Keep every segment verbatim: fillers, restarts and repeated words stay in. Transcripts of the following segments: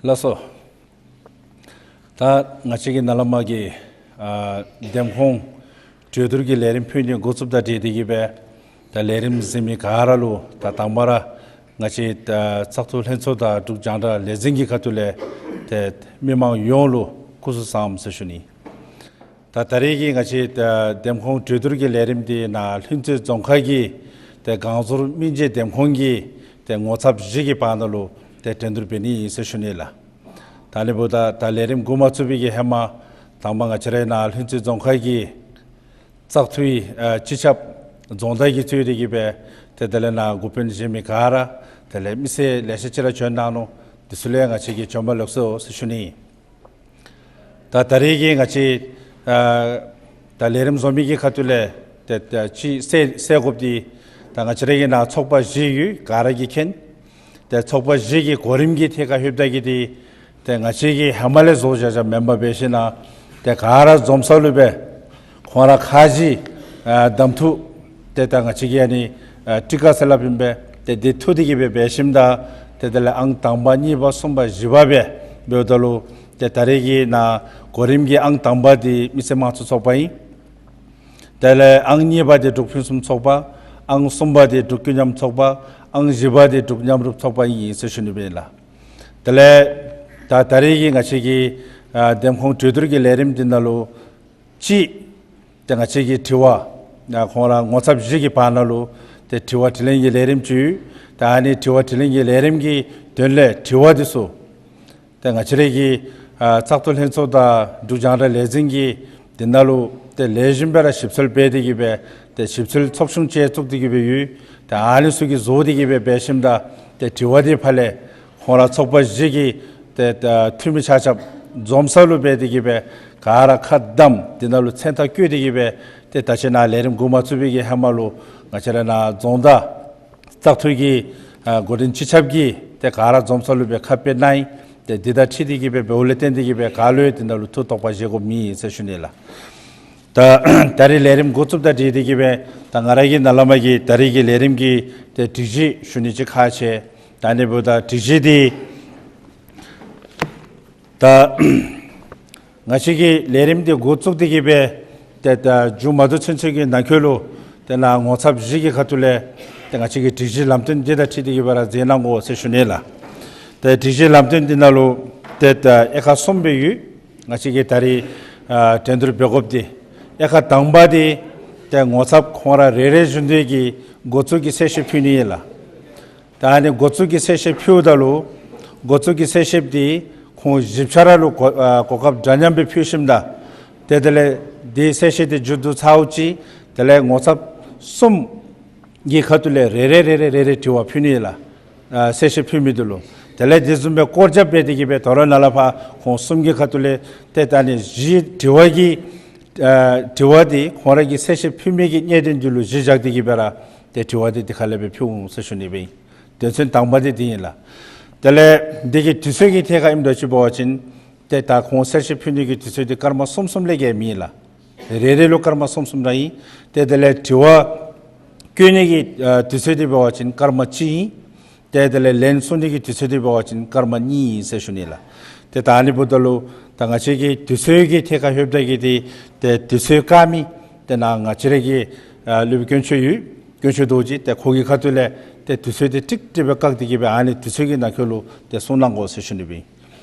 ལགས་སོ། ད་ང་བཅས་ཀྱི་ནཱ་ལས་མར་གྱི་ཨ་འདེམས་ཁོངས་གྲོས་བསྡུར་གྱི་ལས་རིམ་ཕུལ་ནི་འགོ་བཙུགསཔ་དང་འབྲེལ་ཏེ་གི་སྦེ་ད་ལས་རིམ་གཟིགས་མི་ག་ར་ལུ་ད་དང་པ་ར་ང་བཅས་ད་བཙག་འཐུ་ལྷན་ཚོགས་དང་འབྲུག་རྒྱང་བསྒྲགས་ལས་འཛིན་གྱི་ཁ་ཐུག་ལས་ཏེ་མི་མང་ཡོངས་ལུ་སྐུ་གཟུགས་བཟང་ཟེར་ཞུ་ནི། ད་ད་རེས་ཀྱི་ང་བཅས་ད་འདེམས་ཁོངས་གྲོས་བསྡུར་གྱི་ལས་རིམ་འདི་ནཱ་ལྷུན་རྩེ་རྫོང་ཁག་གི་ཏེ་སྒང་ཟུར་སྨིན་བྱེད་འདེམས་ཁོངས་ཀྱི་ཏེ་ངོ་ཚབ་བཞི་གི་བར་ན་ལུ་ཏེ་འགྲན་བསྡུར་འབད་ནི་ཨིན་ཟེར་ཞུ་ནི་ལགས། ད་ཨ་ནི་འབདཝ་ད་ད་ལས་རིམ་འགོ་མ་བཙུགས་པའི་གི་ཧེ་མ་དང་པ་ང་བཅས་རའི་ནཱ་ལྷུན་རྩེ་རྫོང་ཁག་གི་བཙག་འཐུའི་ཨ་སྤྱི་ཁྱབ་རྫོང་བདག་གིས་གཙོས་ཏེ་གི་སྦེ་ཏེ་དེ་ལས་ནཱ་འགོ་དཔོན་གཞན་མི་ག་ར་དེ་ལས་མི་སེར་ལེ་ཤ་ཅིག་ར་བྱོན་གནང་ནུག། འདི་ཚུ་ལུ་ཡང་ང་བཅས་ཀྱིས་བྱོན་པ་ལེགས་སོ་ཟེར་ཞུ་ནི། ད་ད་རེས་ཀྱི་ང་བཅས་ཨ་ད་ལས་རིམ་བཟོ་མི་གི་ཁ་ཐུག་ལས་ཏེ་ད་ཅིག་གསལ་གསལ་དགོཔ་འདི་ད་ང་བཅས་རའི་གི་ནཱ་ཚོགས་པ་བཞི་ཡོད། ག་ར་གིས་མཁྱེན། ཏེ་ཚོགས་པ་བཞི་གི་གོ་རིམ་གྱི་ཐད་ཁར་ལྷོདཔ་ད་གི་འདི་ཏེ་ང་བཅས་ཀྱིས་ཧེ་མ་ལས་བཟོ་བཞག་བཞགཔ་མེན་པར་འབད་ཞིན་ན་ཏེ་ག་ར་འཛོམས་ས་ལུ་སྦེ་ཁོང་ར་ཁ་གཞི་ཨ་གདམ་འཐུ་ཏེ་ད་ང་བཅས་ཀྱི་ཨ་ནི་ཨ་ཊི་ཀ་ཟེར་སླབ་ཨིན་པས། ཏེ་འདི་འཐུ་སྟེ་གི་སྦེ་འབད་ཞིནམ་ད་ཏེ་དེ་ལས་ཨང་དང་པ་གཉིས་པ་གསུམ་པ་བཞི་པ་སྦེ་འབདཝ་ད་ལུ་ཏེ་ད་རེས་ཀྱི་ནཱ་གོ་རིམ་གྱི་ཨང་དང་པ་འདི་མི་སེར་དམངས་གཙོ་ཚོགས་པ་ཨིན། དེ་ལས་ཨང་གཉིས་པ་འདི་འབྲུག་ཕུན་སུམ་ཚོགས་པ། ཨང་གསུམ་པ་འདི་འབྲུག་ཀུན་མཉམ་ཚོགས་པ། ཨང་བཞི་པ་འདི་འབྲུག་མཉམ་རུབ་ཚོགས་པ་ཨིན་ཟེར་ཞུ་ནི་སྦེ་ཨིན་ལགས། དེ་ལས་ད་ད་རེས་ཀྱི་ང་བཅས་ཀྱི་ཨ་འདེམས་ཁོངས་གྲོས་བསྡུར་གྱི་ལས་རིམ་འདི་ནང་ལུ་ཅིག་ཏེ་ང་བཅས་ཀྱི་དྲི་བ་ཨ་ཁོང་ར་ངོ་ཚབ་བཞི་གི་བར་ན་ལུ་ཏེ་དྲི་བ་དྲིས་ལན་གྱི་ལས་རིམ་ཅིག་ཡོད། ད་ཨ་ནི་དྲི་བ་དྲིས་ལན་གྱི་ལས་རིམ་གྱི་དོན་ལས་དྲི་བ་འདི་ཚུ་ཏེ་ང་བཅས་རའི་གི་ཨ་བཙག་འཐུ་ལྷན་ཚོགས་དང་འབྲུག་རྒྱང་བསྒྲགས་ལས་འཛིན་གྱི་འདི་ནང་ལུ་ཏེ་ལེགས་ཤོམ་སྦེ་ར་ཞིབ་འཚོལ་འབད་དེ་གི་སྦེ་ཏེ་ཞིབ་འཚོལ་ཚོགས་ཆུང་ཅིག་བཙུགས་ཏེ་གི་སྦེ་ཡོད། ཏེ་ཨ་ནི་ཚུ་གིས་བཟོ་སྟེ་གི་སྦེ་འབད་ཞིནམ་ད་ཏེ་དྲི་བ་འདི་ཕར་ལས་ཁོང་ར་ཚོགས་པ་བཞི་གིས་ཏེ་ད་འཐུས་མི་ཆ་ཁྱབ་འཛོམས་ས་ལུ་འབད་དེ་གི་སྦེ་ག་ར་ཁ་བསྡམས་འདི་ནང་ལུ་མཚན་རྟགས་བཀོད་དེ་གི་སྦེ་ཏེ་ད་ཅི་ནཱ་ལས་རིམ་འགོ་མ་བཙུགས་པའི་གི་ཧེ་མ་ལུ་ང་བཅས་ར་ནཱ་རྫོང་བདག་བཙག་འཐུ་གི་ཨ་འགོ་འདྲེན་སྤྱི་ཁྱབ་ཀྱིས་ཏེ་ག་ར་འཛོམས་ས་ལུ་སྦེ་ཁ་དཔེ་གནང་ཡི། ཏེ་འདི་དང་འཁྲིལ་ཏེ་གི་སྦེ་འབདཝ་ལས་བརྟེན་ཏེ་གི་སྦེ་ག་ལུ་ཡང་འདི་ནང་ལུ་ཐུགས་དོགས་པ་བཞེས་དགོཔ་མེད་ཟེར་ཞུ་ནི་ལགས། ད་ད་རེས་ལས་རིམ་འགོ་བཙུགསཔ་དང་འབྲེལ་ཏེ་གི་སྦེ་ད་ང་ར་གིས་ནཱ་ལས་མར་གྱི་ད་རེས་ཀྱི་ལས་རིམ་གྱི་ཏེ་སྒྲིག་གཞི་ཞུ་ནི་ཅིག་ཁག་ཆེ། ད་ཨ་ནི་འབདཝ་ད་སྒྲིག་གཞི་འདི་ད་ང་བཅས་ཀྱི་ལས་རིམ་འདི་འགོ་བཙུགས་ཏེ་གི་སྦེ་ཏེ་ད་མཇུག་མ་བསྡུ་ཚུན་ཚོད་ཀྱི་ནང་འཁོད་ལུ་ཏེ་ནཱ་ངོ་ཚབ་བཞི་གི་ཁ་ཐུག་ལས་ཏེ་ང་བཅས་ཀྱི་སྒྲིག་གཞི་ལམ་སྟོན་འདི་དང་འཁྲིལ་ཏེ་གི་སྦེ་ར་མཛད་གནང་དགོ་ཟེར་ཞུ་ནི་ལགས། ཏེ་སྒྲིག་གཞི་ལམ་སྟོན་འདི་ནང་ལུ་ཏེ་ད་དབྱེ་ཁག་གསུམ་སྦེ་ཡོད། ང་བཅས་ཀྱིས་ད་རེས་ཨ་འགྲན་བསྡུར་འབད་དགོཔ་འདི་དབྱེ་ཁག་དང་པ་འདི་ཏེ་ངོ་ཚབ་ཁོང་ར་རེ་རེ་བཞིན་དུ་གིས་འགོ་བཙུགས་ཀྱི་གསལ་བཤད་ཕུལ་ནི་ཨིན་ལགས། ད་ཨ་ནི་འགོ་བཙུགས་ཀྱི་གསལ་བཤད་ཕུལཝ་ད་ལུ་འགོ་བཙུགས་ཀྱི་གསལ་བཤད་འདི་ཁོང་བཞི་ཆ་ར་ལུ་གོ་ཨ་གོ་སྐབས་འདྲ་མཉམ་སྦེ་ཕུལ་ཞིནམ་ད་ཏེ་དེ་ལས་འདི་གསལ་བཤད་འདི་མཇུག་བསྡུ་ཚརཝ་ཅིག་དེ་ལས་ངོ་ཚབ་གསུམ་གྱི་ཁ་ཐུག་ལས་རེ་རེ་རེ་རེ་རེ་རེ་དྲི་བ་ཕུལ་ནི་ཨིན་ལགས། ཨ་གསལ་བཤད་ཕུལ་མི་འདི་ལུ་དེ་ལས་དེ་བཟུམ་སྦེ་སྐོར་རྒྱབ་འབད་དེ་གི་སྦེ་དོ་རུང་ནཱ་ལས་ཕར་ཁོང་གསུམ་གྱི་ཁ་ཐུག་ལས་ཏེ་ད་ཨ་ནི་བཞི་དྲི་བ་གི་ཨ་དྲི་བ་འདི་ཁོང་ར་གིས་གསལ་བཤད་ཕུལ་མི་གི་གནད་དོན་འདི་ལུ་གཞི་བཞག་སྟེ་གི་སྦེ་ར་ཏེ་དྲི་བ་འདི་འདི་ཁ་ལས་སྦེ་ཕུལ་འོང་ཟེར་ཞུ་ནི་སྦེ་ཨིན། དོན་ཚན་དང་པ་འདི་འདི་ཨིན་ལགས། དེ་ལས་འདི་གི་དུས་ཚོད་ཀྱི་ཐད་ཁར་ཨིནམ་འདྲཝ་ཅིག་འབད་བ་ཅིན་ཏེ་ད་ཁོང་གསལ་བཤད་ཕུལ་ནི་གི་དུས་ཚོད་འདི་སྐར་མ་གསུམ་གསུམ་ལས་བརྒལ་མེད་ལགས། རེ་རེ་ལུ་སྐར་མ་གསུམ་གསུམ་ར་ཨིན། ཏེ་དེ་ལས་དྲི་བ་བཀོད་ནི་གི་ཨ་དུས་ཚོད་འདི་འབད་བ་ཅིན་སྐར་མ་གཅིག་ཨིན། ཏེ་དེ་ལས་ལན་གསུང་ནི་གི་དུས་ཚོད་འདི་འབད་བ་ཅིན་སྐར་མ་གཉིས་ཨིན་ཟེར་ཞུ་ནི་ལགས། ཏེ་ད་ཨ་ནི་འབདཝ་ད་ལུ་ད་ང་བཅས་ཀྱི་དུས་ཚོད་ཀྱི་ཐད་ཁར་ལྷོདཔ་ད་གི་འདི་ཏེ་དུས་ཚོད་བཀག་མི་ཏེ་ནཱ་ང་བཅས་ར་གི་ཨ་སློབ་དཔོན་དཀོན་མཆོག་ཡོད། དཀོན་མཆོག་རྡོ་རྗེ། ཏེ་ཁོ་གི་ཁ་ཐུག་ལས་ཏེ་དུས་ཚོད་འདི་ཀྲིག་ཀྲི་སྦེ་བཀག་སྟེ་གི་སྦེ་ཨ་ནི་དུས་ཚོད་ཀྱི་ནང་འཁོད་ལུ་ཏེ་གསུང་གནང་དགོ་ཟེར་ཞུ་ནི་སྦེ་ཨིན།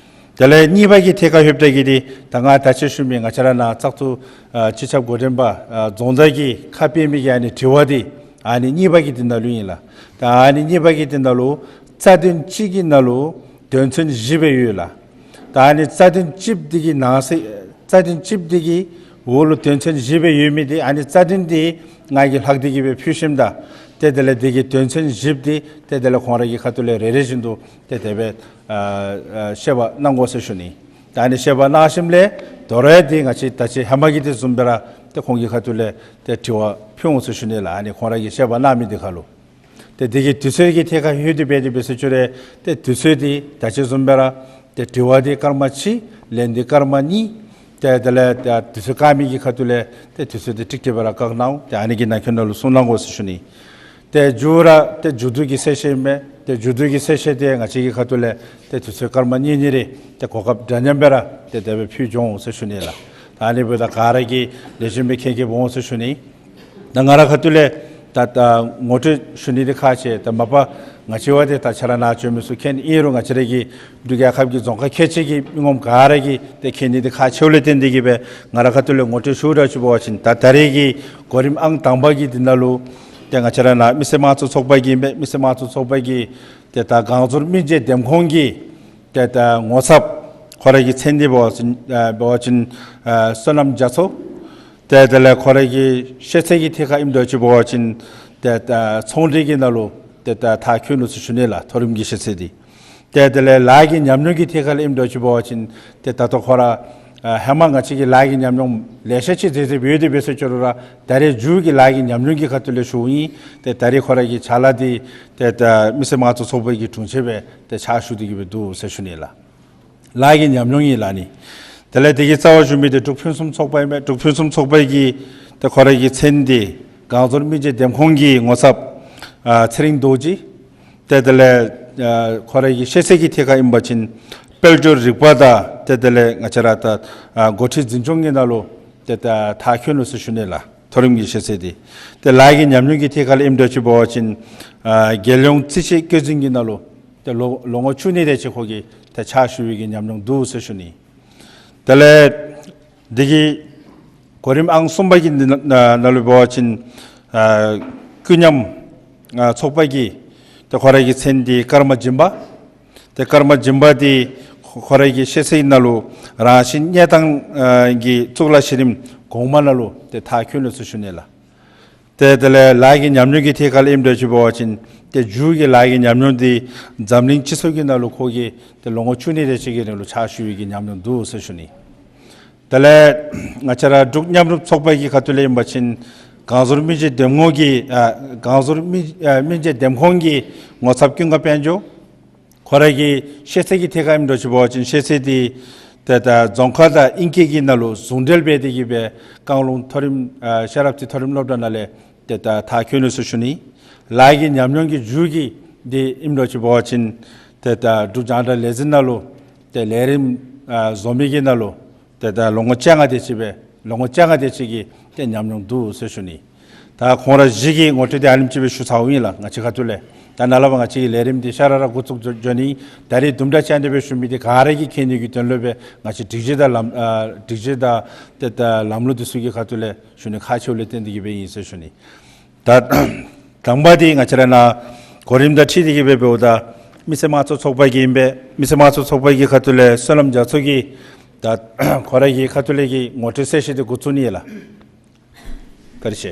དེ་ལས་གཉིས་པ་གི་ཐད་ཁར་ལྷོདཔ་ད་གི་འདི་ད་ང་ད་ཅི་ཞུ་མི་ང་བཅས་ར་ནཱ་བཙག་འཐུ་ཨ་སྤྱི་ཁྱབ་འགོ་འདྲེན་པ་ཨ་རྫོང་བདག་གིས་ཁ་ཕྱེ་མི་གི་ཨ་ནི་དྲི་བ་འདི་ཨ་ནི་གཉིས་པ་གི་འདི་ནང་ལུ་ཨིན་ལགས། ད་ཨ་ནི་གཉིས་པ་གི་འདི་ནང་ལུ་རྩ་དོན་གཅིག་གི་ནང་ལུ་དོན་ཚན་བཞི་སྦེ་ཡོད་ལགས། ད་ཨ་ནི་རྩ་དོན་གཅིག་འདི་གི་ནང་གསེས་རྩ་དོན་གཅིག་འདི་གི་འོག་ལུ་དོན་ཚན་བཞི་སྦེ་ཡོད་མི་འདི་ཨ་ནི་རྩ་དོན་འདི་ང་གིས་ལྷག་སྟེ་གི་སྦེ་ཕུལ་ཞིནམ་ད་ཏེ་དེ་ལས་འདི་གི་དོན་ཚན་བཞི་འདི་ཏེ་དེ་ལས་ཁོང་ར་གི་ཁ་ཐུག་ལས་རེ་རེ་བཞིན་དུ་ཏེ་དེ་སྦེ་ཨ་ཨ་བཤད་པ་གནང་དགོ་ཟེར་ཞུ་ནི། ད་ཨ་ནི་བཤད་པ་གནང་ཞིནམ་ལས་དོ་རུང་འདི་ང་བཅས་ད་ཅི་ཧེ་མ་གི་འདི་བཟུམ་སྦེ་ར་ཏེ་ཁོང་གི་ཁ་ཐུག་ལས་ཏེ་དྲི་བ་ཕུལ་འོང་ཟེར་ཞུ་ནི་ལགས། ཨ་ནི་ཁོང་ར་གིས་བཤད་པ་གནང་མི་འདི་ཁར་ལུ། ཏེ་འདི་གི་དུས་ཚོད་ཀྱི་ཐད་ཁར་ལྷོད་དེ་འབད་དེ་འབད་ཟེར་ཞུ་རུང་ཏེ་དུས་ཚོད་འདི་ད་ཅི་བཟུམ་སྦེ་ར་ཏེ་དྲི་བ་འདི་སྐར་མ་གཅིག་ལན་འདི་སྐར་མ་གཉིས། ཏེ་དེ་ལས་ཏེ་དུས་ཚོད་བཀག་མི་གི་ཁ་ཐུག་ལས་ཏེ་དུས་ཚོད་འདི་ཀྲིག་ཀྲི་སྦེ་ར་བཀག་གནང་། ཏེ་ཨ་ནི་གི་ནང་འཁོད་ནང་ལུ་གསུང་གནང་དགོ་ཟེར་ཞུ་ནི། ཏེ་མཇུག་ར་ཏེ་མཇུག་བསྡུ་གི་གསལ་བཤད་མས། ཏེ་མཇུག་བསྡུ་གི་གསལ་བཤད་འདི་ང་བཅས་ཀྱི་ཁ་ཐུག་ལས་ཏེ་དུས་ཚོད་སྐར་མ་གཉིས་གཉིས་རེ་ཏེ་གོ་སྐབས་འདྲ་མཉམ་སྦེ་ར་ཏེ་དེ་སྦེ་ཕུལ་འགྱོ་འོང་ཟེར་ཞུ་ནི་ལགས། ད་ཨ་ནི་འབདཝ་ད་ག་ར་གིས་ལེགས་ཤོམ་སྦེ་མཁྱེན་མཁྱེནམ་འོང་ཟེར་ཞུ་ནི། ད་ང་ར་ཁ་ཐུག་ལས་ད་ད་ངོ་སྤྲོད་ཞུ་ནི་འདི་ཁག་ཆེ། ད་མ་པ་ང་བཅས་བ་འདི་ད་ཁྱེད་ར་ནཱ་བྱོན་མི་ཚུ་མཁྱེན། ཨིན་རུང་ང་བཅས་ར་གི་འབྲུག་རྒྱལ་ཁབ་ཀྱི་རྫོང་ཁག་ཁལ་གཅིག་གི་མི་ངོམ་ག་ར་གིས་ཏེ་མཁྱེན་ནི་འདི་ཁག་ཆེཝ་ལས་བརྟེན་ཏེ་གིས་སྦེ་ང་ར་ཁ་ཐུག་ལས་ངོ་སྤྲོད་ཞུཝ་ད་ཅིག་འབད་བ་ཅིན་ད་ད་རེས་ཀྱི་གོ་རིམ་ཨང་དང་པ་གི་འདི་ནང་ལུ་ཏེ་ང་བཅས་ར་ནཱ་མི་སེར་དམངས་གཙོ་ཚོགས་པ་གི་མི་སེར་དམངས་གཙོ་ཚོགས་པ་གི་ཏེ་ད་གངས་ལྗོངས་མི་རྗེ་འདེམས་ཁོངས་ཀྱི་ཏེ་ད་ངོ་ཚབ་ཁོ་ར་གི་མཚན་འདི་འབད་བ་ཅིན་ཨ་འབད་བ་ཅིན་ཨ་བསོད་ནམས་རྒྱ་མཚོ། ཏེ་དེ་ལས་ཁོ་ར་གི་ཤེས་ཚད་ཀྱི་ཐད་ཁར་ཨིནམ་ད་ཅིག་འབད་བ་ཅིན་ཏེ་ད་ཚོང་འབྲེལ་གྱི་ནང་ལུ་ཏེ་ད་མཐར་འཁྱོལ་ནུག་ཟེར་ཞུ་ནི་ལགས། མཐོ་རིམ་གྱི་ཤེས་ཚད་འདི། ཏེ་དེ་ལས་ལཱ་གི་ཉམས་མྱོང་གི་ཐད་ཁར་ལས་ཨིནམ་ད་ཅིག་འབད་བ་ཅིན་ཏེ་ད་ལྟོ་ཁོ་ར་ཨ་ཧེ་མ་ང་བཅས་ཀྱིས་ལཱ་གི་ཉམས་མྱོང་ལེ་ཤ་ཅིག་མཛད་མཛདཔ་ཡོད་དེ་འབད་ཟེར་ཅི་རུང་ར་ད་རེས་མཇུག་གི་ལཱ་གི་ཉམས་མྱོང་གི་ཁ་ཐུག་ལས་ཞུཝ་ཨིན། ཏེ་ད་རེས་ཁོ་ར་གི་ཕྱག་ལཱ་འདི་ཏེ་ད་མི་སེར་དམངས་གཙོ་ཚོགས་པ་གི་དྲུང་ཆེན་སྦེ་ཏེ་ཕྱག་ཞུ་སྟེ་གིས་སྦེ་འདུག་ཟེར་ཞུ་ནི་ལགས། ལཱ་གི་ཉམས་མྱོང་ཨིན་ལགས་ནི། དེ་ལས་དེ་གི་རྩ་བར་ཞུ་མི་འདི་འབྲུག་ཕུན་སུམ་ཚོགས་པ་ཨིན་མས། འབྲུག་ཕུན་སུམ་ཚོགས་པ་གི་ཏེ་ཁོ་ར་གི་མཚན་འདི་གངས་ལྗོངས་མི་རྗེ་འདེམས་ཁོངས་ཀྱི་ངོ་ཚབ་ཨ་ཚེ་རིང་རྡོ་རྗེ། ཏེ་དེ་ལས་ཨ་ཁོ་ར་གི་ཤེས་ཚད་ཀྱི་ཐད་ཁར་ཨིན་པ་ཅིན་དཔལ་འབྱོར་རིག་པ་དང་ཏེ་དེ་ལས་ང་བཅས་ར་ད་ཨ་འགོ་ཁྲིད་འཛིན་སྐྱོང་གི་ནང་ལུ་ཏེ་ད་མཐར་འཁྱོལ་ནུག་ཟེར་ཞུ་ནི་ལགས། མཐོ་རིམ་གྱི་ཤེས་ཚད་འདི། ཏེ་ལཱ་གི་ཉམས་མྱོང་གི་ཐད་ཁར་ལས་ཨིནམ་ད་ཅིག་འབད་བ་ཅིན་ཨ་རྒྱལ་ཡོངས་རྩིས་དཔྱད་བཀོད་འཛིན་གྱི་ནང་ལུ་ཏེ་ལོ་ལོ་ངོ་བཅུ་གཉིས་དེ་ཅིག་ཁོ་གིས་ཏེ་ཕྱག་ཞུ་བའི་གི་ཉམས་མྱོང་འདུག་ཟེར་ཞུ་ནི། དེ་ལས་འདི་གི་གོ་རིམ་ཨང་གསུམ་པ་གི་འདི་ན་ན་ནང་ལུ་འབད་བ་ཅིན་ཨ་ཀུན་མཉམ་ཨ་ཚོགས་པ་གི་ཏེ་ཁོ་ར་གི་མཚན་འདི་ཀརྨ་སྦྱིན་པ། ཏེ་ཀརྨ་སྦྱིན་པ་འདི་ཁོ་ཁོ་ར་གི་ཤེས་ཚད་ནང་ལུ་རང་བཞིན་གནས་སྟངས་ཨ་གི་གཙུག་ལག་གཞི་རིམ་གོང་མ་ནང་ལུ་ཏེ་མཐར་འཁྱོལ་ནུག་ཟེར་ཞུ་ནི་ལགས། ཏེ་དེ་ལས་ལཱ་གི་ཉམས་མྱོང་གི་ཐད་ཁར་ལས་ཨིནམ་ད་ཅིག་འབད་བ་ཅིན་ཏེ་མཇུག་གི་ལཱ་གི་ཉམས་མྱོང་འདི་འཛམ་གླིང་སྤྱི་ཚོགས་ཀྱི་ནང་ལུ་ཁོ་གིས་ཏེ་ལོ་ངོ་བཅུ་གཉིས་དེ་ཅིག་གི་རིང་ལུ་ཕྱག་ཞུ་བའི་གི་ཉམས་མྱོང་འདུག་ཟེར་ཞུ་ནི། དེ་ལས་ང་བཅས་ར་འབྲུག་མཉམ་རུབ་ཚོགས་པ་གི་ཁ་ཐུག་ལས་ཨིན་པ་ཅིན་གངས་ལྗོངས་མི་རྗེ་འདེམས་ཁོངས་ཀྱི་ཨ་གངས་ལྗོངས་མི་ཨ་མི་རྗེ་འདེམས་ཁོངས་ཀྱི་ངོ་ཚབ་ཀུན་དགའ་དཔལ་འབྱོར། ཁོ་ར་གི་ཤེས་ཚད་ཀྱི་ཐད་ཁར་ཨིནམ་ད་ཅིག་འབད་བ་ཅིན་ཤེས་ཚད་འདི་ཏེ་ད་རྫོང་ཁ་དང་ཨིང་སྐད་ཀྱི་ནང་ལུ་ཟུང་འབྲེལ་འབད་དེ་གིས་སྦེ་བཀང་ལུང་མཐོ་རིམ་ཨ་ཤེས་རབ་རྩེ་མཐོ་རིམ་སློབ་གྲྭ་ནང་ལས་ཏེ་ད་མཐར་འཁྱོལ་ནུག་ཟེར་ཞུ་ནི། ལཱ་གི་ཉམས་མྱོང་གི་མཇུག་གི་འདི་ཨིནམ་ད་ཅིག་འབད་བ་ཅིན་ཏེ་ད་འབྲུག་རྒྱང་བསྒྲགས་ལས་འཛིན་ནང་ལུ་ཏེ་ལས་རིམ་ཨ་བཟོ་མི་གི་ནང་ལུ་ཏེ་ད་ལོ་ངོ་བཅོ་ལྔ་དེ་ཅིག་སྦེ་ལོ་ངོ་བཅོ་ལྔ་དེ་ཅིག་གི་ཏེ་ཉམས་མྱོང་འདུག་ཟེར་ཞུ་ནི། ད་ཁོང་ར་བཞི་གི་ངོ་སྤྲོད་འདི་ཨ་ནེམ་ཅིག་སྦེ་ཞུ་ཚརཝ་ཨིན་ལགས། ང་བཅས་ཁ་ཐུག་ལས་ད་ནཱ་ལས་ཕར་ང་བཅས་ཀྱི་ལས་རིམ་འདི་ཤ་ར་ར་འགོ་བཙུགས་འགྱོ་འགྱོ་ནི། ད་རེས་དུམ་གྲ་ཅིག་ཨ་ནི་སྦེ་ཞུ་མི་འདི་ག་ར་གིས་མཁྱེན་ནི་གི་དོན་ལུ་སྦེ་ང་བཅས་སྒྲིག་གཞི་དང་ལམ་ཨ་སྒྲིག་གཞི་དང་ཏེ་ད་ལམ་ལུགས་འདི་ཚུ་གི་ཁ་ཐུག་ལས་ཞུ་ནི་ཁག་ཆེཝ་ལས་བརྟེན་ཏེ་གིས་སྦེ་ཨིན་ཟེར་ཞུ་ནི། ད་དང་པ་འདི་ང་བཅས་ར་ནཱ་གོ་རིམ་དང་འཁྲིལ་ཏེ་གིས་སྦེ་འབདཝ་ད་མི་སེར་དམངས་གཙོ་ཚོགས་པ་གི་ཨིན་པས། མི་སེར་དམངས་གཙོ་ཚོགས་པ་གི་ཁ་ཐུག་ལས་བསོད་ནམས་རྒྱ་མཚོ་གིས་ད་ཁོ་ར་གི་ཁ་ཐུག་ལས་ཀྱི་ངོ་སྤྲོད་གསལ་བཤད་འདི་འགོ་བཙུགས་ནི་ཨིན་ལགས། བཀའ་དྲིན་ཆེ།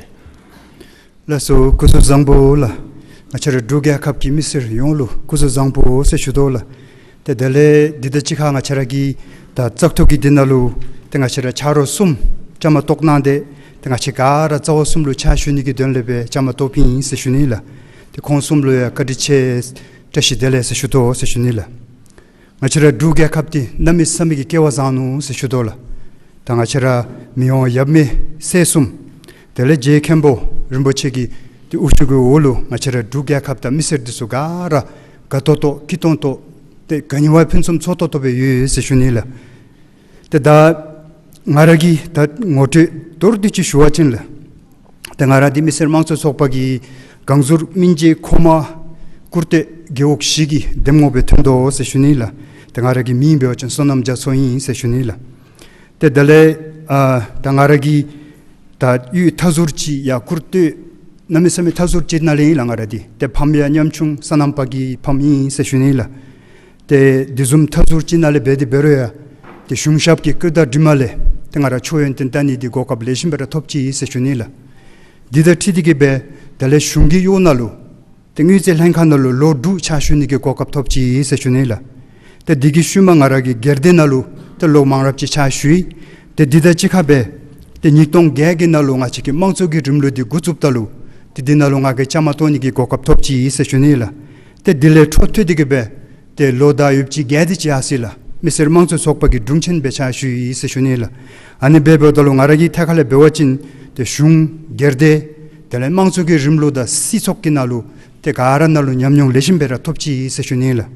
ལགས་སོ། སྐུ་གཟུགས་བཟང་པོ་ལགས། ང་བཅས་ར་འབྲུག་རྒྱལ་ཁབ་ཀྱི་མི་སེར་ཡོངས་ལུ་སྐུ་གཟུགས་བཟང་པོ་ཟེར་ཞུ་དོ་ལགས། ཏེ་དེ་ལས་འདི་དང་གཅིག་ཁར་ང་བཅས་ར་གི་ད་བཙག་འཐུ་གི་འདི་ནང་ལུ་ཏེ་ང་བཅས་ར་ཆ་རོགས་གསུམ་བཅའ་མར་གཏོགས་གནང་སྟེ་ཏེ་ང་བཅས་ག་ར་རྩ་བ་གསུམ་ལུ་ཕྱག་ཞུ་ནི་གི་དོན་ལས་སྦེ་བཅའ་མར་གཏོགསཔ་ཨིན་ཟེར་ཞུ་ནི་ལགས། ཏེ་ཁོང་གསུམ་ལུ་ཡང་བཀའ་དྲིན་ཆེ་བཀྲ་ཤིས་བདེ་ལེགས་ཟེར་ཞུ་དོ་ཟེར་ཞུ་ནི་ལགས། ང་བཅས་ར་འབྲུག་རྒྱལ་ཁབ་འདི་གནམ་མེད་ས་མེད་ཀྱི་སྐལ་བ་བཟང་ནུག་ཟེར་ཞུ་དོ་ལགས། ད་ང་བཅས་ར་མི་དབང་ཡབ་མེས་སྲས་གསུམ་དེ་ལས་རྗེ་མཁན་པོ་རིན་པོ་ཆེ་གི་ཏེ་དབུ་བཞུགས་ཀྱི་འོག་ལུ་ང་བཅས་ར་འབྲུག་རྒྱལ་ཁབ་དང་མི་སེར་འདི་ཚུ་ག་ར་དགའ་ཏོག་ཏོ་སྐྱིད་ཏོང་ཏོ་ཏེ་དགའ་ཉེ་བ་ཕུན་སུམ་ཚོགས་ཏོག་ཏོ་སྦེ་ཡོད་ཟེར་ཞུ་ནི་ལགས། ཏེ་ད་ང་ར་གི་ད་ངོ་སྤྲོད་མདོར་བསྡུས་ཅིག་ཞུ་བ་ཅིན་ལགས། ཏེ་ང་ར་འདི་མི་སེར་དམངས་གཙོ་ཚོགས་པ་གི་གངས་ཟུར་སྨིན་བྱེད་མཁོ་མ་སྐུར་སྟོད་རྒེད་འོག་བཞི་གི་འདེམས་ངོ་སྦེ་ཐོན་དོ་ཟེར་ཞུ་ནི་ལགས། ཏེ་ང་ར་གི་མིང་འབད་བ་ཅིན་བསོད་ནམས་རྒྱ་མཚོ་ཨིན་ཟེར་ཞུ་ནི་ལགས། ཏེ་དེ་ལས་ཨ་ད་ང་ར་གི་ད་གཡུས་མཐའ་ཟུར་ཅིག་ཡར་སྐུར་སྟོད་གནམ་མེད་ས་མེད་མཐའ་ཟུར་ཅིག་ནང་ལས་ཨིན་ལགས། ང་ར་འདི་ཏེ་ཕམ་ཡང་ཉམ་ཆུང་སོ་ནམ་པ་གི་ཕམ་ཨིན་ཟེར་ཞུ་ནི་ལགས། ཏེ་དེ་བཟུམ་མཐའ་ཟུར་ཅིག་ནང་ལས་འབད་དེ་འབད་རུང་ཡང་ཏེ་གཞུང་ཞབས་ཀྱི་བཀོད་དང་གྲིབ་མ་ལས་ཏེ་ང་ར་ཆོས་ཡོན་ཏན་བལྟ་ནི་འདི་གོ་སྐབས་ལེགས་ཤོམ་སྦེ་ར་ཐོབ་ཅི་ཟེར་ཞུ་ནི་ལགས། འདི་དང་འཁྲིལ་ཏེ་གིས་སྦེ་དེ་ལས་གཞུང་གི་གཡོག་ནང་ལུ་ཏེ་དངུལ་རྩིས་ལྷན་ཁག་ནང་ལུ་ལོ་དྲུག་ཕྱག་ཞུ་ནི་གི་གོ་སྐབས་ཐོབ་ཅི་ཟེར་ཞུ་ནི་ལགས། ཏེ་འདི་གི་ཤུལ་མ་ང་ར་གིས་སྒེར་སྡེ་ནང་ལུ་ཏེ་ལོ་མང་རབས་ཅིག་ཕྱག་ཞུ་ཡི། ཏེ་འདི་དང་གཅིག་ཁར་སྦེ་ཏེ་ཉིས་སྟོང་བརྒྱད་ཀྱི་ནང་ལུ་ང་བཅས་ཀྱི་དམངས་གཙོ་གི་རིམ་ལུགས་འདི་འགོ་བཙུགསཔ་ད་ལུ་ཏེ་འདི་ནང་ལུ་ང་གིས་བཅའ་མར་གཏོགས་ནི་གི་གོ་སྐབས་ཐོབ་ཅི་ཟེར་ཞུ་ནི་ལགས། ཏེ་འདི་ལས་འཕྲོ་མཐུད་དེ་གིས་སྦེ་ཏེ་ལོ་ཟླ་ཡོདཔ་ཅིག་བརྒལ་ཏེ་ཅིག་ཡར་སོ་ཡི་ལགས། མི་སེར་དམངས་གཙོའི་ཚོགས་པ་གི་དྲུང་ཆེན་སྦེ་ཕྱག་ཞུ་ཡི་ཟེར་ཞུ་ནི་ལགས། ཨ་ནི་འབདཝ་ད་ལུ་ང་ར་གི་ཐད་ཁར་ལས་འབད་བ་ཅིན་ཏེ་གཞུང་སྒེར་སྡེ་དེ་ལས་དམངས་གཙོ་གི་རིམ་ལུགས་དང་སྲིད་ཚོགས་ཀྱི་ནང་ལུ་ ཏེ་ག་ར་ནང་ལུ་ཉམས་མྱོང་ལེགས་ཤོམ་སྦེ་ར་ཐོབ་ཅི་ཟེར་ཞུ་ནི་ལགས།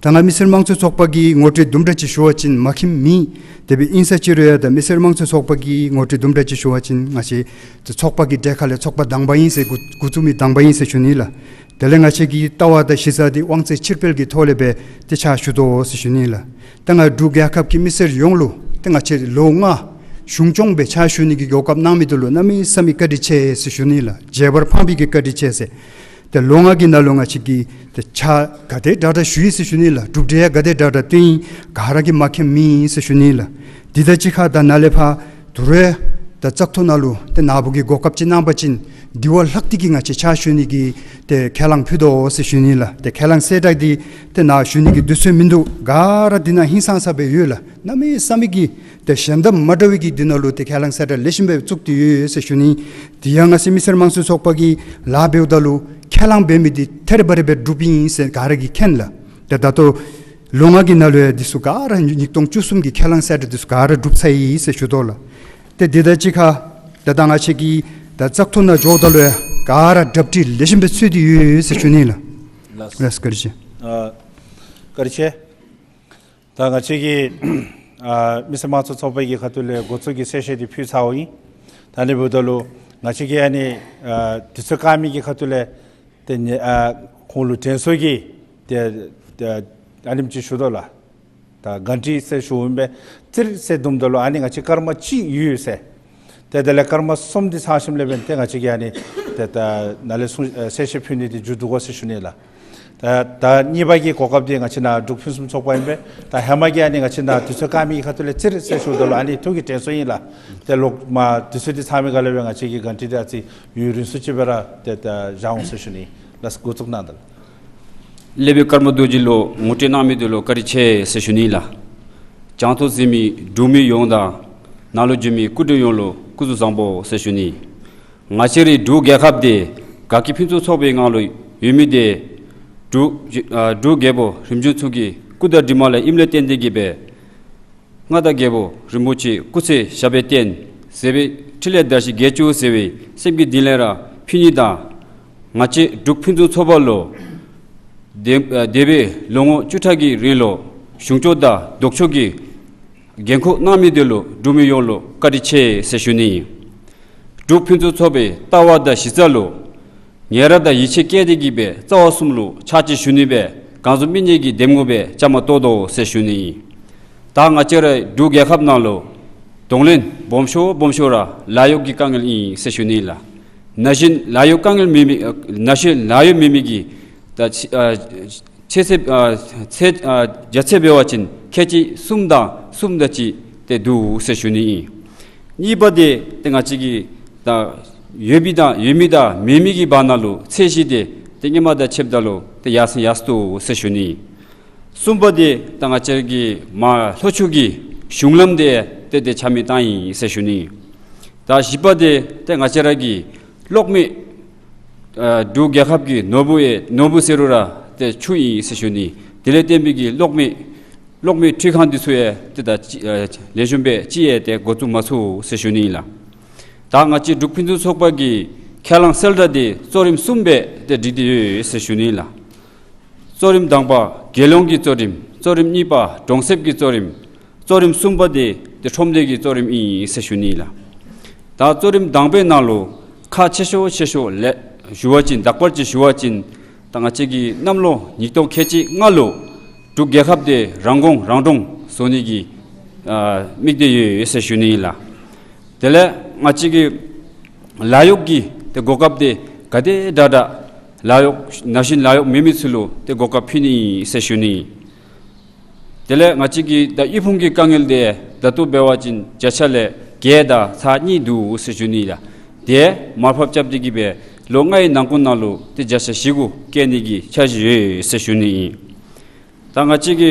ད་ང་མི་སེར་དམངས་གཙོའི་ཚོགས་པ་གིས་ངོ་སྤྲོད་དུམ་གྲ་ཅིག་ཞུ་བ་ཅིན་མ་མཁྱེནམ་མེད། དེ་སྦེ་ཨིན་ས་ཅི་རུང་ཡང་ད་མི་སེར་དམངས་གཙོའི་ཚོགས་པ་གིས་ངོ་སྤྲོད་དུམ་གྲ་ཅིག་ཞུ་བ་ཅིན་ང་བཅས་ཚོགས་པ་གི་གྲས་ཁ་ལས་ཚོགས་པ་དང་པ་ཨིན་ཟེར་འགོ་འགོ་བཙུགས་མི་དང་པ་ཨིན་ཟེར་ཞུ་ནི་ལགས། དེ་ལས་ང་བཅས་ཀྱི་ལྟ་བ་དང་གཞི་རྩ་འདི་དབང་ཚད་ཕྱིར་སྤེལ་གྱི་ཐོག་ལས་སྦེ་ཏེ་ཕྱག་ཞུ་དོ་ཟེར་ཞུ་ནི་ལགས། ད་ང་འབྲུག་རྒྱལ་ཁབ་ཀྱི་མི་སེར་ཡོངས་ལུ་ཏེ་ང་བཅས་ལོ་ལྔ་གཞུང་སྐྱོང་སྦེ་ཕྱག་ཞུ་ནི་གི་གོ་སྐབས་གནང་མི་འདི་ལུ་གནམ་མེད་ས་མེད་བཀའ་དྲིན་ཆེ་ཟེར་ཞུ་ནི་ལགས། བརྗེད་པར་ཕངས་པའི་གི་བཀའ་དྲིན་ཆེ་ཟེར། ཏེ་ལོ་ལྔ་གི་ནང་ལུ་ང་བཅས་ཀྱིས་ཏེ་ཕྱག་ག་དེ་དྲག་དྲག་ཞུ་ཡི་ཟེར་ཞུ་ནི་ལགས། གྲུབ་འབྲས་ཡང་ག་དེ་དྲག་དྲག་བཏོན་ཡི། ག་ར་གིས་མ་མཁྱེནམ་མེད་ཟེར་ཞུ་ནི་ལགས། དེ་དང་གཅིག་ཁར་ད་ནཱ་ལས་ཕར་དོ་རུང་ད་བཙག་འཐུ་ནང་ལུ་ཏེ་ནཱ་བུ་གིས་གོ་སྐབས་ཅིག་གནང་པ་ཅིན་དེ་བ་ལྷག་སྟེ་གི་ང་བཅས་ཕྱག་ཞུ་ནི་གི་ཏེ་ཁས་བླངས་ཕུལ་དོ་ཟེར་ཞུ་ནི་ལགས། ཏེ་ཁས་བླངས་གསལ་བསྒྲགས་འདི་ཏེ་ནཱ་ཞུ་ནི་གི་དུས་ཚོད་མིན་འདུག། ག་ར་འདི་ནང་ཧིང་སངས་ས་སྦེ་ཡོད་ལགས། གནམ་མེད་ས་མེད་ཀྱི་ཏེ་གཞན་དང་མ་འདྲ་བའི་གི་འདི་ནང་ལུ་ཏེ་ཁས་བླངས་གསལ་བསྒྲགས་ལེགས་ཤོམ་སྦེ་བཙུགས་ཏེ་ཡོད་ཟེར་ཞུ་ནི། དེ་ཡང་ང་བཅས་མི་སེར་དམངས་གཙོའི་ཚོགས་པ་གིས་ལཱ་འབདཝ་ད་ལུ་ཁས་བླངས་འབད་མི་འདི་ཐད་རི་བ་རི་སྦེ་གྲུབ་ཨིན་ཟེར་ག་ར་གིས་མཁྱེན་ལགས། ཏེ་ད་ལྟོ་ལོ་ལྔ་གི་ནང་ལུ་ཡང་འདི་ཚུ་ག་ར་ཉིས་སྟོང་བཅུ་གསུམ་གྱི་ཁས་བླངས་གསལ་བསྒྲགས་འདི་ཚུ་ག་ར་གྲུབ་ཚར་ཡི་ཟེར་ཞུ་དོ་ལགས། ཏེ་དེ་དང་གཅིག་ཁར་ད་ད་ང་བཅས་ཀྱིས་ད་བཙག་འཐུ་ནང་འགྱོཝ་ད་ལུ་ཡང་ག་ར་གྲ་སྒྲིག་ལེགས་ཤོམ་སྦེ་ཚུད་དེ་ཡོད་ཟེར་ཞུ་ནི་ལགས། ལགས། ལགས་བཀའ་དྲིན་ཆེ། ཨ་བཀའ་དྲིན་ཆེ། ད་ང་བཅས་ཀྱི་ཨ་མི་སེར་དམངས་གཙོའི་ཚོགས་པའི་གི་ཁ་ཐུག་ལས་འགོ་བཙུགས་ཀྱི་གསལ་བཤད་འདི་ཕུལ་ཚརཝ་ཨིན། ད་ཨ་ནི་འབདཝ་ད་ལུ་ང་བཅས་ཀྱིས་ཨ་ནི་ཨ་དུས་ཚོད་བཀག་མི་གི་ཁ་ཐུག་ལས་ཏེ་ཨ་ཁོང་ལུ་དྲན་གསོ་གི་ཏེ་ཏེ་ཨ་ནེམ་ཅིག་ཞུ་དོ་ལགས། ད་གན་ཊི་ཟེར་ཞུཝ་ཨིན་པས། ཙིར་ཟེར་བརྡུངམ་ད་ལུ་ཨ་ནི་ང་བཅས་སྐར་མ་གཅིག་ཡོད་ཟེར། ཏེ་དེ་ལས་སྐར་མ་གསུམ་འདི་ཚང་ཞིནམ་ལས་འབདན་ཏེ་ང་བཅས་ཀྱིས་ཨ་ནི་ཏེ་ད་ནཱ་ལས་གསུང་ཨེ་གསལ་བཤད་ཕུལ་ནི་འདི་མཇུག་བསྡུ་དགོ་ཟེར་ཞུ་ནི་ལགས། ད་ད་གཉིས་པ་གི་གོ་སྐབས་འདི་ང་བཅས་ནཱ་འབྲུག་ཕུན་སུམ་ཚོགས་པ་ཨིན་པས། ད་ཧེ་མ་གི་ཨ་ནི་ང་བཅས་ནཱ་དུས་ཚོད་བཀག་མི་གི་ཁ་ཐུག་ལས་ཙིར་ཟེར་ཞུཝ་ད་ལུ་ཨ་ནི་ཐུགས་ཀྱི་དྲན་གསོ་ཨིན་ལགས། ཏེ་ལོག་མར་དུས་ཚོད་འདི་ཚང་མི་ག་ལས་འབད་ང་བཅས་ཀྱི་གན་ཊི་འདི་ཨ་ཙི་ཡུན་རིང་སུ་ཅིག་སྦེ་ར་ཏེ་ད་བཞག་འོང་ཟེར་ཞུ་ནི། ལགས་འགོ་བཙུགས་གནང་ད་ལགས། སློབ་དཔོན་ཀརྨ་རྡོ་རྗེ་ལུ་ངོ་སྤྲོད་གནང་མི་འདི་ལུ་བཀའ་དྲིན་ཆེ་ཟེར་ཞུ་ནི་ལགས། བྱང་ཐོག་གཟིགས་མི་འབྲུག་མི་ཡོངས་དང་ནང་ལུ་བཞུགས་མི་སྐུ་མགྲོན་ཡོངས་ལུ་སྐུ་གཟུགས་བཟང་པོ་ཟེར་ཞུ་ནི། ང་བཅས་རའི་འབྲུག་རྒྱལ་ཁབ་འདི་དགའ་སྐྱིད་ཕུན་སུམ་ཚོགས་པའི་ངང་ལུ་ཡོད་མི་འདི་འབྲུག་ཨ་འབྲུག་རྒྱལ་པོ་རིམ་བྱོན་ཚུ་གི་སྐུ་དང་གྲིབ་མ་ལས་ཨིནམ་ལས་བརྟེན་ཏེ་གིས་སྦེ་མངའ་བདག་རྒྱལ་པོ་རིན་པོ་ཆེ་སྐུ་ཚེ་ཞབས་པད་བརྟན་ཟེར་བའི་ཕྲིན་ལས་དར་ཞིང་རྒྱས་བཅུག་ཟེར་བའི་སེམས་ཀྱི་གཏིང་ལས་ར་ཕུལ་ནི་དང་ང་བཅས་འབྲུག་ཕུན་སུམ་ཚོགས་པ་ལུ་འདས་ཨ་འདས་པའི་ལོ་ངོ་བཅུ་ཕྲག་གི་རིང་ལུ་གཞུང་སྐྱོང་དང་ལྡོག་ཕྱོགས་ཀྱི་འགན་ཁུར་གནང་མི་འདི་ལུ་འབྲུག་མི་ཡོངས་ལུ་བཀའ་དྲིན་ཆེ་ཟེར་ཞུ་ནི་ཨིན། འབྲུག་ཕུན་སུམ་ཚོགས་པའི་ལྟ་བ་དང་གཞི་རྩ་ལུ་ངེས་ར་དང་ཡིད་ཆེས་བསྐྱེད་དེ་གིས་སྦེ་རྩ་བ་གསུམ་ལུ་ཕྱག་ཕྱིད་ཞུ་ནི་སྦེ་གང་ཟག་མི་སྣའི་གི་འདེམས་ངོ་སྦེ་བཅའ་མར་གཏོགས་དོ་ཟེར་ཞུ་ནི་ཨིན། ད་ང་བཅས་རའི་འབྲུག་རྒྱལ་ཁབ་ནང་ལུ་གདོང་ལེན་སྦོམ་ཤོས་སྦོམ་ཤོས་ར་ལཱ་གཡོག་གི་དཀའ་ངལ་ཨིན་ཟེར་ཞུ་ནི་ལགས། ན་གཞོན་ལཱ་གཡོག་དཀའ་ངལ་མེད་མི་ཨ་ན་གཞོན་ལཱ་གཡོག་མེད་མི་གི་ད་ཨ་ཆེ་ཚད་ཨ་ཚད་ཨ་བརྒྱ་ཆ་འབད་བ་ཅིན་ཁལ་གཅིག་གསུམ་དང་གསུམ་དེ་ཅིག་ཏེ་འདུག་ཟེར་ཞུ་ནི་ཨིན། གཉིས་པ་འདི་ཏེ་ང་བཅས་ཀྱི་ད་ཡོད་མི་དང་ཡོད་མི་དང་མེད་མི་གི་བར་ན་ལུ་ཚད་གཞི་འདི་ཏེ་སྔོན་མ་དང་ཕྱདཔ་ད་ལུ་ཏེ་ཡར་སེང་ཡར་སོང་འདུག་ཟེར་ཞུ་ནི་ཨིན། གསུམ་པ་འདི་ད་ང་བཅས་ཀྱི་མར་ལྷོ་ཕྱོགས་ཀྱི་གཞུང་ལམ་འདི་ཏེ་ཏེ་ཆ་མེད་བཏང་ཡི་ཟེར་ཞུ་ནི་ཨིན། ད་བཞི་པ་འདི་ཏེ་ང་བཅས་ར་གི་གློག་མེ་ཨ་འབྲུག་རྒྱལ་ཁབ་ཀྱི་ནོར་བུ་ཡང་ནོར་བུ་ཟེར་རུང་ར་ཏེ་ཆུ་ཨིན་ཟེར་ཞུ་ནི། དེ་ལས་བརྟེན་པའི་གི་གློག་མེ་གློག་མེ་འཕྲུལ་ཁང་འདི་ཚུ་ཡང་ཏེ་ད་ཅི་ཨ་ལེགས་ཤོམ་སྦེ་ཅིག་ཡང་ཏེ་འགོ་བཙུགས་མ་ཚུགས་ཟེར་ཞུ་ནི་ཨིན་ལགས། ད་ང་བཅས་འབྲུག་ཕུན་སུམ་ཚོགས་པ་གི་ཁས་བླངས་གསལ་བསྒྲགས་འདི་གཙོ་རིམ་གསུམ་སྦེ་ཏེ་སྒྲིག་སྟེ་ཡོད་ཟེར་ཞུ་ནི་ཨིན་ལགས། གཙོ་རིམ་དང་པ་རྒྱལ་ཡོངས་ཀྱི་གཙོ་རིམ། གཙོ་རིམ་གཉིས་པ་གྲོང་གསེབ་ཀྱི་གཙོ་རིམ། གཙོ་རིམ་གསུམ་པ་འདི་ཏེ་ཁྲོམ་སྡེ་གི་གཙོ་རིམ་ཨིན་ཟེར་ཞུ་ནི་ཨིན་ལགས། ད་གཙོ་རིམ་དང་པའི་ནང་ལུ་ཁག་ཆེ་ཤོས་ཆེ་ཤོས་ལས་ཞུ་བ་ཅིན་དག་པར་ཅིག་ཞུ་བ་ཅིན་ད་ང་བཅས་ཀྱིས་གནམ་ལོ་ཉིས་སྟོང་ཁལ་གཅིག་ལྔ་ལུ་འབྲུག་རྒྱལ་ཁབ་འདི་རང་གོང་རང་འདྲོངས་བཟོ་ནི་གི་ཨ་དམིགས་གཏད་ཡོད་ཟེར་ཞུ་ནི་ཨིན་ལགས། དེ་ལས་ང་བཅས་ཀྱི་ལཱ་གཡོག་གི་ཏེ་གོ་སྐབས་འདི་ག་དེ་དྲག་དྲག་ལཱ་གཡོག་ན་གཞོན་ལཱ་གཡོག་མེད་མི་ཚུ་ལུ་ཏེ་གོ་སྐབས་ཕུལ་ནི་ཨིན་ཟེར་ཞུ་ནི། དེ་ལས་ང་བཅས་ཀྱི་ད་དབུལ་ཕོངས་ཀྱི་དཀའ་ངལ་འདི་ད་ལྟོ་འབད་བ་ཅིན་བརྒྱ་ཆ་ལས་བརྒྱད་དང་ཚག་གཉིས་འདུག་ཟེར་ཞུ་ནི་ལགས། དེ་མར་ཕབ་རྐྱབ་སྟེ་གིས་སྦེ་ལོ་ལྔའི་ནང་འཁོད་ནང་ལུ་ཏེ་བརྒྱ་ཆ་བཞི་དགུ་བཀལ་ནི་གི་འཆར་གཞི་ཡོད་ཟེར་ཞུ་ནི་ཨིན། ད་ང་བཅས་ཀྱི་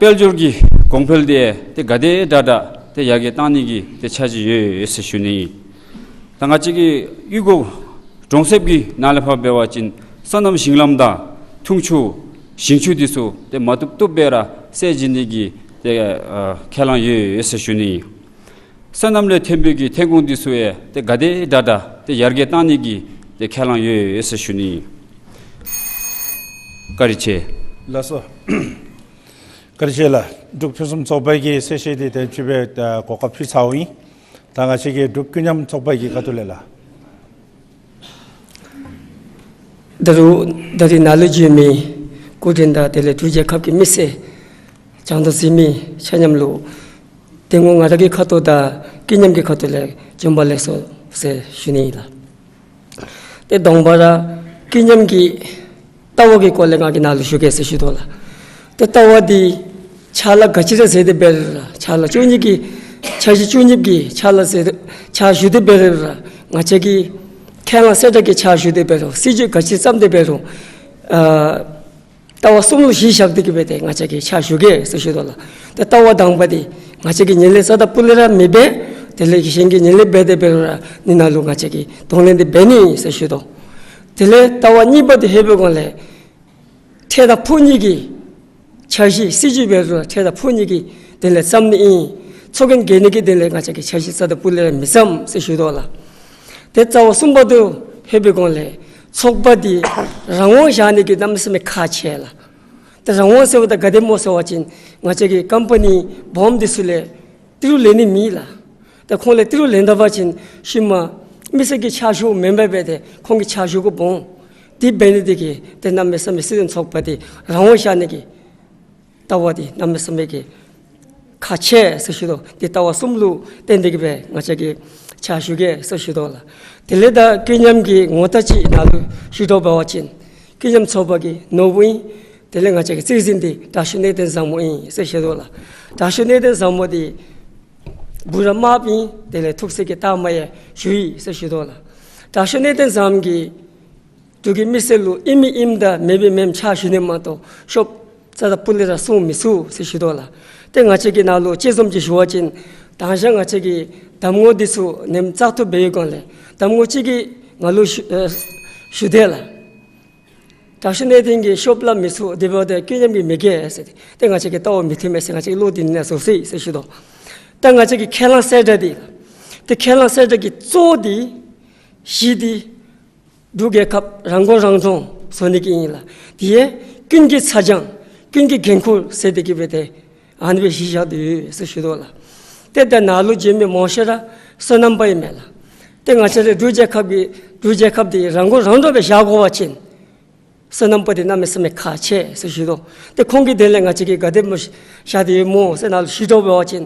དཔལ་འབྱོར་གྱི་གོང་འཕེལ་འདི་ཏེ་ག་དེ་དྲག་དྲག་ཏེ་ཡར་རྒྱས་བཏང་ནི་གི་ཏེ་འཆར་གཞི་ཡོད་ཟེར་ཞུ་ནི་ཨིན། ད་ང་བཅས་ཀྱི་གཡུས་སྒོ་གྲོང་གསེབ་ཀྱི་ནང་ལས་ཕར་འབད་བ་ཅིན་སོ་ནམ་ཞིང་ལམ་དང་འཐུང་ཆུ་ཞིང་ཆུ་འདི་ཚུ་ཏེ་མ་བཏུབ་བཏུབ་སྦེ་ར་སེལ་བྱིན་ནི་གི་ཏེ་ཨ་ཁས་བླངས་ཡོད་ཟེར་ཞུ་ནི་ཨིན། སོ་ནམ་ལས་ཐོན་པའི་གི་ཐོན་ཁུངས་འདི་ཚུ་ཡང་ཏེ་ག་དེ་དྲག་དྲག་ཏེ་ཡར་རྒྱས་བཏང་ནི་གི་ ཏེ་ཁས་བླངས་ཡོད་ཟེར་ཞུ་ནི། བཀའ་དྲིན་ཆེ། ལགས་སོ། བཀའ་དྲིན་ཆེ་ལགས། འབྲུག་ཕུན་སུམ་ཚོགས་པ་གི་གསལ་བཤད་འདི་དེམ་ཅིག་སྦེ་ད་གོ་སྐབས་ཕུལ་ཚརཝ་ཨིན། ད་ང་བཅས་ཀྱི་འབྲུག་ཀུན་མཉམ་ཚོགས་པ་གི་ཁ་ཐུག་ལས་ལགས། ད་རུང་ད་རིས་ནཱ་ལུ་བྱོན་མི་སྐུ་མགྲོན་དང་དེ་ལས་འབྲུག་རྒྱལ་ཁབ་ཀྱི་མི་སེར་རྒྱང་མཐོང་གཟིགས་མི་ཆ་མཉམ་ལུ་དེ་སྔོན་ང་ར་གི་ཁ་ཐུག་དང་ཀུན་མཉམ་གྱི་ཁ་ཐུག་ལས་བྱོན་པ་ལེགས་སོ་ཟེར་ཞུ་ནི་ཨིན་ལགས། ཏེ་དང་པ་ར་ཀུན་མཉམ་གྱི་ལྟ་བ་གི་སྐོར་ལས་ང་གིས་ནཱ་ལུ་ཞུ་གེ་ཟེར་ཞུ་དོ་ལགས། ཏེ་ལྟ་བ་འདི་ཕྱག་ལཱ་ག་ཅི་ར་མཛད་དེ་འབད་རུང་ར་ཕྱག་ལཱ་བཅུ་གཉིས་ཀྱི་འཆར་གཞི་བཅུ་གཉིས་ཀྱི་ཕྱག་ལཱ་མཛད་ཕྱག་ཞུ་སྟེ་འབད་རུང་ར་ང་བཅས་ཀྱི་ཁས་བླངས་གསལ་བསྒྲགས་ཀྱི་ཕྱག་ཞུ་སྟེ་འབད་རུང་སྲིད་བྱུས་ག་ཅི་བརྩམས་ཏེ་འབད་རུང་ཨ་ལྟ་བ་གསུམ་ལུ་གཞི་བཞག་སྟེ་གི་སྦེ་ཏེ་ང་བཅས་ཀྱིས་ཕྱག་ཞུ་གེ་ཟེར་ཞུ་དོ་ལགས། ཏེ་ལྟ་བ་དང་པ་འདི་ང་བཅས་ཀྱིས་ངན་ལྷད་རྩ་དང་སྤུ་ལས་ར་མི་འབད། དེ་ལས་གཞན་གྱིས་ངན་ལྷད་འབད་དེ་འབད་རུང་ར་ནི་ནཱ་ལུ་ང་བཅས་ཀྱིས་གདོང་ལེན་འདི་འབད་ནི་ཟེར་ཞུ་དོ། དེ་ལས་ལྟ་བ་གཉིས་པ་འདི་ཧེ་མའི་སྒང་ལས་ཁྲལ་དང་ཕོགས་གཉིས་ཀྱི་འཆར་གཞི་སྲིད་བྱུས་འབད་རུང་ཁྲལ་དང་ཕོགས་གཉིས་ཀྱི་དེ་ལས་བརྩམ་ནི་ཨིན། ཚོགས་རྒྱན་འགེལ་ནི་གི་དེ་ལས་ང་བཅས་ཀྱིས་འཆར་གཞི་རྩ་དང་སྤུ་ལས་ར་མི་བརྩམ་ཟེར་ཞུ་དོ་ལགས། ཏེ་རྩ་བ་གསུམ་པ་འདི་ཧེ་མའི་སྒང་ལས་ཚོགས་པ་འདི་རང་དབང་བཞག་ནི་གི་གནམ་མེད་ས་མེད་ཁག་ཆེ་ལགས། ཏེ་རང་དབང་ཟེརཝ་ད་ག་དེ་སྨོ་ཟེར་བ་ཅིན་ང་བཅས་ཀྱི་ཀམ་པ་ནི་སྦོམ་འདི་ཚུ་ལས་ཏི་རུ་ལེན་ནི་མེད་ལགས། ཏེ་ཁོང་ལས་ཏི་རུ་ལེན་ད་པ་ཅིན་ཤུལ་མ་མི་སེར་གྱི་ཕྱག་ཞུ་མེན་པར་འབད་དེ་ཁོང་གི་ཕྱག་ཞུ་དགོཔ་འོང་། དེ་འབད་ནི་དེ་གིས་ཏེ་གནམ་མེད་ས་མེད་སྲིད་དོན་ཚོགས་པ་འདི་རང་དབང་བཞག་ནི་གི་ལྟ་བ་འདི་གནམ་མེད་ས་མེད་ཀྱི་ཁག་ཆེ་ཟེར་ཞུ་དོ། ཏེ་ལྟ་བ་གསུམ་ལུ་བརྟེན་ཏེ་གི་སྦེ་ང་བཅས་ཀྱིས་ཕྱག་ཞུ་གེ་ཟེར་ཞུ་དོ་ལགས། དེ་ལས་ད་ཀུན་མཉམ་གྱི་ངོ་རྟགས་ཅིག་ནཱ་ལུ་ཞུ་དོ་འབད་བ་ཅིན་ཀུན་མཉམ་ཚོགས་པ་གི་ནོར་བུ་ཨིན། དེ་ལས་ང་བཅས་ཀྱི་རྩིས་འཛིན་འདི་དྲག་ཤོས་གནས་བརྟན་བཟང་མོ་ཨིན་ཟེར་ཞུ་དོ་ལགས། དྲག་ཤོས་གནས་བརྟན་བཟང་མོ་འདི་བུ་ར་དམརཔོ་ཨིན། དེ་ལས་ཐུགས་སྲས་ཀྱི་རྟགས་མ་ཡང་ཞུ་ཡི་ཟེར་ཞུ་དོ་ལགས། དྲག་ཤོས་གནས་བརྟན་བཟང་མོ་གིས་འབྲུག་གི་མི་སེར་ལུ་ཨིན་མི་ཨིནམ་དང་མེན་མི་མེནམ་ཕྱག་ཞུ་ནི་མ་གཏོགས་ཤོབ་རྩ་དང་སྤུ་ལས་ར་གསུང་མི་ཚུགས་ཟེར་ཞུ་དོ་ལགས། ཏེ་ང་བཅས་ཀྱིས་ནཱ་ལུ་དཔྱད་རྩོམ་ཅིག་ཞུ་བ་ཅིན་དང་ཞག་ང་བཅས་ཀྱི་གདམ་ངོ་འདི་ཚུ་ནེམ་བཙག་འཐུ་འབད་བའི་སྒང་ལས་གདམ་ངོ་ཅིག་གིས་ང་ལུ་ཞུ་ཨེ་ཞུ་དེས་ལགས། དྲག་ཤོས་གནས་བརྟན་གྱིས་ཤོབ་སླབ་མི་ཚུགས། དེ་འབདཝ་ད་ཀུན་མཉམ་གྱིས་མི་དགོ་ཟེར་ཏེ་ཏེ་ང་བཅས་ཀྱི་ལྟ་བ་མི་མཐུན་མས་ཟེར་ང་བཅས་ཀྱི་བློ་འདི་ནང་བཟོ་སྲིད་ཟེར་ཞུ་དོ། ད་ང་བཅས་ཀྱི་ཁས་བླངས་གསལ་བསྒྲགས་འདི་ཏེ་ཁས་བླངས་གསལ་བསྒྲགས་ཀྱི་གཙོ་བོ་འདི་གཞི་འདི་འབྲུག་རྒྱལ་ཁབ་རང་མགོ་རང་འདྲོངས་བཟོ་ནི་གི་ཨིན་ལགས། དེ་ཡང་ཀུན་གྱི་ཚ་གྱང་ཀུན་གྱི་འགན་ཁུར་ཟེར་ཏེ་གི་སྦེ་ཏེ་ཨ་ནི་སྦེ་གཞི་བཞག་སྟེ་ཡོད་ཟེར་ཞུ་དོ་ལགས། ཏེ་ད་ནཱ་ལུ་བྱོན་མི་མང་ཤོས་ར་སོ་ནམ་པ་ཨིན་མས་ལགས། ཏེ་ང་བཅས་ར་འབྲུག་རྒྱལ་ཁབ་ཀྱི་འབྲུག་རྒྱལ་ཁབ་འདི་རང་མགོ་རང་འདྲོངས་སྦེ་བཞག་དགོ་པ་ཅིན་སོ་ནམ་པ་འདི་གནམ་མེད་ས་མེད་ཁག་ཆེ་ཟེར་ཞུ་དོ། ཏེ་ཁོང་གིས་དེ་ལས་ང་བཅས་ཀྱིས་ག་དེ་སྦེ་བཞག་སྟེ་ཡོད་སྨོ་ཟེར་ནཱ་ལུ་ཞུ་དོ་འབད་བ་ཅིན་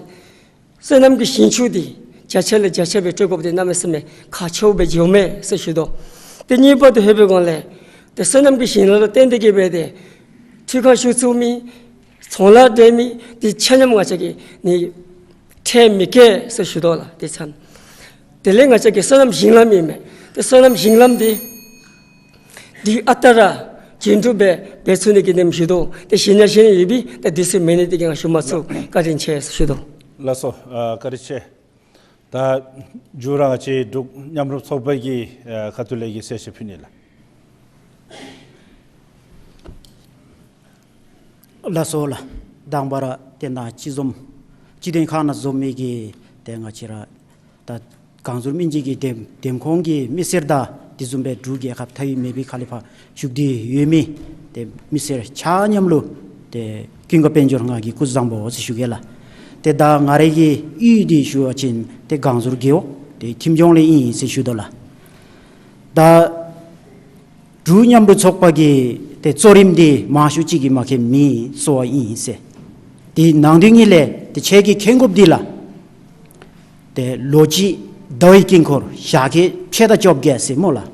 སོ་ནམ་གྱི་ཞིང་ཆུ་འདི་བརྒྱ་ཆ་ལས་བརྒྱ་ཆ་སྦེ་སྤྲོད་དགོཔ་འདི་གནམ་མེད་ས་མེད་ཁག་ཆེཝ་སྦེ་འགྱོཝ་མས་ཟེར་ཞུ་དོ། ཏེ་གཉིས་པ་འདི་ཧེ་མའི་སྒང་ལས་ཏེ་སོ་ནམ་གྱི་ཞིང་ལཱ་ལུ་བརྟེན་ཏེ་གི་སྦེ་ཏེ་འཕྲུལ་ཁང་ཞུ་ཚུགས་མི་ཚོང་ལཱ་འབད་མི་འདི་ཆ་མཉམ་ང་བཅས་ཀྱིས་ནི་ཁྲལ་མི་བཀལ་ཟེར་ཞུ་དོ་ལགས། ཏེ་ཚན་དེ་ལས་ང་བཅས་ཀྱི་སོ་ནམ་ཞིང་ལམ་ཨིན་མས། ཏེ་སོ་ནམ་ཞིང་ལམ་འདི་འདི་ཨ་རྟག་ར་རྒྱུན་མཐུད་སྦེ་འབད་ཚུགས་ནི་གི་ནེམ་ཞུ་དོ། ཏེ་གཞན་ཡང་གཞན་ཡང་ཡོད་པས། ཏེ་དུས་ཚོད་མེད་ནི་དེ་གིས་ང་ཞུ་མ་ཚུགས། བཀའ་དྲིན་ཆེ་ཟེར་ཞུ་དོ། ལགས་སོ། ཨ་བཀའ་དྲིན་ཆེ། ད་མཇུག་ར་ང་བཅས་འབྲུག་མཉམ་རུབ་ཚོགས་པ་གི་ཨ་ཁ་ཐུག་ལས་ཀྱི་གསལ་བཤད་ཕུལ་ནི་ལགས། ལགས་སོ་ལགས། དང་པ་ར་ཏེ་ནཱ་སྤྱི་འཛོམས་སྤྱི་དོན་ཁང་ནང་འཛོམས་མི་གི་ཏེ་ང་བཅས་ར་ད་གངས་ཟུར་སྨན་རྩིས་ཀྱི་འདེམས་འདེམས་ཁོངས་ཀྱི་མི་སེར་དང་དེ་བཟུམ་སྦེ་འབྲུག་རྒྱལ་ཁབ་མཐའ་དབུས་མེས་པོའི་ཁ་ལས་ཕར་བཞུགས་ཏེ་ཡོད་མི་ཏེ་མི་སེར་ཆ་མཉམ་ལུ་ཏེ་ཀུན་དགའ་དཔལ་འབྱོར་ང་གིས་སྐུ་གཟུགས་བཟང་པོ་ཟེར་ཞུ་གེ་ལགས། ཏེ་ད་ང་རའི་གི་གཡུས་འདི་ཞུ་བ་ཅིན་ཏེ་གངས་ཟུར་རྒེད་འོག་ཏེ་ཐིམ་ལྗོངས་ལས་ཨིན་ཟེར་ཞུ་དོ་ལགས། ད་འབྲུག་མཉམ་རུབ་ཚོགས་པ་གི་ཏེ་གཙོ་རིམ་འདི་མང་ཤོས་ཅིག་གིས་མ་མཁྱེན་མི་སོ་བ་ཨིན་ཟེར། དེ་ནང་དོན་ཉིད་ལས་ཏེ་ཁྱེད་ཀྱིས་མཁྱེན་དགོཔ་འདི་ལགས། ཏེ་ལོ་གཅིག་ཟླ་བའི་དཀྱིལ་འཁོར་ཞག་ཁལ་ཕྱེད་དང་བཅོ་བརྒྱད་ཟེར་སྨོ་ལགས།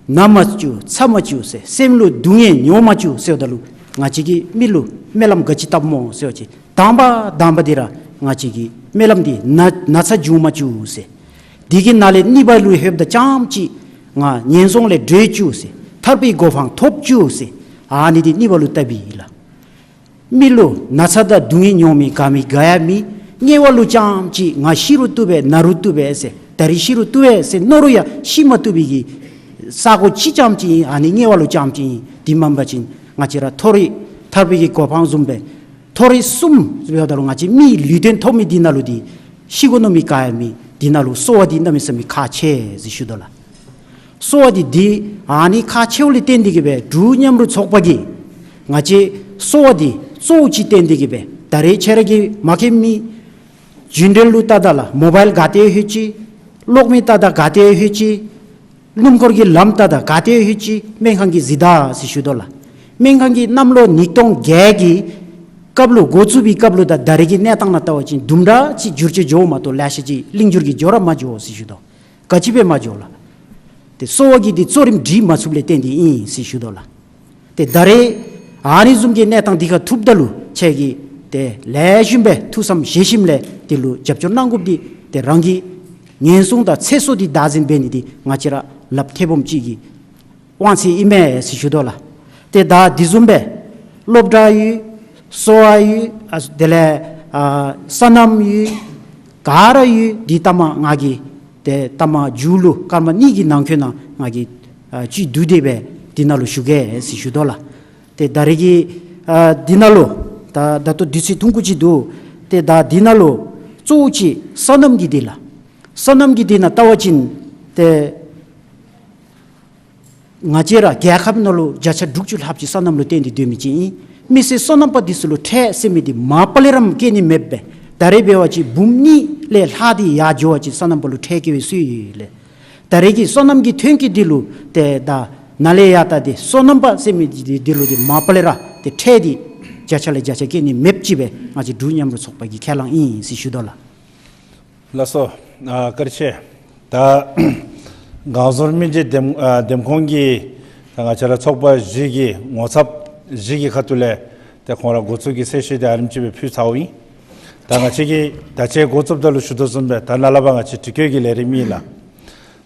ན་མ་བཅུག་ཚ་མ་བཅུག་ཟེར་སེམས་ལུ་སྡུག་བསྔལ་མྱོང་མ་བཅུག་ཟེརཝ་ད་ལུ་ང་བཅས་ཀྱིས་མི་ལུ་སྨོན་ལམ་ག་ཅི་བཏབ་སྨོ་ཟེར་བ་ཅིན་དང་པ་དང་པ་འདི་ར་ང་བཅས་ཀྱི་སྨོན་ལམ་འདི་ན་ན་ཚ་འབྱུང་མ་བཅུག་ཟེར། དེ་གི་ནང་ལས་གཉིས་པ་ལུ་ལྷོདཔ་ད་རྐྱངམ་ཅིག་ང་ངན་སོང་ལས་གྲོལ་བཅུག་ཟེར། ཐར་པའི་གོ་འཕང་ཐོབ་བཅུག་ཟེར། ཨ་ནི་འདི་གཉིས་པ་ལུ་བཏབ་ཨིན་ལགས། མི་ལུ་ན་ཚ་དང་སྡུག་བསྔལ་མྱོང་མི་ག་མི་ག་ཡང་མེད། དམྱལ་བ་ལུ་རྐྱངམ་ཅིག་ང་ཤི་རུང་བཏུབ་པས་ན་རུང་བཏུབ་པས་ཟེར་ད་རིས་ཤི་རུང་བཏུབ་པས་ཟེར་མནོ་རུང་ཡང་ཤི་མ་བཏུབ་པའི་གི་ས་གོ་ཅིག་རྐྱངམ་ཅིག་ཨིན། ཨ་ནི་དམྱལ་བ་ལུ་རྐྱངམ་ཅིག་ཨིན། དེ་མེན་པ་ཅིན་ང་བཅས་ར་མཐོ་རིས་ཐར་པའི་གི་གོ་འཕང་བཟུམ་སྦེ་མཐོ་རིས་གསུམ་ཟེརཝ་ད་ལུ་ང་བཅས་མིའི་ལུས་རྟེན་ཐོབ་མི་འདི་ནང་ལུ་འདི་ཤི་དགོ་མནོ་མི་ག་ཡང་མེད། འདི་ནང་ལུ་གསོ་བ་འདི་གནམ་མེད་ས་མེད་ཁག་ཆེ་ཟེར་ཞུ་དོ་ལགས། གསོ་བ་འདི་འདི་ཨ་ནི་ཁག་ཆེཝ་ལས་བརྟེན་ཏེ་གི་སྦེ་འབྲུག་མཉམ་རུབ་ཚོགས་པ་གིས་ང་བཅས་གསོ་བ་འདི་གཙོ་བོ་ཅིག་བཏོན་ཏེ་གི་སྦེ་ད་རེས་ཁྱེད་ར་གིས་མ་མཁྱེན་མི་རྒྱུན་འབྲེལ་ལུ་ལྟ་ད་ལགས། མོ་བཱའིལ་ག་ཏེ་ལྷོད་ཅི། གློག་མེ་ལྟ་ད་ག་ཏེ་ལྷོད་ཅི། སྣུམ་འཁོར་གྱི་ལམ་ལྟ་ད་ག་ཏེ་ལྷོད་ཅི། སྨན་ཁང་གི་གཟི་མདའ་ཟེར་ཞུ་དོ་ལགས། སྨན་ཁང་གི་གནམ་ལོ་ཉིས་སྟོང་བརྒྱད་ཀྱི་སྐབས་ལུ་འགོ་བཙུགས་པའི་སྐབས་ལུ་དང་ད་རེས་ཀྱི་གནས་སྟངས་ནང་ལྟ་བ་ཅིན་དུམ་གྲ་ཅིག་འགྱུར་བཅོས་འགྱོཝ་མ་གཏོགས་ལེ་ཤ་ཅིག་ལེགས་འགྱུར་གྱི་འགྱོ་ར་མ་འགྱོ་ཟེར་ཞུ་དོ། ག་ཅི་སྦེ་མ་འགྱོ་ལགས། ཏེ་གསོ་བ་གི་འདི་གཙོ་རིམ་སྒྲིག་མ་ཚུགསཔ་ལས་བརྟེན་ཏེ་ཨིན་ཟེར་ཞུ་དོ་ལགས། ཏེ་ད་རེས་ཨ་ནི་བཟུམ་གྱི་གནས་སྟངས་འདི་ཁར་ཐུགཔ་ད་ལུ་ཁྱེད་ཀྱིས་ཏེ་ལེགས་ཤོམ་སྦེ་ཐུགས་བསམ་བཞེས་ཞིནམ་ལས་དེ་ལུ་རྒྱབ་སྐྱོར་གནང་དགོཔ་འདི་ཏེ་རང་གི་ཉེན་སྲུང་དང་ཚེ་སྲོག་འདི་བདག་འཛིན་འབད་ནི་འདི་ང་བཅས་ར་ལགཔ་ཐེ་བུམ་ཅིག་གི་དབང་ཚད་ཨིན་མས་ཟེར་ཞུ་དོ་ལགས། ཏེ་ད་འདི་བཟུམ་སྦེ་སློབ་གྲྭ་ཡོད། གསོ་བ་ཡོད། ཨ་དེ་ལས་ཨ་སོ་ནམ་ཡོད། ག་ར་ཡོད། འདི་ལྟ་མ་ང་གིས་ཏེ་ལྟ་མ་མཇུག་ལུ་སྐར་མ་གཉིས་ཀྱི་ནང་འཁོད་ནང་ང་གིས་ཨ་བཅུད་བསྡུ་སྟེ་སྦེ་འདི་ནང་ལུ་ཞུ་གེ་ཟེར་ཞུ་དོ་ལགས། ཏེ་ད་རེས་ཀྱི་ཨ་འདི་ནང་ལུ་ད་ད་ལྟོ་དུས་ཚོད་ཐུང་ཀུ་ཅིག་འདུག། ཏེ་ད་འདི་ནང་ལུ་གཙོ་བོ་ཅིག་སོ་ནམ་གྱི་འདི་ལགས། སོ་ནམ་གྱི་འདི་ནང་ལྟ་བ་ཅིན་ཏེ་ང་བཅས་ར་རྒྱལ་ཁབ་ནང་ལུ་བརྒྱ་ཆ་དྲུག་ཅུ་ལྷགཔ་ཅིག་སོ་ནམ་ལུ་བརྟེན་ཏེ་སྡོད་མི་ཅིག་ཨིན། མི་སེར་སོ་ནམ་པ་འདི་ཚུ་ལུ་ཁྲལ་ཟེར་མི་འདི་མ་པ་ལས་ར་བཀལ་ནི་མེདཔ་སྦེ་ད་རེས་འབད་བ་ཅིན་འབུམ་གཉིས་ལས་ལྷག་སྟེ་ཡར་འགྱོ་བ་ཅིན་སོ་ནམ་པ་ལུ་ཁྲལ་བཀལ་བའི་སྲོལ་ཡོད་ལགས། ད་རེས་ཀྱི་སོ་ནམ་གྱི་ཐོན་སྐྱེད་འདི་ལུ་ཏེ་ད་ནཱ་ལས་ཡར་ད་ཏེ་སོ་ནམ་པ་ཟེར་མི་འདི་འདི་ལུ་འདི་མ་པ་ལས་ར་ཏེ་ཁྲལ་འདི་བརྒྱ་ཆ་ལས་བརྒྱ་ཆ་བཀལ་ནི་མེདཔ་ཅིག་སྦེ་ང་བཅས་འབྲུག་མཉམ་རུབ་ཚོགས་པ་གི་ཁས་བླངས་ཨིན་ཟེར་ཞུ་དོ་ལགས། ལགས་སོ། ཨ་བཀའ་དྲིན་ཆེ། ད་ངང་རྫོང་མི་རྗེ་འདེམས་ཨ་འདེམས་ཁོངས་ཀྱི་ད་ང་བཅས་ར་ཚོགས་པ་བཞི་གི་ངོ་ཚབ་བཞི་གི་ཁ་ཐུག་ལས་ཏེ་ཁོང་ར་འགོ་བཙུགས་ཀྱི་གསལ་བཤད་འདི་ཨ་རིམ་ཅིག་སྦེ་ཕུལ་ཚརཝ་ཨིན། ད་ང་བཅས་ཀྱིས་ད་ཅི་འགོ་བཙུགསཔ་ད་ལུ་ཞུ་དོ་བཟུམ་སྦེ་ད་ནཱ་ལས་ཕར་ང་བཅས་དྲི་བཀོད་ཀྱི་ལས་རིམ་ཨིན་ལགས།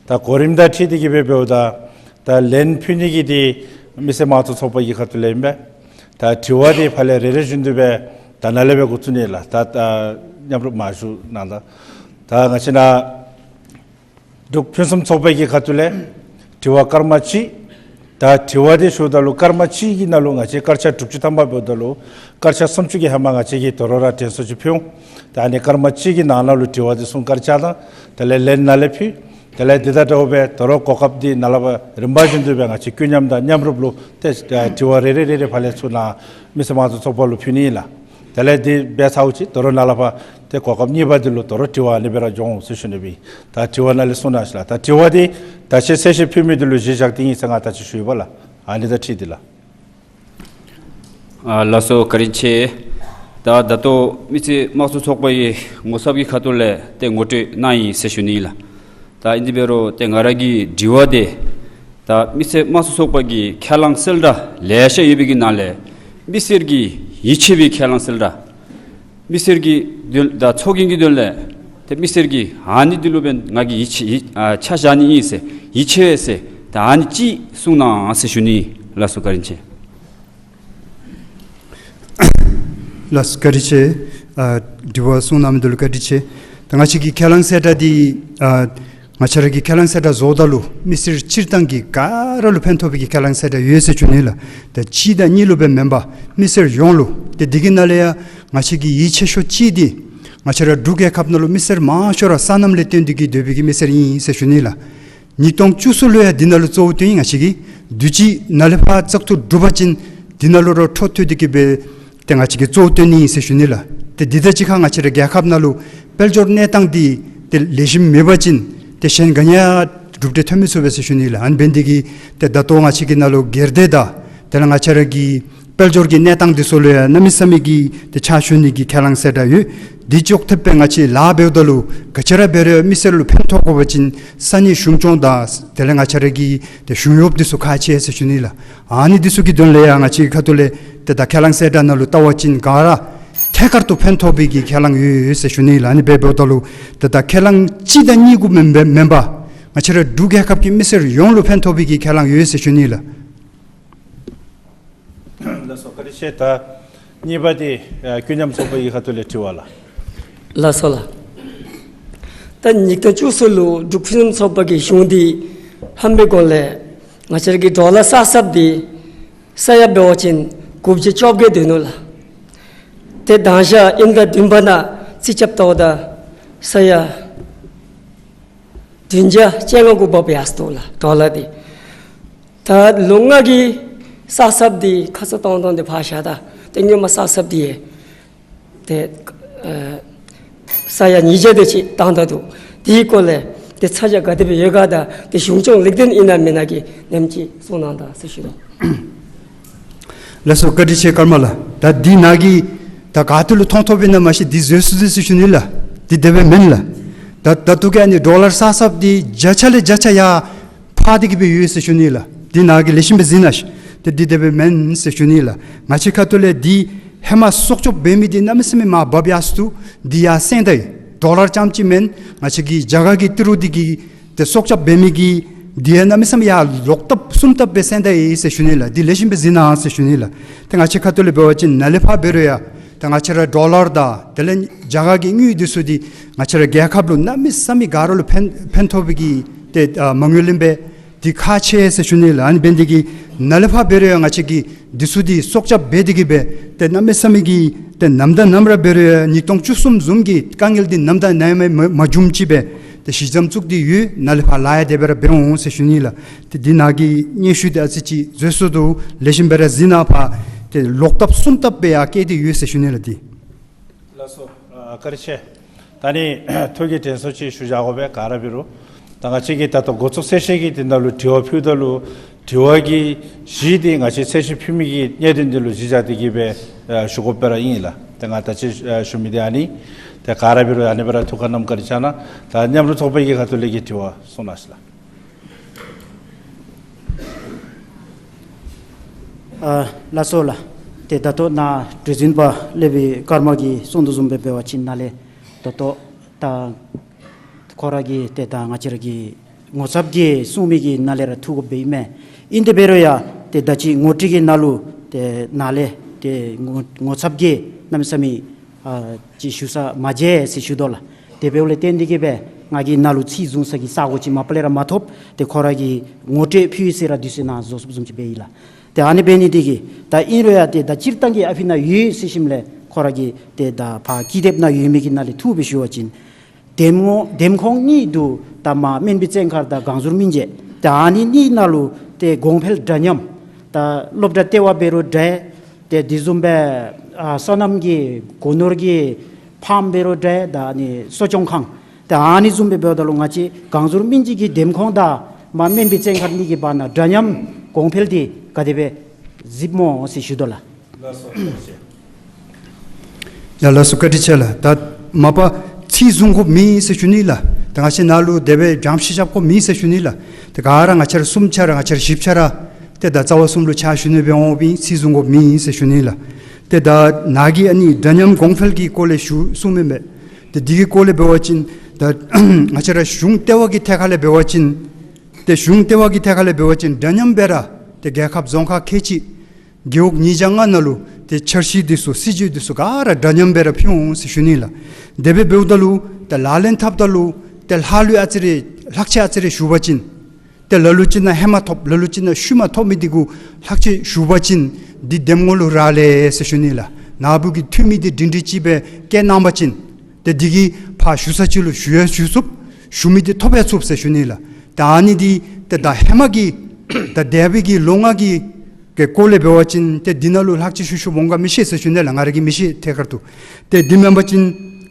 ད་གོ་རིམ་དང་འཁྲིལ་ཏེ་གི་སྦེ་འབདཝ་ད་ད་ལན་ཕུལ་ནི་གི་འདི་མི་སེར་དམངས་གཙོ་ཚོགས་པ་གི་ཁ་ཐུག་ལས་ཨིན་པས། ད་དྲི་བ་འདི་ཕར་ལས་རེ་རེ་བཞིན་དུ་སྦེ་ད་ནཱ་ལས་སྦེ་འགོ་བཙུགས་ནི་ལགས། ད་ད་མཉམ་རུབ་མ་ཞུ་གནང་ད། ད་ང་བཅས་ནཱ་འབྲུག་ཕུན་སུམ་ཚོགས་པའི་གི་ཁ་ཐུག་ལས་དྲི་བ་སྐར་མ་གཅིག། ད་དྲི་བ་འདི་ཞུཝ་ད་ལུ་སྐར་མ་གཅིག་གི་ནང་ལུ་ང་བཅས་སྐར་ཆ་དྲུག་ཅུ་ཐམ་པ་འབདཝ་ད་ལུ་སྐར་ཆ་སུམ་ཅུ་གི་ཧེ་མ་ང་བཅས་ཀྱིས་དོ་རུང་ར་དྲན་གསོ་ཅིག་ཕུལ་འོང་། ད་ཨ་ནི་སྐར་མ་གཅིག་གི་ནང་ན་ལུ་དྲི་བ་འདི་གསུང་སྐར་ཆ་དང་དེ་ལས་ལན་ནཱ་ལས་ཕུལ། དེ་ལས་འདི་དང་འདྲཝ་སྦེ་དོ་རུང་གོ་སྐབས་འདི་ནཱ་ལས་ཕར་རིམ་པ་བཞིན་དུ་སྦེ་ང་བཅས་ཀུན་མཉམ་དང་མཉམ་རུབ་ལུ་ཏེ་དྲི་བ་རེ་རེ་རེ་རེ་ཕར་ལས་ཚུར་ནཱ་མི་སེར་དམངས་གཙོ་ཚོགས་པ་ལུ་ཕུལ་ནི་ཨིན་ལགས། དེ་ལས་འདི་འབད་ཚརཝ་ཅིག་དོ་རུང་ནཱ་ལས་ཕར་ཏེ་གོ་སྐབས་གཉིས་པ་འདི་ལུ་དོ་རུང་དྲི་བ་ཨ་ནི་སྦེ་ར་འབྱུང་འོང་ཟེར་ཞུ་ནི་སྦེ། ད་དྲི་བ་ནཱ་ལས་གསུང་གནང་ཤིག་ལགས། ད་དྲི་བ་འདི་ད་ཅི་གསལ་བཤད་ཕུལ་མི་འདི་ལུ་གཞི་བཞག་སྟེ་ཨིན་ཟེར་ང་ད་ཅི་ཞུ་ཡི་པ་ལགས། ཨ་ནི་དང་འཁྲིལ་ཏེ་ལགས། ཨ་ལགས་སོ་བཀའ་དྲིན་ཆེ། ད་ད་ལྟོ་མི་སེར་དམངས་གཙོ་ཚོགས་པ་གི་ངོ་ཚབ་ཀྱི་ཁ་ཐུག་ལས་ཏེ་ངོ་སྤྲོད་གནང་ཡི་ཟེར་ཞུ་ནི་ལགས། ད་ཨིན་དེ་འབད་རུང་ཏེ་ང་ར་གི་དྲི་བ་འདི་ད་མི་སེར་དམངས་གཙོ་ཚོགས་པ་གི་ཁས་བླངས་གསལ་བསྒྲགས་ལེ་ཤ་ཡོད་པའི་གི་ནང་ལས་མི་སེར་གྱིས་ཡིད་ཆེས་པའི་ཁས་བླངས་གསལ་བསྒྲགས། མི་སེར་གྱི་དོན་དང་ཚོགས་རྒྱན་གྱི་དོན་ལས་ཏེ་མི་སེར་གྱིས་ཨ་ནི་འདི་ལུ་འབདན་ང་གིས་ཡིད་ཆེས་ཡིད་ཨ་ཆ་བཞག་ནི་ཨིན་ཟེར་ཡིད་ཆེས་ཟེར་ད་ཨ་ནི་ཅིག་གསུང་གནང་ཟེར་ཞུ་ནི། ལགས་སོ་བཀའ་དྲིན་ཆེ། ལགས་སོ་བཀའ་དྲིན་ཆེ། ཨ་དྲི་བ་གསུང་གནང་མི་འདི་ལུ་བཀའ་དྲིན་ཆེ། ད་ང་བཅས་ཀྱི་ཁས་བླངས་གསལ་བསྒྲགས་འདི་ཨ་ང་བཅས་ར་གི་ཁས་བླངས་གསལ་བསྒྲགས་བཟོཝ་ད་ལུ་མི་སེར་སྤྱིར་བཏང་གི་ག་ར་ལུ་ཕན་ཐོགས་པའི་གི་ཁས་བླངས་གསལ་བསྒྲགས་ཡོད་ཟེར་ཞུ་ནི་ལགས། ད་གཅིག་དང་གཉིས་ལུ་སྦེ་མེན་པར་མི་སེར་ཡོངས་ལུ། ཏེ་འདི་གི་ནང་ལས་ཡང་ང་བཅས་ཀྱི་ཡིད་ཆེས་ཤོས་གཅིག་འདི་ང་བཅས་ར་འབྲུག་རྒྱལ་ཁབ་ནང་ལུ་མི་སེར་མང་ཤོས་ར་སོ་ནམ་ལས་བརྟེན་ཏེ་གི་སྡོད་པའི་གི་མི་སེར་ཨིན་ཟེར་ཞུ་ནི་ལགས། ཉིས་སྟོང་བཅུ་གསུམ་ལུ་ཡང་འདི་ནང་ལུ་གཙོ་བོ་བཏོན་ཡི་ང་བཅས་ཀྱིས། དུས་ཅི་ནཱ་ལས་ཕར་བཙག་འཐུ་གྲུབ་པ་ཅིན་འདི་ནང་ལུ་ར་འཕྲོ་མཐུད་དེ་གི་སྦེ་ཏེ་ང་བཅས་ཀྱིས་གཙོ་བོ་བཏོན་ནི་ཨིན་ཟེར་ཞུ་ནི་ལགས། ཏེ་འདི་དང་གཅིག་ཁར་ང་བཅས་ར་རྒྱལ་ཁབ་ནང་ལུ་དཔལ་འབྱོར་གནས་སྟངས་འདི་ཏེ་ལེགས་ཤོམ་མེད་པ་ཅིན་ཏེ་གཞན་ག་ནི་ཡང་གྲུབ་འབྲས་ཐོན་མི་ཚུགས་པས་ཟེར་ཞུ་ནི་ལགས། ཨ་ནི་འབད་ནི་འདི་གིས་ཏེ་ད་ལྟོ་ང་བཅས་ཀྱི་ནང་ལུ་སྒེར་སྡེ་དང་དེ་ལས་ང་བཅས་ར་གི་དཔལ་འབྱོར་གྱི་གནས་སྟངས་འདི་ཚུ་ལུ་ཡང་གནམ་མེད་ས་མེད་ཀྱི་ཏེ་ཆ་བཞག་ནི་གི་ཁས་བླངས་གསལ་བསྒྲགས་ཡོད། འདི་ཅོག་འཐདཔ་སྦེ་ང་བཅས་ལཱ་འབདཝ་ད་ལུ་ག་ཅི་ར་འབད་རུང་མི་སེར་ལུ་ཕན་ཐོགས་དགོ་པ་ཅིན་ས་གནས་གཞུང་སྐྱོང་དང་དེ་ལས་ང་བཅས་ར་གི་ཏེ་གཞུང་གཡོགཔ་འདི་ཚུ་ཁག་ཆེ་ཟེར་ཞུ་ནི་ལགས། ཨ་ནི་འདི་ཚུ་གི་དོན་ལས་ཡང་ང་བཅས་ཁ་ཐུག་ལས་ཏེ་ད་ཁས་བླངས་གསལ་བསྒྲགས་ནང་ལུ་བལྟ་བ་ཅིན་ག་ར་ཐད་ཀར་དུ་ཕན་ཐོགས་པའི་གི་ཁས་བླངས་ཡོད་ཡོད་ཟེར་ཞུ་ནི་ལགས། ཨ་ནི་འབདཝ་ད་ལུ་ཏེ་ད་ཁས་བླངས་གཅིག་དང་གཉིས་གུ་མེན་མེན་མེན་པར་ང་བཅས་ར་འབྲུག་རྒྱལ་ཁབ་ཀྱི་མི་སེར་ཡོངས་ལུ་ཕན་ཐོགས་པའི་གི་ཁས་བླངས་ཡོད་ཟེར་ཞུ་ནི་ལགས། ལགས་སོ་བཀའ་དྲིན་ཆེ། ད་གཉིས་པ་འདི་ཨ་ཀུན་མཉམ་ཚོགས་པ་གི་ཁ་ཐུག་ལས་དྲི་བ་ལགས། ལགས་སོ་ལགས། ད་ཉིས་སྟོང་བཅུ་གསུམ་ལུ་འབྲུག་ཕུན་སུམ་ཚོགས་པ་གི་གཞུང་འདི་ཧམ་པའི་སྒོ་ལས་ང་བཅས་ར་གི་ཌོ་ལར་གསར་གསརཔ་འདི་ས་ཡ་འབད་བ་ཅིན་དགུ་བརྒྱ་བཅོ་བརྒྱད་སྡོད་ནུག་ལགས། ཏེ་དང་ཞག་དབྱིན་ཟླ་བདུན་པ་ནང་རྩིས་རྐྱབ་བལྟཝ་ད་ས་ཡ་ བདུན་བརྒྱ་བཅོ་ལྔ་གུ་བབས་ཡར་སོ་ནུག་ལགས་ཌོ་ལར་འདི། ད་ལོ་ལྔ་གི་གསར་ཤོག་འདི་ཁ་ཙ་བཏང་བཏངམ་འདི་ཕར་བཞག་ད། ཏེ་སྔོན་མ་གསར་ཤོག་འདི་ཡང་ཏེ་ཨ་ས་ཡ་ཉིས་བརྒྱ་དེ་ཅིག་བཏང་ད་འདུག། དེའི་སྐོར་ལས་ཏེ་ཚ་གྱང་ག་དེ་སྦེ་ཡོད་ག་དང་ཏེ་གཞུང་སྐྱོང་ལེགས་ལྡན་ཨིན་ན་མེན་ན་གི་ཉམས་ཅིག་གསུང་གནང་དང་ཟེར་ཞུ་དོ། ལགས་སོ། བཀའ་དྲིན་ཆེ་ཀརྨ་ལགས། ད་འདི་ནཱ་གིས་ད་ག་ཏེ་ལུ་མཐོང་མཐོངམ་ཨིན་ན་མ་ཤེས། འདི་འཛོལ་སོ་ནུག་ཟེར་ཞུ་ནི་ལགས། འདི་དེ་སྦེ་མེན་ལགས། ད་ད་ལྟོ་གི་ཨ་ནི་ཌོ་ལར་གསར་ཤོག་འདི་བརྒྱ་ཆ་ལས་བརྒྱ་ཆ་ཡར་འཕར་ཏེ་གི་སྦེ་ཡོད་ཟེར་ཞུ་ནི་ལགས། འདི་ནཱ་གིས་ལེགས་ཤོམ་སྦེ་གཟིགས་གནང་ཤིག། ཏེ་འདི་དེ་སྦེ་མེན་ཟེར་ཞུ་ནི་ལགས། ང་བཅས་ཁ་ཐུག་ལས་འདི་ཧེ་མ་སྲོག་སྐྱོབ་འབད་མི་འདི་གནམ་མེད་ས་མེད་མར་བབས་ཡར་སོ་ནུག། འདི་ཡར་སེང་ད་ཡི། ཌོ་ལར་རྐྱངམ་ཅིག་མེན། ང་བཅས་ཀྱི་རྒྱ་གར་གྱི་ཏི་རུ་འདི་གིས་ཏེ་སྲོག་སྐྱོབ་འབད་མི་གི་འདི་ཡང་གནམ་མེད་ས་མེད་ཡར་ལོག་ལྟབ་གསུམ་ལྟབ་སྦེ་སེང་ད་ཡི་ཟེར་ཞུ་ནི་ལགས། འདི་ལེགས་ཤོམ་སྦེ་གཟིགས་གནང་ཟེར་ཞུ་ནི་ལགས། ཏེ་ང་བཅས་ཁ་ཐུག་ལས་འབད་བ་ཅིན་ནཱ་ལས་ཕར་འབད་རུང་ཡང་ཏེ་ང་བཅས་ར་ཌོ་ལར་དང་དེ་ལས་རྒྱ་གར་གྱི་དངུལ་འདི་ཚུ་འདི་ང་བཅས་ར་རྒྱལ་ཁབ་ལུ་གནམ་མེད་ས་མེད་ག་ར་ལུ་ཕན་ཕན་ཐོགས་པའི་གི་ཏེ་ཨ་མ་དངུལ་ཨིན་པས། འདི་ཁག་ཆེ་ཟེར་ཞུ་ནི་ལགས། ཨ་ནི་འབད་ནི་འདི་གིས་ནཱ་ལས་ཕར་འབད་རུང་ཡང་ང་བཅས་ཀྱིས་འདི་ཚུ་འདི་སྲོག་སྐྱབ་འབད་དེ་གི་སྦེ་ཏེ་གནམ་མེད་ས་མེད་ཀྱི་ཏེ་ནམ་དང་ནམ་ར་འབད་རུང་ཡང་ཉིས་སྟོང་བཅུ་གསུམ་བཟུམ་གྱི་དཀའ་ངལ་འདི་ནམ་དང་ནམ་ཡང་མ་མ་བྱུངམ་ཅིག་སྦེ་ཏེ་ཞི་འཇམ་བཙུགས་ཏེ་ཡོད། ནཱ་ལས་ཕར་ལཱ་ཡང་དེ་སྦེ་ར་འབད་འོང་ཟེར་ཞུ་ནི་ལགས། ཏེ་འདི་ནཱ་གི་སྙན་ཞུ་འདི་ཨ་ཙི་ཅིག་འཛོལ་སོ་ནུག། ལེགས་ཤོམ་སྦེ་ར་གཟིགས་གནང་ཕར། ཏེ་ལོག་ལྟབ་གསུམ་ལྟབ་སྦེ་ཡར་བཀལ་ཏེ་ཡོད་ཟེར་ཞུ་ནི་ལགས། འདི། ལགས་སོ། ཨ་བཀའ་དྲིན་ཆེ། ད་ཨ་ནི་ཐུགས་ཀྱི་དྲན་གསོ་ཅིག་ཞུ་བཞག་དགོ་པས། ག་ར་འབད་རུང་ད་ང་བཅས་ཀྱིས་ད་ལྟོ་འགོ་བཙུགས་ཚར་ཞིནམ་གི་འདི་ནང་ལུ་དྲི་བ་ཕུལཝ་ད་ལུ་དྲི་བ་གི་གཞི་འདི་ང་བཅས་ཚར་ཞིནམ་ཕུལ་མི་གི་གནད་དོན་འདི་ལུ་གཞི་བཞག་སྟེ་གི་སྦེ་ཨ་ཞུ་དགོཔ་སྦེ་ར་ཨིན་ལགས། ཏེ་ང་ད་ཅི་ཨ་ཞུ་མི་འདི་ཨ་ནི། ཏེ་ག་ར་འབད་རུང་ཨ་ནི་སྦེ་ར་ཐུགས་ཁར་བསྣམས་བཀའ་དྲིན་བསྐྱང་གནང་། ད་མཉམ་རུབ་ཚོགས་པའི་གི་ཁ་ཐུག་ལས་ཀྱི་དྲི་བ་གསུང་གནང་ཞིག་ལགས། ཨ་ལགས་སོ་ལགས། ཏེ་ད་ལྟོ་ནཱ་གྲོས་འཛིན་པ་ལས་བྱེད་ཀརྨ་གིས་གསུངས་དོ་བཟུམ་སྦེ་འབད་བ་ཅིན་ནཱ་ལས་ད་ལྟོ་ད་ཁོ་ར་གིས་ཏེ་ད་ང་བཅས་ར་གི་ངོ་ཚབ་ཀྱིས་གསུང་མི་གི་ནང་ལས་ར་ཐུག་དགོཔ་སྦེ་ཨིན་མས། ཨིན་ཏེ་འབད་རུང་ཡང་ཏེ་ད་ཅི་ངོ་སྤྲོད་ཀྱི་ནང་ལུ་ཏེ་ནཱ་ལས་ཏེ་ངོ་ངོ་ཚབ་ཀྱིས་གནམ་མེད་ས་མེད་ཨ་ཅིག་ཞུ་ས་མ་མཇལ་ཟེར་ཞུ་དོ་ལགས། དེ་འབདཝ་ལས་བརྟེན་ཏེ་གི་སྦེ་ང་གིས་ནཱ་ལུ་ཚིག་བཟུང་ས་གི་ས་གོ་ཅིག་མ་པ་ལས་ར་མ་ཐོབ། ཏེ་ཁོ་ར་གིས་ངོ་སྤྲོད་ཕུལ་ཡི་ཟེར་ར་དུས་ཚོད་ནང་བཟོ་བཟུམ་ཅིག་སྦེ་ཨིན་ལགས། ཏེ་ཨ་ནི་འབད་ནི་འདི་གིས་ད་ཨིན་རུང་ཡང་ཏེ་ད་སྤྱིར་བཏང་གི་ཨ་ཕི་ནང་ཡོད་ཟེར་ཞིནམ་ལས་ཁོ་ར་གིས་ཏེ་ད་ཕར་ཀི་དེབ་ནང་ཡོད་མི་གི་ནང་ལས་ཐུག་སྦེ་ཞུ་བ་ཅིན་འདེམས་ངོ་འདེམས་ཁོངས་གཉིས་འདུག། ད་མར་སྨན་སྦི་བཙན་མཁར་དང་སྒང་ཟུར་སྨིན་བྱེད། ད་ཨ་ནི་གཉིས་ནང་ལུ་ཏེ་གོང་འཕེལ་འདྲ་མཉམ། ད་སློབ་གྲྭ་ལྟེ་བ་འབད་རུང་འདྲ། ཏེ་དེ་བཟུམ་སྦེ་ཨ་སོ་ནམ་གྱི་སྒོ་ནོར་གྱི་ཕཱམ་འབད་རུང་འདྲ། ད་ཨ་ནི་གསོ་སྐྱོང་ཁང་། ད་ཨ་ནི་བཟུམ་སྦེ་འབདཝ་ད་ལུ་ང་བཅས་སྒང་ཟུར་སྨིན་བྱེད་ཀྱི་འདེམས་ཁོངས་དང་མར་སྨན་སྦི་བཙན་མཁར་གཉིས་ཀྱི་བར་ན་འདྲ་མཉམ་གོང་འཕེལ་འདི་ག་དེ་སྦེ་གཟིགསཔ་སྨོ་ཟེར་ཞུ་དོ་ལགས། ལགས་སོ། ཡ་ལགས་སོ། བཀའ་དྲིན་ཆེ་ལགས། ད་མ་པ་ཚིག་བཟུང་དགོཔ་མེད་ཟེར་ཞུ་ནི་ལགས། ད་ང་བཅས་ནཱ་ལུ་དེ་སྦེ་འགྱངས་ཤེས་རྐྱབ་དགོཔ་མེད་ཟེར་ཞུ་ནི་ལགས། ཏེ་ག་ར་ང་བཅས་ར་གསུམ་ཆ་ར་ང་བཅས་ར་བཞི་ཆ་ར་ཏེ་ད་རྩ་བ་གསུམ་ལུ་ཕྱག་ཞུ་ནི་སྦེ་འོངམ་ཨིན། ཚིག་བཟུང་དགོཔ་མེད་ཟེར་ཞུ་ནི་ལགས། ཏེ་ད་ནཱ་གིས་ཨ་ནི་འདྲ་མཉམ་གོང་འཕེལ་གྱི་སྐོར་ལས་ཞུ་གསུངམ་ཨིན་པས། ཏེ་འདི་གི་སྐོར་ལས་འབད་བ་ཅིན་ད་ང་བཅས་ར་གཞུང་ལྟེ་བ་གི་ཐད་ཁར་ལས་འབད་བ་ཅིན་ཏེ་གཞུང་ལྟེ་བ་གི་ཐད་ཁར་ལས་འབད་བ་ཅིན་འདྲ་མཉམ་སྦེ་ར་ཏེ་རྒྱལ་ཁབ་རྫོང་ཁག་ཁལ་གཅིག་རྒེད་འོག་ཉིས་བརྒྱ་ལྔ་ནང་ལུ་ཏེ་འཆར་གཞི་འདི་ཚུ་སྲིད་བྱུས་འདི་ཚུ་ག་ར་འདྲ་མཉམ་སྦེ་ར་ཕུལ་འོང་ཟེར་ཞུ་ནི་ལགས། དེ་སྦེ་འབདཝ་ད་ལུ་ཏེ་ལག་ལེན་འཐབ་ད་ལུ་ཏེ་ལྷག་ལུས་ཨ་ཙི་རེ་ལྷག་ཆད་ཨ་ཙི་རེ་ཞུགས་པ་ཅིན་ཏེ་ལ་ལུ་ཅིག་ནང་ཧེ་མ་ཐོབ་ལ་ལུ་ཅིག་ནང་ཤུལ་མ་ཐོབ་མི་འདི་གུ་ལྷག་ཆད་ཞུགས་པ་ཅིན་འདི་འདེམས་ངོ་ལུ་རག་ལས་ཟེར་ཞུ་ནི་ལགས། ནཱ་བུ་གི་འཐུས་མི་འདི་སྒྲིང་སྒྲི་ཅིག་སྦེ་བཀལ་གནང་པ་ཅིན་ཏེ་འདི་གིས་ཕར་ཞུ་ས་ཅིག་ལུ་ཞུ་ཡང་ཞུ་ཚུགས། ཞུ་མི་འདི་ཐོབ་ཡང་ཚུགས་ཟེར་ཞུ་ནི་ལགས། ཏེ་ཨ་ནི་འདི་ཏེ་ད་ཧེ་མ་གི་ད་འདས་པའི་གི་ལོ་ལྔ་གི་གི་སྐོར་ལས་འབད་བ་ཅིན་ཏེ་འདི་ནང་ལུ་ལྷག་ཆད་ཞུ་ཞུཝ་འོང་ག་མི་ཤེས་ཟེར་ཞུ་ནི་ལགས། ང་ར་གིས་མི་ཤེས་ཐད་ཀར་དུ། ཏེ་འདི་མེན་པ་ཅིན་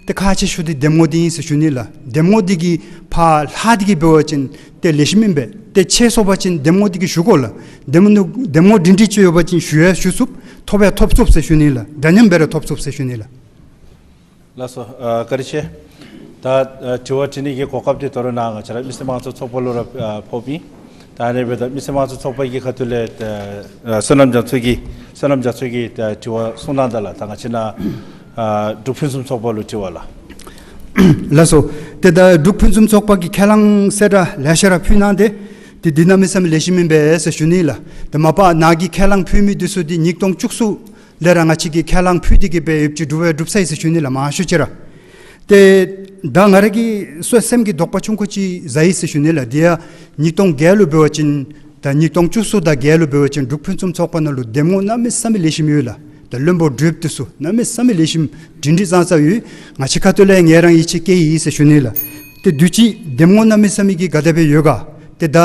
ཏེ་ཁག་ཆེ་ཤོས་འདི་འདེམས་ངོ་འདི་ཨིན་ཟེར་ཞུ་ནི་ལགས། འདེམས་ངོ་འདི་གིས་ཕར་ལྷག་འདི་གིས་འབད་བ་ཅིན་ཏེ་ལེགས་ཤོམ་ཨིན་པས། ཏེ་ཆད་སོང་པ་ཅིན་འདེམས་ངོ་འདི་གིས་ཞུ་དགོ་ལགས། འདེམས་ངོ་འདེམས་ངོ་སྒྲིང་སྒྲི་ཅིག་ཡོད་པ་ཅིན་ཞུ་ཡང་ཞུ་ཚུགས། ཐོབ་ཡང་ཐོབ་ཚུགས་ཟེར་ཞུ་ནི་ལགས། འདྲ་མཉམ་སྦེ་ར་ཐོབ་ཚུགས་ཟེར་ཞུ་ནི་ལགས། ལགས་སོ། ཨ་བཀའ་དྲིན་ཆེ། ད་ཨ་དྲི་བ་དྲི་ནི་གི་གོ་སྐབས་འདི་དོ་རུང་ནཱ་ང་བཅས་ར་མི་སེར་དམངས་གཙོ་ཚོགས་པ་ལུ་ར་ཨ་ཕོགཔ་ཨིན། ད་ཨ་ནི་འབདཝ་ད་མི་སེར་དམངས་གཙོ་ཚོགས་པ་གི་ཁ་ཐུག་ལས་ཨ་བསོད་ནམས་རྒྱ་མཚོ་གིས་བསོད་ནམས་རྒྱ་མཚོ་གིས་ད་དྲི་བ་གསུང་གནང་ད་ལགས། ད་ང་བཅས་ནཱ་ཨ་འབྲུག་ཕུན་སུམ་ཚོགས་པ་ལུ་དྲི་བ་ལགས། ལགས་སོ། ཏེ་ད་འབྲུག་ཕུན་སུམ་ཚོགས་པ་གི་ཁས་བླངས་ཟེར་ར་ལེ་ཤ་ར་ཕུལ་གནང་སྟེ་ཏེ་འདི་གནམ་མེད་ས་མེད་ལེགས་ཤོམ་ཨིན་པས་ཟེར་ཞུ་ནི་ལགས། ཏེ་མ་པ་ནཱ་གིས་ཁས་བླངས་ཕུལ་མི་འདི་ཚུ་འདི་ཉིས་སྟོང་བཅུ་གསུམ་ལས་ར་ང་བཅས་ཀྱིས་ཁས་བླངས་ཕུལ་ཏེ་གི་སྦེ་ཡོདཔ་ཅིག་འབྲུག་པའི་འབྲུག་ཚའི་ཟེར་ཞུ་ནི་ལགས། མང་ཤོས་ཅིག་ར། ཏེ་ད་ང་ར་གི་སོ་སེམས་ཀྱི་དོགས་པ་ཆུང་ཀུ་ཅིག་ཟ་ཡི་ཟེར་ཞུ་ནི་ལགས། འདི་ཡང་ཉིས་སྟོང་བརྒྱད་ལུ་འབད་བ་ཅིན་ད་ཉིས་སྟོང་བཅུ་གསུམ་དང་བརྒྱད་ལུ་འབད་བ་ཅིན་འབྲུག་ཕུན་སུམ་ཚོགས་པ་ནང་ལུ་འདེམས་ངོ་གནམ་མེད་ས་མེད་ལེགས་ཤོམ་ཡོད་ལགས། ད་བློན་པོ་གྲོས་འདི་ཚུ་གནམ་མེད་ས་མེད་ལེགས་ཤོམ་སྒྲིང་སྒྲི་ཙང་ཙང་ཡོད། ང་བཅས་ཁ་ཐུག་ལས་ངལ་རངས་ཡིད་ཆེས་བསྐྱེད་ཡི་ཟེར་ཞུ་ནི་ལགས། ཏེ་དུས་ཅི་འདེམས་ངོ་གནམ་མེད་ས་མེད་ཀྱི་ག་དེ་སྦེ་ཡོད་ག། ཏེ་ད་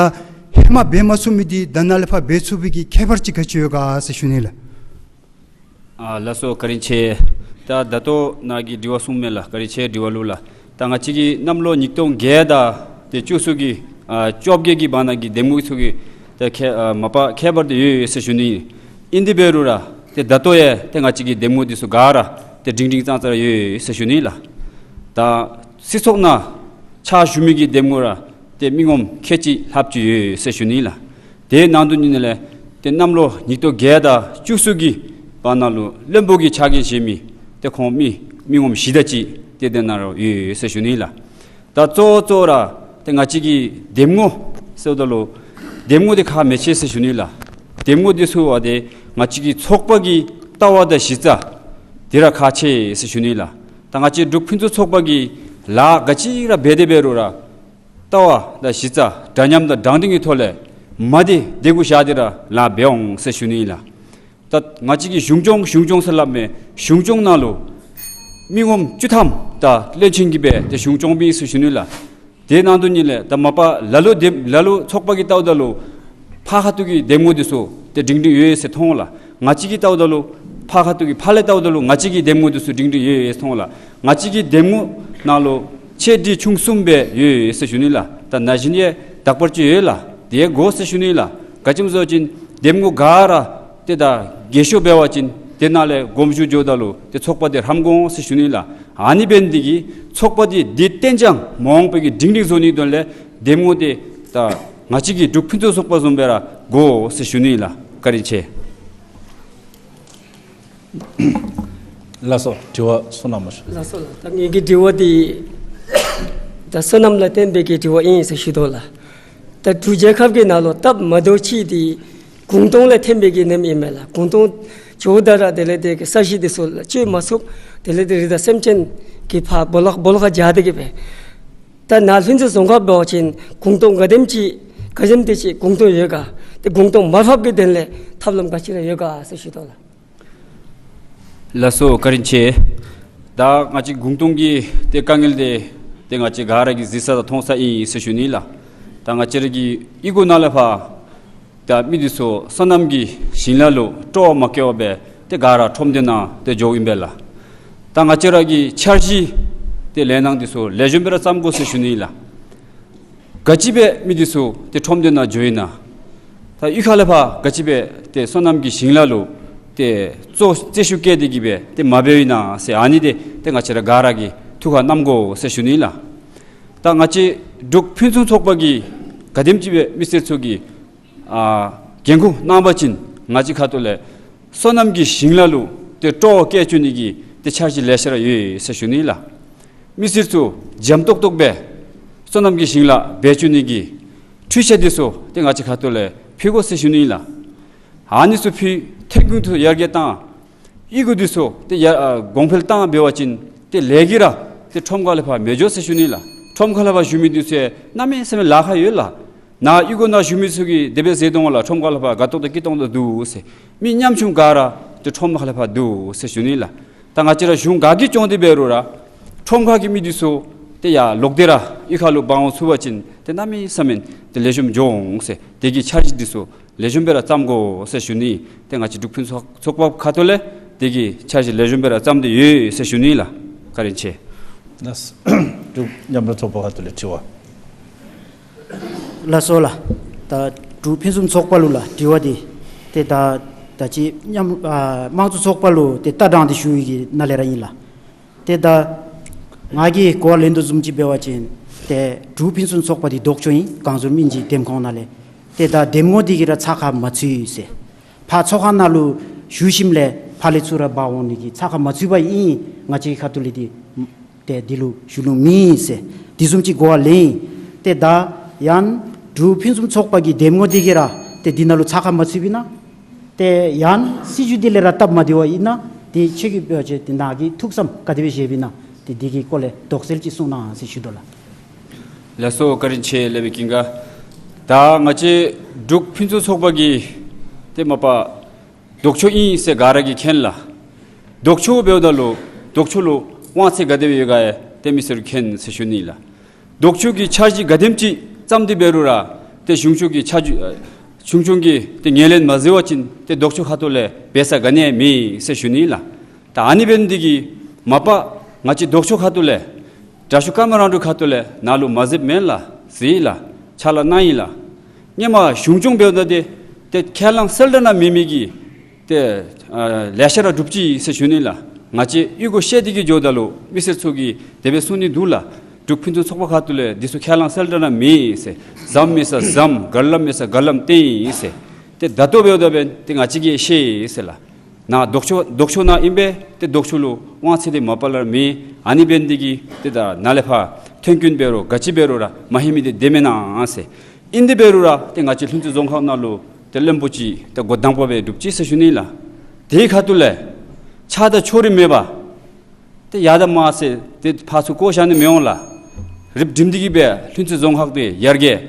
ཧེ་མ་འབད་མ་ཚུགས་མི་འདི་ད་ནཱ་ལས་ཕར་འབད་ཚུགས་པའི་གི་ཁྱད་པར་ཅིག་ག་ཅི་ཡོད་ག་ཟེར་ཞུ་ནི་ལགས། ཨ་ལགས་སོ། བཀའ་དྲིན་ཆེ། ད་ད་ལྟོ་ནཱ་གི་དྲི་བ་གསུངམ་མས་ལགས། བཀའ་དྲིན་ཆེ་དྲི་བ་ལུ་ལགས། ད་ང་བཅས་ཀྱི་གནམ་ལོ་ཉིས་སྟོང་བརྒྱད་དང་ཏེ་བཅུ་གསུམ་གྱི་ཨ་བཅོ་བརྒྱད་ཀྱི་བར་ན་གི་འདེམས་ངོ་ཚུ་གི་ད་ཁྱད་ཨ་མ་པ་ཁྱད་པར་དེ་ཡོད་ཡོད་ཟེར་ཞུ་ནི། ཨིན་དེ་འབད་རུང་ར་ཏེ་ད་ལྟོ་ཡང་ཏེ་ང་བཅས་ཀྱི་འདེམས་ངོ་འདི་ཚུ་ག་ར་ཏེ་སྒྲིང་སྒྲིང་ཙང་ཙང་ར་ཡོད་ཡོད་ཟེར་ཞུ་ནི་ལགས། ད་སྲིད་ཚོགས་ནང་ཕྱག་ཞུ་མི་གི་འདེམས་ངོ་ར་ཏེ་མི་ངོམ་ཁལ་གཅིག་ལྷགཔ་ཅིག་ཡོད་ཟེར་ཞུ་ནི་ལགས། དེ་ནང་དོན་ཨིན་ནི་ལས་ཏེ་གནམ་ལོ་ཉིས་སྟོང་བརྒྱད་དང་བཅུ་གསུམ་གྱི་བར་ན་ལུ་བློན་པོ་གི་ཕྱག་འགན་བཞེས་མི་ཏེ་ཁོང་མི་མི་ངོམ་བཞི་དེ་ཅིག་ཏེ་དེ་ནང་ར་ཡོད་ཟེར་ཞུ་ནི་ལགས། ད་གཙོ་བོ་གཙོ་བོ་ར་ཏེ་ང་བཅས་ཀྱི་འདེམས་ངོ་ཟེརཝ་ད་ལུ་འདེམས་ངོ་དེ་ཁག་མི་ཆེ་ཟེར་ཞུ་ནི་ལགས། འདེམས་ངོ་འདི་ཚུ་བ་དེ་ང་བཅས་ཀྱི་ཚོགས་པ་གི་ལྟ་བ་དང་གཞི་རྩ་དེ་ར་ཁག་ཆེ་ཟེར་ཞུ་ནི་ལགས། ད་ང་བཅས་འབྲུག་ཕུན་སུམ་ཚོགས་པ་གི་ལཱ་ག་ཅི་ར་འབད་དེ་འབད་རུང་ར་ལྟ་བ་དང་གཞི་རྩ་འདྲ་མཉམ་དང་དྲང་བདེན་གྱི་ཐོག་ལས་མ་བདེ་དེ་གུ་བཞག་སྟེ་ར་ལཱ་འབད་འོང་ཟེར་ཞུ་ནི་ལགས། ད་ང་བཅས་ཀྱི་གཞུང་སྐྱོང་གཞུང་སྐྱོང་ཟེར་སླབ་མི་གཞུང་སྐྱོང་ནང་ལུ་མི་ངོམ་བཅུ་ཐམ་ད་བློན་ཆེན་གྱིས་སྦེ་ཏེ་གཞུང་སྐྱོང་པའི་ཟེར་ཞུ་ནི་ལགས། དེ་ནང་དོན་ཨིན་ནི་ལས་ད་མ་པ་ལ་ལུ་དེ་ལ་ལུ་ཚོགས་པ་གི་ལྟཝ་ད་ལུ་ཕར་ཁ་ཐུག་གི་འདེམས་ངོ་འདི་ཚུ་ཏེ་སྒྲིང་སྒྲིང་ཡོད་ཡོད་ཟེར་མཐོང་ལགས། ང་བཅས་ཀྱི་ལྟཝ་ད་ལུ་ཕར་ཁ་ཐུག་གི་ཕར་ལས་ལྟཝ་ད་ལུ་ང་བཅས་ཀྱི་འདེམས་ངོ་འདི་ཚུ་སྒྲིང་སྒྲིང་ཡོད་ཡོད་ཟེར་མཐོང་ལགས། ང་བཅས་ཀྱི་འདེམས་ངོ་ནང་ལུ་ཆེ་འབྲིང་ཆུང་གསུམ་སྦེ་ཡོད་ཡོད་ཟེར་ཞུ་ནི་ལགས། ད་ན་གཞོན་ཡང་དག་པར་ཅིག་ཡོད་ལགས། དེ་དགོ་ཟེར་ཞུ་ནི་ལགས། ག་ཅི་སྨོ་ཟེར་བ་ཅིན་འདེམས་ངོ་ག་ར་ཏེ་ད་རྒས་ཤོས་འབད་བ་ཅིན་དེ་ནང་ལས་དགོངསམ་ཞུ་འགྱོཝ་ད་ལུ་ཏེ་ཚོགས་པ་དེ་ཧྲམ་འོང་ཟེར་ཞུ་ནི་ལགས། ཨ་ནི་འབད་ནི་དེ་གིས་ཚོགས་པ་དེ་དེ་བརྟན་ཅང་མ་འོང་པའི་གི་སྒྲིང་སྒྲིང་བཟོ་ནིའི་དོན་ལས་འདེམས་ངོ་དེ་ད་ང་བཅས་ཀྱི་འབྲུག་ཕུན་སུམ་ཚོགས་པ་བཟུམ་སྦེ་ར་དགོ་ཟེར་ཞུ་ནི་ལགས། བཀའ་དྲིན་ཆེ། ལགས་སོ། དྲི་བ་བསོད་ནམས་མ་ཞུ། ལགས་སོ་ལགས། ད་ངེ་གི་དྲི་བ་དེ་ད་བསོད་ནམས་ལ་བརྟེན་པའི་གི་དྲི་བ་ཨིན་ཟེར་ཞུ་དོ་ལགས། ད་འབྲུག་རྒྱལ་ཁབ་ཀྱི་ནང་ལུ་སྟབས་མ་བདེཝ་ཅིག་དེ་གུང་སྟོང་ལས་ཐོན་པའི་གི་ནེམ་ཨིན་མས་ལགས། གུང་སྟོང་ཇོ་བོ་ར་དེ་ལས་དེ་གི་ས་གཞི་དེ་ཚུ་ལགས་བཅོས་མ་ཚུགས། དེ་ལས་དེ་རི་དྭགས་སེམས་ཅན་གྱི་ཕར་སྦོ་ལོགས་སྦོ་ལོགས་ཁར་བཞག་སྟེ་གི་སྦེ། ད་ནཱ་ལྷུན་རྩེ་རྫོང་ཁག་འབད་བ་ཅིན་གུང་སྟོང་ག་དེམ་ཅིག་ག་དེམ་དེ་ཅིག་གུང་སྟོང་ཡོད་ག། དེ་གུང་སྟོང་མར་ཕབ་ཀྱི་དོན་ལས་ཐབས་ལམ་ག་ཅི་ར་ཡོད་ག་ཟེར་ཞུ་དོ་ལགས། ལགས་སོ། བཀའ་དྲིན་ཆེ། ད་ང་བཅས་གུང་སྟོང་གི་ཏེ་དཀའ་ངལ་དེ་ཏེ་ང་བཅས་ག་ར་གིས་གཟིགས་ས་དང་མཐོང་ས་ཨིན་ཟེར་ཞུ་ནི་ལགས། ད་ང་བཅས་ར་གི་གཡུས་སྒོ་ནང་ལས་ཕར་ད་མི་འདི་ཚུ་སོ་ནམ་གྱི་ཞིང་ལཱ་ལུ་སྤྲོ་བ་མ་བསྐྱེད་པར་སྦེ་ཏེ་ག་ར་ཁྲོམ་སྡེ་ནང་ཏེ་འགྱོཝ་ཨིན་པས་ལགས། ད་ང་བཅས་ར་གི་འཆར་གཞི་ཏེ་ལས་སྣ་འདི་ཚུ་ལེགས་ཤོམ་སྦེ་ར་བརྩམ་དགོ་ཟེར་ཞུ་ནི་ལགས། ག་ཅི་སྦེ་མི་འདི་ཚུ་ཏེ་ཁྲོམ་སྡེ་ནང་འགྱོཝ་ཨིན་ན། ད་གཡུས་ཁ་ལས་ཕར་ག་ཅི་སྦེ་ཏེ་སོ་ནམ་གྱི་ཞིང་ལཱ་ལུ་ཏེ་གཙོ་རྩེ་ཤུགས་བསྐྱེད་དེ་གི་སྦེ་ཏེ་མ་འབདཝ་ཨིན་ན་ཟེར་ཨ་ནི་དེ་ཏེ་ང་བཅས་ར་ག་ར་གིས་ཐུགས་ཁར་བསྣམ་དགོ་ཟེར་ཞུ་ནི་ལགས། ད་ང་བཅས་འབྲུག་ཕུན་སུམ་ཚོགས་པ་གིས་ག་དེམ་ཅིག་སྦེ་མི་སེར་ཚུ་གི་ཨ་འགན་ཁུར་གནང་བ་ཅིན་ང་བཅས་ཁ་ཐུག་ལས་སོ་ནམ་གྱི་ཞིང་ལཱ་ལུ་ཏེ་སྤྲོ་བ་བསྐྱེད་བཅུག་ནི་གི་ཏེ་འཆར་གཞི་ལེ་ཤ་ར་ཡོད་ཟེར་ཞུ་ནི་ལགས། མི་སེར་ཚུ་འཇམ་ཏོག་ཏོ་སྦེ་སོ་ནམ་གྱི་ཞིང་ལཱ་འབད་བཅུག་ནི་གི་འཕྲུལ་ཆས་འདི་ཚུ་ཏེ་ང་བཅས་ཁ་ཐུག་ལས་ཕུལ་དགོ་ཟེར་ཞུ་ནི་ལགས། ཨ་ནི་ཚུ་ཕུལ་ཐོན་ཁུངས་ཚུ་ཡར་རྒྱས་བཏང་གཡུས་སྒོ་འདི་ཚུ་ཏེ་ཡར་ཨ་གོང་འཕེལ་བཏང་འབད་བ་ཅིན་ཏེ་ལས་ཀྱི་ར་ཏེ་ཁྲོམ་ཁ་ལས་ཕར་མི་འགྱོ་ཟེར་ཞུ་ནི་ལགས། ཁྲོམ་ཁ་ལས་ཕར་བཞུགས་མི་འདི་ཚུ་གནམ་མེད་ས་མེད་ལཱ་ཁག་ཡོད་ལགས། ནཱ་གཡུས་སྒོ་ནང་བཞུགས་མི་ཚུ་གིས་དེ་སྦེ་ཟེར་དོ་འོང་ལགས། ཁྲོམ་ཁ་ལས་ཕར་དགའ་ཏོག་ཏོ་སྐྱིད་ཏོང་ཏོ་འདུག་ཟེར། མི་ཉམ་ཆུང་ག་ར་ཏེ་ཁྲོམ་ཁ་ལས་ཕར་འདུག་ཟེར་ཞུ་ནི་ལགས། ད་ང་བཅས་ར་གཞུང་ག་གིས་སྐྱོང་སྟེ་འབད་རུང་ར་ཁྲོམ་ཁ་གི་མི་འདི་ཚུ་ཏེ་ཡར་ལོག་སྟེ་ར་གཡུས་ཁ་ལུ་འབག་འོང་ཚུགས་པ་ཅིན་ཏེ་གནམ་མེད་ས་མེད་ཏེ་ལེགས་ཤོམ་འགྱོ་འོང་ཟེར། དེ་གི་འཆར་གཞི་འདི་ཚུ་ལེགས་ཤོམ་སྦེ་ར་བརྩམ་དགོ་ཟེར་ཞུ་ནི། ཏེ་ང་བཅས་འབྲུག་ཕུན་སུམ་ཚོགས་པ་ཁ་ཐུག་ལས་དེ་གི་འཆར་གཞི་ལེགས་ཤོམ་སྦེ་ར་བརྩམས་ཏེ་ཡོད་ཟེར་ཞུ་ནི་ལགས། བཀའ་དྲིན་ཆེ། ལགས། འབྲུག་མཉམ་རུབ་ཚོགས་པ་ཁ་ཐུག་ལས་དྲི་བ། ལགས་སོ་ལགས། ད་འབྲུག་ཕུན་སུམ་ཚོགས་པ་ལུ་ལགས་དྲི་བ་འདི་ཏེ་ད་ད་ཅི་མཉམ་ཨ་དམངས་གཙོ་ཚོགས་པ་ལུ་ཏེ་ལྟ་སྟངས་འདི་ཞུ་ཡི་གི་ནང་ལས་ར་ཨིན་ལགས། ཏེ་ད་ང་གིས་གོ་བ་ལེན་དོ་བཟུམ་ཅིག་འབད་བ་ཅིན་ཏེ་འབྲུག་ཕུན་སུམ་ཚོགས་པ་འདི་ལྡོག་ཕྱོགས་ཨིན། གངས་ལྗོངས་མི་རིགས་འདེམས་ཁོངས་ནང་ལས། ཏེ་ད་འདེམས་ངོ་འདི་གིས་ར་ཚ་ཁ་མ་ཚུད་ཟེར། ཕར་ཚོགས་ཁང་ནང་ལུ་ཞུ་ཞིནམ་ལས་ཕར་ལས་ཚུར་ར་འབག་འོང་ནི་གི་ཚ་ཁ་མ་ཚུད་པ་ཨིན། ང་བཅས་ཁ་ཐུག་ལས་འདི་ཏེ་འདི་ལུ་ཞུ་ལུང་མེད་ཟེར། འདི་བཟུམ་ཅིག་གོ་བ་ལེན་ཡི། ཏེ་ད་ཡང་འབྲུག་ཕུན་སུམ་ཚོགས་པ་གི་འདེམས་ངོ་འདི་གིས་ར་ཏེ་འདི་ནང་ལུ་ཚ་ཁ་མ་ཚུད་པས་ན། ཏེ་ཡང་སྲིད་བྱུས་འདི་ལས་ར་སྟབས་མ་བདེ་བ་ཨིན་ན། ཏེ་ཁྱོད་ཀྱིས་འབད་བ་ཅིན་ཏེ་ནཱ་གིས་ཐུགས་བསམ་ག་དེ་སྦེ་བཞེས་པས་ན། ཏེ་འདི་གི་སྐོར་ལས་དོགས་སེལ་ཅིག་གསུང་གནང་ཟེར་ཞུ་དོ་ལགས། ལགས་སོ། བཀའ་དྲིན་ཆེ་ལེགས་པའི་ཀུན་དགའ། ད་ང་བཅས་འབྲུག་ཕུན་སུམ་ཚོགས་པ་གིས་ཏེ་མ་པ་ལྡོག་ཕྱོགས་ཨིན་ཟེར་ག་ར་གིས་མཁྱེན་ལགས། ལྡོག་ཕྱོགས་འབདཝ་ད་ལུ་ལྡོག་ཕྱོགས་ལུ་དབང་ཚད་ག་དེ་སྦེ་ཡོད་ག་ཡང་ཏེ་མི་སེར་མཁྱེན་ཟེར་ཞུ་ནི་ལགས། ལྡོག་ཕྱོགས་ཀྱི་འཆར་གཞི་ག་དེམ་ཅིག་བརྩམས་ཏེ་འབད་རུང་ར་ཏེ་གཞུང་ཕྱོགས་ཀྱི་འཆར་གཞི་ཨ་གཞུང་ཕྱོགས་ཀྱིས་ཏེ་ངན་ལྷད་མ་བཟོ་བ་ཅིན་ཏེ་ལྡོག་ཕྱོགས་ཁ་ཐུག་ལས་འབད་ས་ག་ནི་ཡང་མེད་ཟེར་ཞུ་ནི་ལགས། ད་ཨ་ནི་འབད་ནི་འདི་གིས་མ་པ་ང་བཅས་ལྡོག་ཕྱོགས་ཁ་ཐུག་ལས་དྲག་ཤོས་ཀརྨ་རང་གྲོལ་ཁ་ཐུག་ལས་ནཱ་ལུ་མ་བཟོདཔ་མེན་ལགས། ཟེར་ལགས། ཕྱག་ལཱ་གནང་ཡི་ལགས། ཧེ་མ་གཞུང་སྐྱོང་འབདཝ་ད་ཏེ་ཏེ་ཁས་བླངས་གསལ་བསྒྲགས་ནང་མེད་མི་གི་ཏེ་ཨ་ལེ་ཤ་ར་གྲུབ་ཅི་ཟེར་ཞུ་ནི་ལགས། ང་བཅས་གཡུས་སྒོ་བཤལ་ཏེ་གི་འགྱོཝ་ད་ལུ་མི་སེར་ཚུ་གིས་དེ་སྦེ་གསུང་ནི་འདུག་ལགས། འབྲུག་ཕུན་སུམ་ཚོགས་པ་ཁ་ཐུག་ལས་འདི་ཚུ་ཁས་བླངས་གསལ་བསྒྲགས་ནང་མེད་ཟེར། ཟམ་མེད་ས་ཟམ་གར་ལམ་མེད་ས་གར་ལམ་བཏོན་ཡི་ཟེར། ཏེ་ད་ལྟོ་འབདཝ་ད་འབདན་ཏེ་ང་བཅས་ཀྱིས་ཤེས་ཡི་ཟེར་ལགས། ནཱ་ལྡོག་ཕྱོགས་ལྡོག་ཕྱོགས་ནང་ཨིན་པས། ཏེ་ལྡོག་ཕྱོགས་ལུ་དབང་ཚད་འདི་མ་པ་ལས་ར་མེད། ཨ་ནི་འབད་ནི་འདི་གིས་ཏེ་ད་ནཱ་ལས་ཕར་ཐོན་སྐྱོད་འབད་རུང་ག་ཅི་འབད་རུང་ར་མ་ལྷོད་མི་འདི་དེ་མེན་ན་ཟེར། ཨིན་ཏེ་འབད་རུང་ར་ཏེ་ང་བཅས་ལྷུན་རྩེ་རྫོང་ཁག་ནང་ལུ་ཏེ་བློན་པོ་ཅིག་ཏེ་འགོ་དང་པ་སྦེ་གྲུབ་ཅི་ཟེར་ཞུ་ནི་ལགས། དེའི་ཁ་ཐུག་ལས་ཆགས་སྡང་ཕྱོགས་རིས་མེད་པར་ཏེ་ཡར་དང་མར་ཟེར་ཏེ་ཕར་ཚུར་བཀོ་བཞག་ནི་མི་འོང་ལགས། རིམ་གྲོ་འདི་གིས་སྦེ་ལྷུན་རྩེ་རྫོང་ཁག་འདི་ཡར་རྒྱས་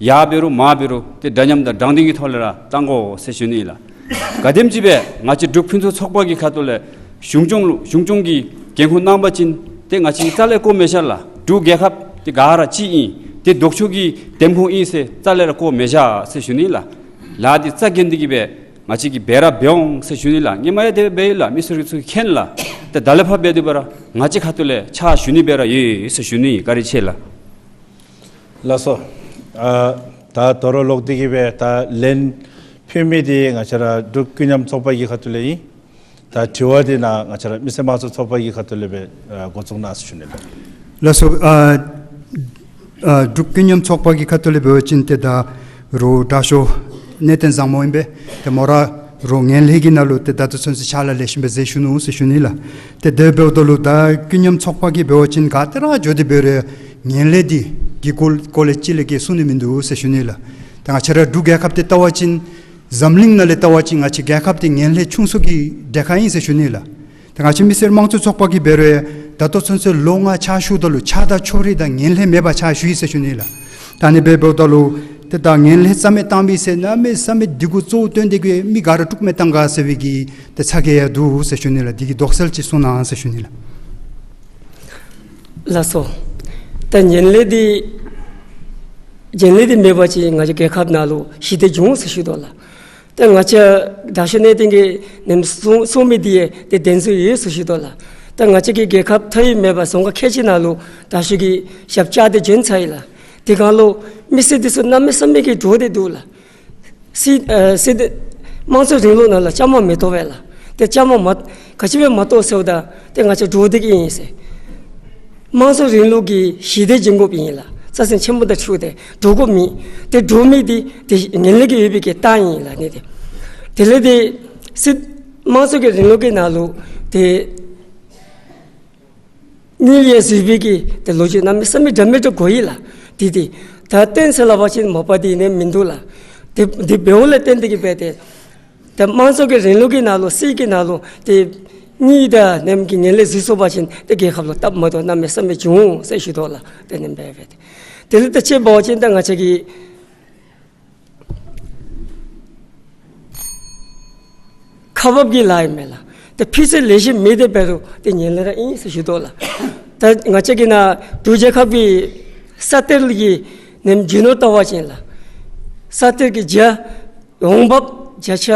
ཡར་འབད་རུང་མར་འབད་རུང་ཏེ་འདྲ་མཉམ་དང་དྲང་བདེན་གྱི་ཐོག་ལས་ར་བཏང་དགོ་ཟེར་ཞུ་ནི་ལགས། ག་དེམ་ཅིག་སྦེ་ང་བཅས་འབྲུག་ཕུན་སུམ་ཚོགས་པ་གི་ཁ་ཐུག་ལས་གཞུང་སྐྱོང་ལུ་གཞུང་སྐྱོང་གི་འགན་ཁུར་གནང་པ་ཅིན་ཏེ་ང་བཅས་ཀྱིས་རྩ་ལས་བཀོ་མི་བཞག་ལགས། འབྲུག་རྒྱལ་ཁབ་འདི་ག་ར་གཅིག་ཨིན། ཏེ་ལྡོག་ཕྱོགས་ཀྱི་འདེམས་ཁོངས་ཨིན་ཟེར་རྩ་ལས་ར་བཀོ་མི་བཞག་ཟེར་ཞུ་ནི་ལགས། ལཱ་འདི་རྩ་འགེངས་ཏེ་གི་སྦེ་ང་བཅས་ཀྱིས་འབད་ར་འབད་འོང་ཟེར་ཞུ་ནི་ལགས། ཧེ་མ་ཡང་དེ་སྦེ་འབད་ཡི་ལགས། མི་སེར་གྱིས་ཚུར་མཁྱེན་ལགས། ཏེ་ད་ལས་ཕར་འབད་དེ་འབད་ར་ང་བཅས་ཁ་ཐུག་ལས་ཕྱག་ཞུ་ནི་འབད་ར་ཡོད་ཟེར་ཞུ་ནི། བཀའ་དྲིན་ཆེ་ལགས། ལགས་སོ། ཨ་ད་དོ་རུང་ལོག་སྟེ་གི་སྦེ་ད་ལན་ཕུལ་མི་འདི་ང་བཅས་ར་འབྲུག་ཀུན་མཉམ་ཚོགས་པ་གི་ཁ་ཐུག་ལས་ཨིན། ད་དྲི་བ་འདི་ནཱ་ང་བཅས་ར་མི་སེར་དམངས་གཙོ་ཚོགས་པ་གི་ཁ་ཐུག་ལས་སྦེ་ཨ་འགོ་བཙུགས་གནང་ཟེར་ཞུ་ནི་ལགས། ལགས་སོ། ཨ་ཨ་འབྲུག་ཀུན་མཉམ་ཚོགས་པ་གི་ཁ་ཐུག་ལས་འབད་བ་ཅིན་ཏེ་ད་རུང་དྲག་ཤོས་གནས་བརྟན་བཟང་མོ་ཨིན་པས། ཏེ་མོ་ར་རུང་ངན་ལྷད་ཀྱི་ནང་ལུ་ཏེ་ད་ལྟོ་ཚུན་ཚོད་ཕྱག་ལཱ་ལེགས་ཤོམ་སྦེ་མཛད་བཞུགས་ནུག་ཟེར་ཞུ་ནི་ལགས། ཏེ་དེ་འབདཝ་ད་ལུ་ད་ཀུན་མཉམ་ཚོགས་པ་གིས་འབད་བ་ཅིན་ག་ཏེ་ར་འགྱོ་སྟེ་འབད་རུང་ངན་ལྷད་འདི་གི་སྐོར་སྐོར་ལས་ཅིག་ལས་ཀྱི་གསུང་ནི་མིན་འདུག་ཟེར་ཞུ་ནི་ལགས། ཏེ་ང་བཅས་ར་འབྲུག་རྒྱལ་ཁབ་འདི་བལྟ་བ་ཅིན་འཛམ་གླིང་ནང་ལས་བལྟ་བ་ཅིན་ང་བཅས་རྒྱལ་ཁབ་འདི་ངན་ལྷད་ཆུང་སུ་གི་གྲས་ཁར་ཨིན་ཟེར་ཞུ་ནི་ལགས། ཏེ་ང་བཅས་མི་སེར་དམངས་གཙོའི་ཚོགས་པ་གིས་འབད་རུང་ད་ལྟོ་ཚུན་ཚོད་ལོ་ལྔ་ཕྱག་ཞུཝ་ད་ལུ་ཆགས་སྡང་ཕྱོགས་རིས་དང་ངན་ལྷད་མེད་པར་ཕྱག་ཞུ་ཡི་ཟེར་ཞུ་ནི་ལགས། ད་ཨ་ནི་སྦེ་འབདཝ་ད་ལུ་ཏེ་ད་ངན་ལྷད་རྩ་མེད་བཏང་མི་ཟེར་གནམ་མེད་ས་མེད་སྡིགས་མཛུབ་གཙོ་བོ་བསྟན་ཏེ་གི་མི་ག་ར་དཀྲུག་མི་བཏང་ག་ཟེར་བའི་གི་ཏེ་ཚ་གྱང་ཡང་འདུག་ཟེར་ཞུ་ནི་ལགས། འདི་གི་དོགས་སེལ་ཅིག་གསུང་གནང་ཟེར་ཞུ་ནི་ལགས། ལགས་སོ། ད་ངན་ལྷད་འདི་ངན་ལྷད་འདི་མེད་པ་ཅིན་ང་བཅས་རྒྱལ་ཁབ་ནང་ལུ་ཞི་བདེ་འབྱུང་ཟེར་ཞུ་དོ་ལགས། ད་ང་བཅས་དྲག་ཤོས་གནས་བརྟན་གྱིས་ནམ་གསུང་གསུང་མི་འདི་ཡང་ཏེ་བདེན་འཛིན་ཡོད་ཟེར་ཞུ་དོ་ལགས། ད་ང་བཅས་ཀྱི་རྒྱལ་ཁབ་མཐའ་དབུས་མེད་པར་རྫོང་ཁག་ཁལ་གཅིག་ནང་ལུ་དྲག་ཤོས་ཀྱིས་ཞབས་བཅགས་ཏེ་བྱོན་ཚར་ཡི་ལགས། དེ་སྒང་ལུ་མི་སེར་འདི་ཚུ་གནམ་མེད་ས་མེད་ཀྱི་འདྲོག་སྟེ་འདུག་ལགས། སྲིད་ཨ་སྲིད་དེ་དམངས་གཙོའི་རིང་ལུགས་ནང་ལུ་བཅའ་མར་མི་གཏོགས་པས་ལགས། ཏེ་བཅའ་མར་མ་ག་ཅི་སྦེ་མ་གཏོགས་ཟེརཝ་ད་ཏེ་ང་བཅས་འདྲོག་སྟེ་གི་ཨིན་ཟེར། དམངས་གཙོའི་རིང་ལུགས་ཀྱི་ཞི་བདེ་བྱིན་དགོཔ་ཨིན་ལགས། རྩ་ཚན་ཆེན་མོ་དང་འཁྲིལཝ་ཏེ་འདྲོག་དགོཔ་མེད། ཏེ་འདྲོག་མི་འདི་ཏེ་ངན་ལྷད་ཀྱི་ཡོད་པའི་གི་རྟགས་ཨིན་ལགས་ནི་ཏེ། དེ་ལས་ཏེ་སྲིད་དམངས་གཙོ་གི་རིང་ལུགས་ཀྱི་ནང་ལུ་ཏེ་དངུལ་ཡང་ཟུར་བའི་གི་ཏེ་ལོ་རྒྱུས་གནམ་མེད་ས་མེད་འདྲ་མི་འདྲ་གོ་ཡི་ལགས། ཏེ་ཏེ་ད་གཏན་ཚིགས་ལ་བ་ཅིན་མ་པ་འདི་ནི་མིན་འདུག་ལགས། ཏེ་འདི་འབདཝ་ལས་བརྟེན་ཏེ་གི་སྦེ་ཏེ་ཏེ་དམངས་གཙོ་གི་རིང་ལུགས་ཀྱི་ནང་ལུ་སྲིད་ཀྱི་ནང་ལུ་ཏེ་དངུལ་དང་ནམ་གྱི་ངན་ལྷད་ཟུར་སོང་པ་ཅིན་ཏེ་རྒྱལ་ཁབ་ལུ་སྟབས་མ་བདེཝ་གནམ་མེད་ས་མེད་འབྱུང་ཟེར་ཞུ་དོ་ལགས། ཏེ་ནི་སྦེ་སྦེ་ཏེ་དེ་ལས་ཏེ་དཔྱེ་འབད་བ་ཅིན་ད་ང་བཅས་ཀྱི་ཁག་འབག་གི་ལཱ་ཨིན་མས་ལགས། ཏེ་ཕུལ་ཚད་ལེགས་ཤོམ་མེད་དེ་འབད་རུང་ཏེ་ངན་ལྷད་ར་ཨིན་ཟེར་ཞུ་དོ་ལགས། ད་ང་བཅས་ཀྱི་ནཱ་འབྲུག་རྒྱལ་ཁབ་ཀྱི་ས་གཏེར་གྱི་ནམ་རྒྱུ་ནོར་བལྟ་བ་ཅིན་ལགས། ས་གཏེར་གྱི་རྒྱ་འོང་འབབ་བརྒྱ་ཆ་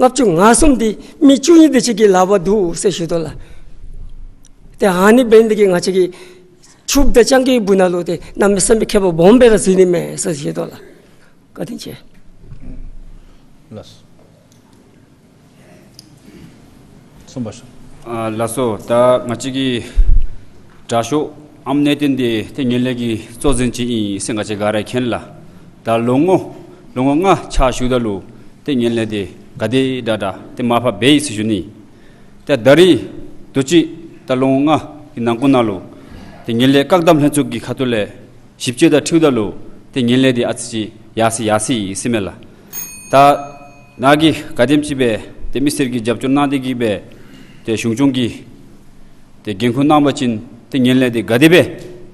ལྔ་བཅུ་ང་གསུམ་འདི་མི་བཅུ་གཉིས་དེ་ཅིག་གི་ལག་པར་འདུག་ཟེར་ཞུ་དོ་ལགས། ཏེ་ཨ་ནི་འབད་ནི་འདི་གིས་ང་བཅས་ཀྱི་ཕྱུགཔོ་དང་སྤྱང་ཀིའི་སྦུག་ནང་ལུ་ཏེ་གནམ་མེད་ས་མེད་ཁྱད་པར་སྦོམ་སྦེ་ར་འཛུལ་ནི་མས་ཟེར་ཞུ་དོ་ལགས། བཀའ་དྲིན་ཆེ། ལགས་སོ། གསུམ་པ་ཤོག། ཨ་ལགས་སོ། ད་ང་བཅས་ཀྱི་དྲག་ཤོས་ཨམ་གནས་བརྟན་འདི་ཏེ་ངན་ལྷད་ཀྱི་གཙོ་འཛིན་ཅིག་ཨིན་ཟེར་ང་བཅས་ག་ར་མཁྱེན་ལགས། ད་ལོ་ངོ་ལོ་ངོ་ལྔ་ཕྱག་ཞུཝ་ད་ལུ་ཏེ་ངན་ལྷད་འདི་ག་དེ་དྲག་དྲག་ཏེ་མར་ཕབ་འབད་ཡི་ཟེར་ཞུ་ནི། ཏེ་ད་རིས་དུས་ཅི་ད་ལོ་ངོ་ལྔ་གི་ནང་འཁོད་ནང་ལུ་ཏེ་ངན་ལྷད་བཀག་སྡོམ་ལྷན་ཚོགས་ཀྱི་ཁ་ཐུག་ལས་ཞིབ་དཔྱད་དང་འཁྲིལཝ་ད་ལུ་ཏེ་ངན་ལྷད་འདི་ཨ་ཙི་ཅིག་ཡར་སོང་ཡར་སོང་ཡི་ཟེར་མས་ལགས། ད་ནཱ་གིས་ག་དེམ་ཅིག་སྦེ་ཏེ་མི་སེར་གྱིས་རྒྱབ་སྐྱོར་གནང་སྟེ་གི་སྦེ་ཏེ་གཞུང་སྐྱོང་གི་ཏེ་འགན་ཁུར་གནང་པ་ཅིན་ཏེ་ངན་ལྷད་འདི་ག་དེ་སྦེ་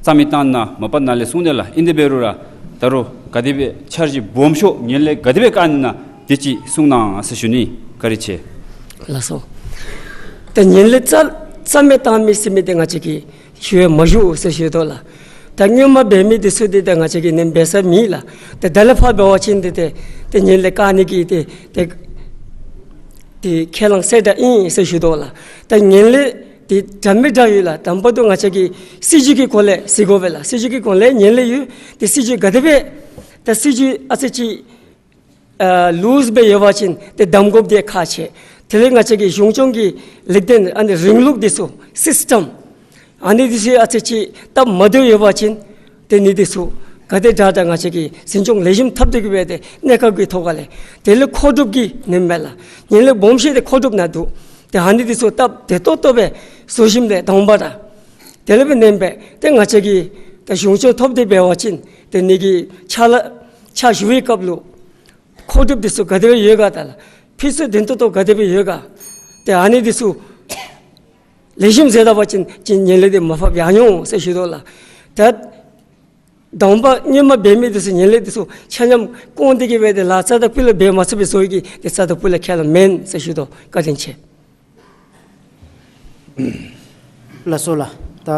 རྩ་མེད་བཏང་ན་མ་པ་ནཱ་ལས་གསུང་ནི་ལགས། ཨིན་ཏེ་འབད་རུང་ར་ད་རུང་ག་དེ་སྦེ་འཆར་གཞི་སྦོམ་ཤོས་ངན་ལྷད་ག་དེ་སྦེ་བཀག་ནི་ན་དེ་ཅིག་གསུང་གནང་ཟེར་ཞུ་ནི། བཀའ་དྲིན་ཆེ། ལགས་སོ། ད་ངན་ལྷད་རྩ་རྩ་མེད་བཏང་མི་ཟེར་མི་འདི་ང་བཅས་ཀྱིས་ཞུ་ཡང་མ་ཞུ་ཟེར་ཞུ་དོ་ལགས། ད་སྔོན་མ་འབད་མི་འདི་ཚུ་འདི་ད་ང་བཅས་ཀྱིས་ནེམ་འབད་ས་མེད་ལགས། ད་ད་ལས་ཕར་འབད་བ་ཅིན་འདི་ཏེ་ཏེ་ངན་ལྷད་བཀག་ནི་གི་ཏེ་ཏེ་ཏེ་ཁས་བླངས་གསལ་བསྒྲགས་ཨིན་ཟེར་ཞུ་དོ་ལགས། ད་ངན་ལྷད་འདི་འདྲ་མི་འདྲཝ་ཡོད་ལགས། དང་པ་དུ་ང་བཅས་ཀྱིས་སྲིད་བྱུས་ཀྱི་སྐོར་ལས་ཟེར་དགོ་པས་ལགས། སྲིད་བྱུས་ཀྱི་སྐོར་ལས་ངན་ལྷད་ཡོད། ཏེ་སྲིད་བྱུས་ག་དེ་སྦེ་ད་སྲིད་བྱུས་ཨ་ཙི་ཅིག་ཨ་ལུས་སྦེ་ཡོད་པ་ཅིན་ཏེ་གདམ་དགོཔ་འདི་ཁག་ཆེ། དེ་ལས་ང་བཅས་ཀྱི་གཞུང་སྐྱོང་གི་ལེགས་ལྡན་ཨ་ནི་རིང་ལུགས་འདི་ཚུ་སིསི་ཊམ་ཨ་ནི་འདི་ཚུ་ཨ་ཙི་ཅིག་སྟབས་མ་བདེཝ་ཡོད་པ་ཅིན་ཏེ་ནི་འདི་ཚུ་ག་དེ་དྲག་དྲག་ང་བཅས་ཀྱིས་འཛིན་སྐྱོང་ལེགས་ཤོམ་འཐབ་སྟེ་གི་སྦེ་ཏེ་གནས་སྐབས་ཀྱི་ཐོག་ཁ་ལས། དེ་ལས་མཁོ་སྒྲུབ་ཀྱི་ནེམ་མས་ལགས། ངན་ལྷད་སྦོམ་ཤོས་འདི་མཁོ་སྒྲུབ་ནང་འདུག། ཏེ་ཨ་ནི་འདི་ཚུ་སྟབས་བདེ་ཏོག་ཏོ་སྦེ་བཟོ་ཞིནམ་ལས་དང་པ་ར་དེ་ལས་སྦེ་ནེམ་སྦེ་ཏེ་ང་བཅས་ཀྱིས་ཏེ་གཞུང་སྐྱོང་ཐོབ་སྟེ་འབད་བ་ཅིན་ཏེ་ནི་གི་ཕྱག་ལཱ་ཕྱག་ཞུ་བའི་སྐབས་ལུ་མཁོ་སྒྲུབ་འདི་ཚུ་ག་དེ་སྦེ་ཡོད་ག་ད་ལགས། ཕུལ་ཚུགས་ལྡན་ཏོག་ཏོ་ག་དེ་སྦེ་ཡོད་ག། ཏེ་ཨ་ནི་འདི་ཚུ་ལེགས་ཤོམ་མཛད་ད་པ་ཅིན་ཅིན་ངན་ལྷད་འདི་མར་ཕབ་ཡར་འོང་ཟེར་ཞུ་དོ་ལགས། ད་དང་པ་སྔོན་མ་འབད་མི་འདི་ཚུ་ངན་ལྷད་འདི་ཚུ་ཆ་མཉམ་སྐོང་སྟེ་གི་སྦེ་ཏེ་ལཱ་རྩ་དང་སྤུ་ལས་འབད་མ་ཚུགས་པའི་བཟོ་ཡི་གི་ཏེ་རྩ་དང་སྤུ་ལས་ཁས་བླངས་མེན་ཟེར་ཞུ་དོ། བཀའ་དྲིན་ཆེ། ལགས་སོ་ལགས། ད་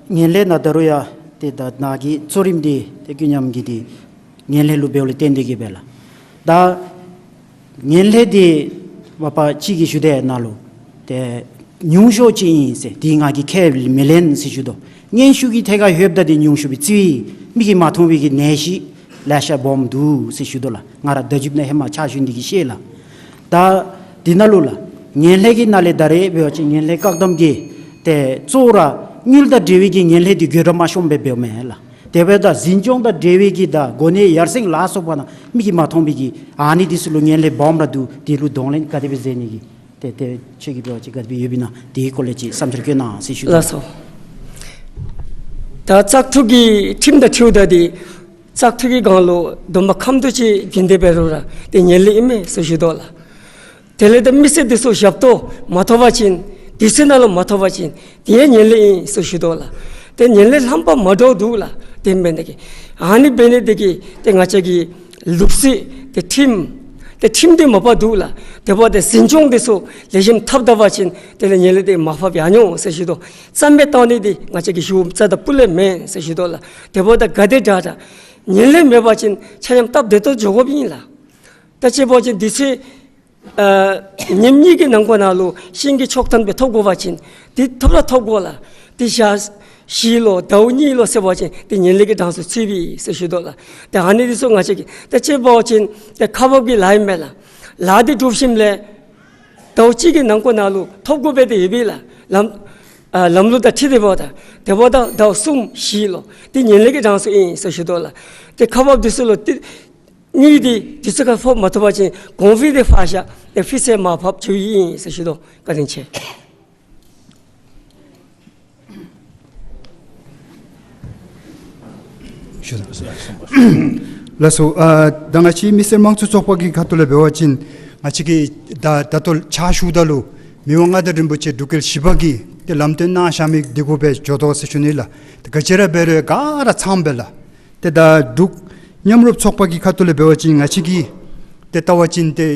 ངན་ལྷད་ནང་ད་རུང་ཡང་ཏེ་ད་ནཱ་གི་གཙོ་རིམ་འདི་ཏེ་ཀུན་མཉམ་གྱི་འདི་ངན་ལྷད་ལུ་འབདཝ་ལས་བརྟེན་ཏེ་གི་སྦེ་ལགས། ད་ངན་ལྷད་འདི་མ་པ་ཅིག་གིས་ཞུ་དེས་ནཱ་ལུ་ཏེ་ཉུང་ཤོས་ཅིག་ཨིན་ཟེར། འདི་ང་གིས་ཁས་མི་ལེན་ཟེར་ཞུ་དོ། སྙན་ཞུ་གི་ཐད་ཁར་ལྷོདཔ་ད་འདི་ཉུང་ཤོས་སྦེ་རྩིཝ་ཨིན། མིག་གིས་མ་མཐོང་བའི་གི་ནད་གཞི་ལེ་ཤ་སྦོམ་འདུག་ཟེར་ཞུ་དོ་ལགས། ང་ར་བརྡ་བརྒྱུདཔ་ནང་ཧེ་མ་ཕྱག་ཞུ་ནི་འདི་གིས་ཤེས་ལགས། ད་འདི་ནང་ལུ་ལགས་ངན་ལྷད་ཀྱི་ནང་ལས་ད་རེས་འབད་བ་ཅིན་ངན་ལྷད་བཀག་སྡོམ་གྱི་ཏེ་གཙོ་བོ་ར་དངུལ་དང་འབྲེལ་བའི་གི་ངན་ལྷད་འདི་དགོད་བྲ་མ་ཤོངམ་སྦེ་འབདཝ་མས་ལགས། དེ་འབདཝ་ད་འཛིན་སྐྱོང་དང་འབྲེལ་བའི་གི་ད་གོ་གནས་ཡར་སེང་ལ་སོགས་པ་ནང་མིག་གིས་མ་མཐོང་བའི་གི་ཨ་ནི་འདི་ཚུ་ལུ་ངན་ལྷད་སྦོམ་ར་འདུག། འདི་ལུ་གདོང་ལེན་ག་དེ་སྦེ་མཛད་ནི་གི་ཏེ་ཏེ་ཁྱོད་ཀྱིས་འབད་བ་ཅིན་ག་དེ་སྦེ་ཡོདཔ་ཨིན་ན་དེའི་སྐོར་ལས་ཅིག་བསམ་འཆར་བཀོད་གནང་ཟེར་ཞུ་དོ། ལགས་སོ། ད་བཙག་འཐུ་གི་ཁྲིམས་དང་འཁྲིལཝ་ད་འདི་བཙག་འཐུ་གི་སྒང་ལུ་སྡོམ་པ་ཁམ་ཏོ་ཅིག་བྱིན་ཏེ་འབད་རུང་ར་ཏེ་ངན་ལྷད་ཨིན་མས་ཟེར་ཞུ་དོ་ལགས། དེ་ལས་ད་མི་སེར་འདི་ཚུ་ཞབས་ཏོག་མ་ཐོབ་པ་ཅིན་དུས་ཚོད་ནང་ལུ་མ་ཐོབ་པ་ཅིན་དེ་ཡང་ངན་ལྷད་ཨིན་ཟེར་ཞུ་དོ་ལགས། ཏེ་ངན་ལྷད་ལྷམ་པ་མ་འདྲཝ་འདུག་ལགས། དེ་འབད་ནི་དེ་གིས་ཨ་ནི་འབད་ནི་དེ་གིས་ཏེ་ང་བཅས་ཀྱི་ལུགས་སྲོལ་ཏེ་ཁྲིམས་ཏེ་ཁྲིམས་འདི་མ་པ་འདུག་ལགས། དེ་འབདཝ་ད་འཛིན་སྐྱོང་འདི་ཚུ་ལེགས་ཤོམ་འཐབ་ད་པ་ཅིན་དེ་ལས་ངན་ལྷད་འདི་མར་ཕབ་ཡར་འོང་ཟེར་ཞུ་དོ། རྩ་མེད་བཏང་ནི་འདི་ང་བཅས་ཀྱི་ཞུ་རྩ་དང་སྤུ་ལས་མེན་ཟེར་ཞུ་དོ་ལགས། དེ་འབདཝ་ད་ག་དེ་དྲག་དྲག་ངན་ལྷད་མེད་པ་ཅིན་ཆ་མཉམ་སྟབས་བདེ་ཏོག་ཏོ་འགྱོ་དགོཔ་ཨིན་ལགས། ད་ཅི་འབད་བ་ཅིན་དུས་ཚོད་ཨ་ཉིནམ་གཉིས་ཀྱི་ནང་འཁོད་ནང་ལུ་ཤིང་གི་ཆོག་ཐམ་སྦེ་ཐོབ་དགོ་པ་ཅིན་ཏེ་ཐོབ་ར་ཐོབ་དགོ་ལགས། ཏེ་ཞག་བཞི་ལོ་ཟླཝ་གཉིས་ལོ་ཟེར་བ་ཅིན་ཏེ་ངན་ལྷད་ཀྱི་གྲངས་སུ་ཚུད་པས་ཟེར་ཞུ་དོ་ལགས། ཏེ་ཨ་ནི་འདི་ཚུ་ང་བཅས་ཀྱིས་ད་ཅི་འབད་བ་ཅིན་ཏེ་ཁག་འབགཔ་གི་ལཱ་ཨིན་མས་ལགས། ལཱ་འདི་སྒྲུབ་ཞིནམ་ལས་ཟླཝ་གཅིག་གི་ནང་འཁོད་ནང་ལུ་ཐོབ་དགོཔ་སྦེ་ཏེ་ཡོད་པས་ལགས། ལམ་ཨ་ལམ་ལུགས་དང་འཁྲིལ་ཏེ་འབདཝ་ད་དེ་འབདཝ་ད་ཟླཝ་གསུམ་བཞི་ལོ་འདི་ངན་ལྷད་ཀྱི་གྲངས་སུ་ཨིན་ཟེར་ཞུ་དོ་ལགས། ཏེ་ཁག་འབགཔ་འདི་ཚུ་ལུ་ཏེ་དངུལ་འདི་དུས་ཚོད་ཁར་ཕོག་མ་ཐུབ་པ་ཅིན་གོང་འཕེལ་འདི་ཕར་བཞག་ཏེ་ཕུལ་ཚད་མར་ཕབ་བཅུག་ཡི་ཨིན་ཟེར་ཞུ་དོ། བཀའ་དྲིན་ཆེ། ཞུ་དོ། ལགས་སོ། ཨ་ད་ང་བཅས་མི་སེར་དམངས་གཙོ་ཚོགས་པ་གི་ཁ་ཐུག་ལས་འབད་བ་ཅིན་ང་བཅས་ཀྱིས་ད་ད་ལྟོ་ཕྱག་ཞུཝ་ད་ལུ་མི་དབང་མངའ་བདག་རིན་པོ་ཆེ་འབྲུག་རྒྱལ་བཞི་པ་གིས་ཏེ་ལམ་སྟོན་གནང་བཞག་མི་འདི་གུ་སྦེ་འགྱོ་དོ་ཟེར་ཞུ་ནི་ལགས། ཏེ་ག་ཅི་ར་འབད་རུང་ག་ར་ཚངམ་སྦེ་ལགས། ཏེ་ད་འབྲུག་མཉམ་རུབ་ཚོགས་པ་གི་ཁ་ཐུག་ལས་འབད་བ་ཅིན་ང་བཅས་ཀྱིས་ཏེ་བལྟ་བ་ཅིན་ཏེ་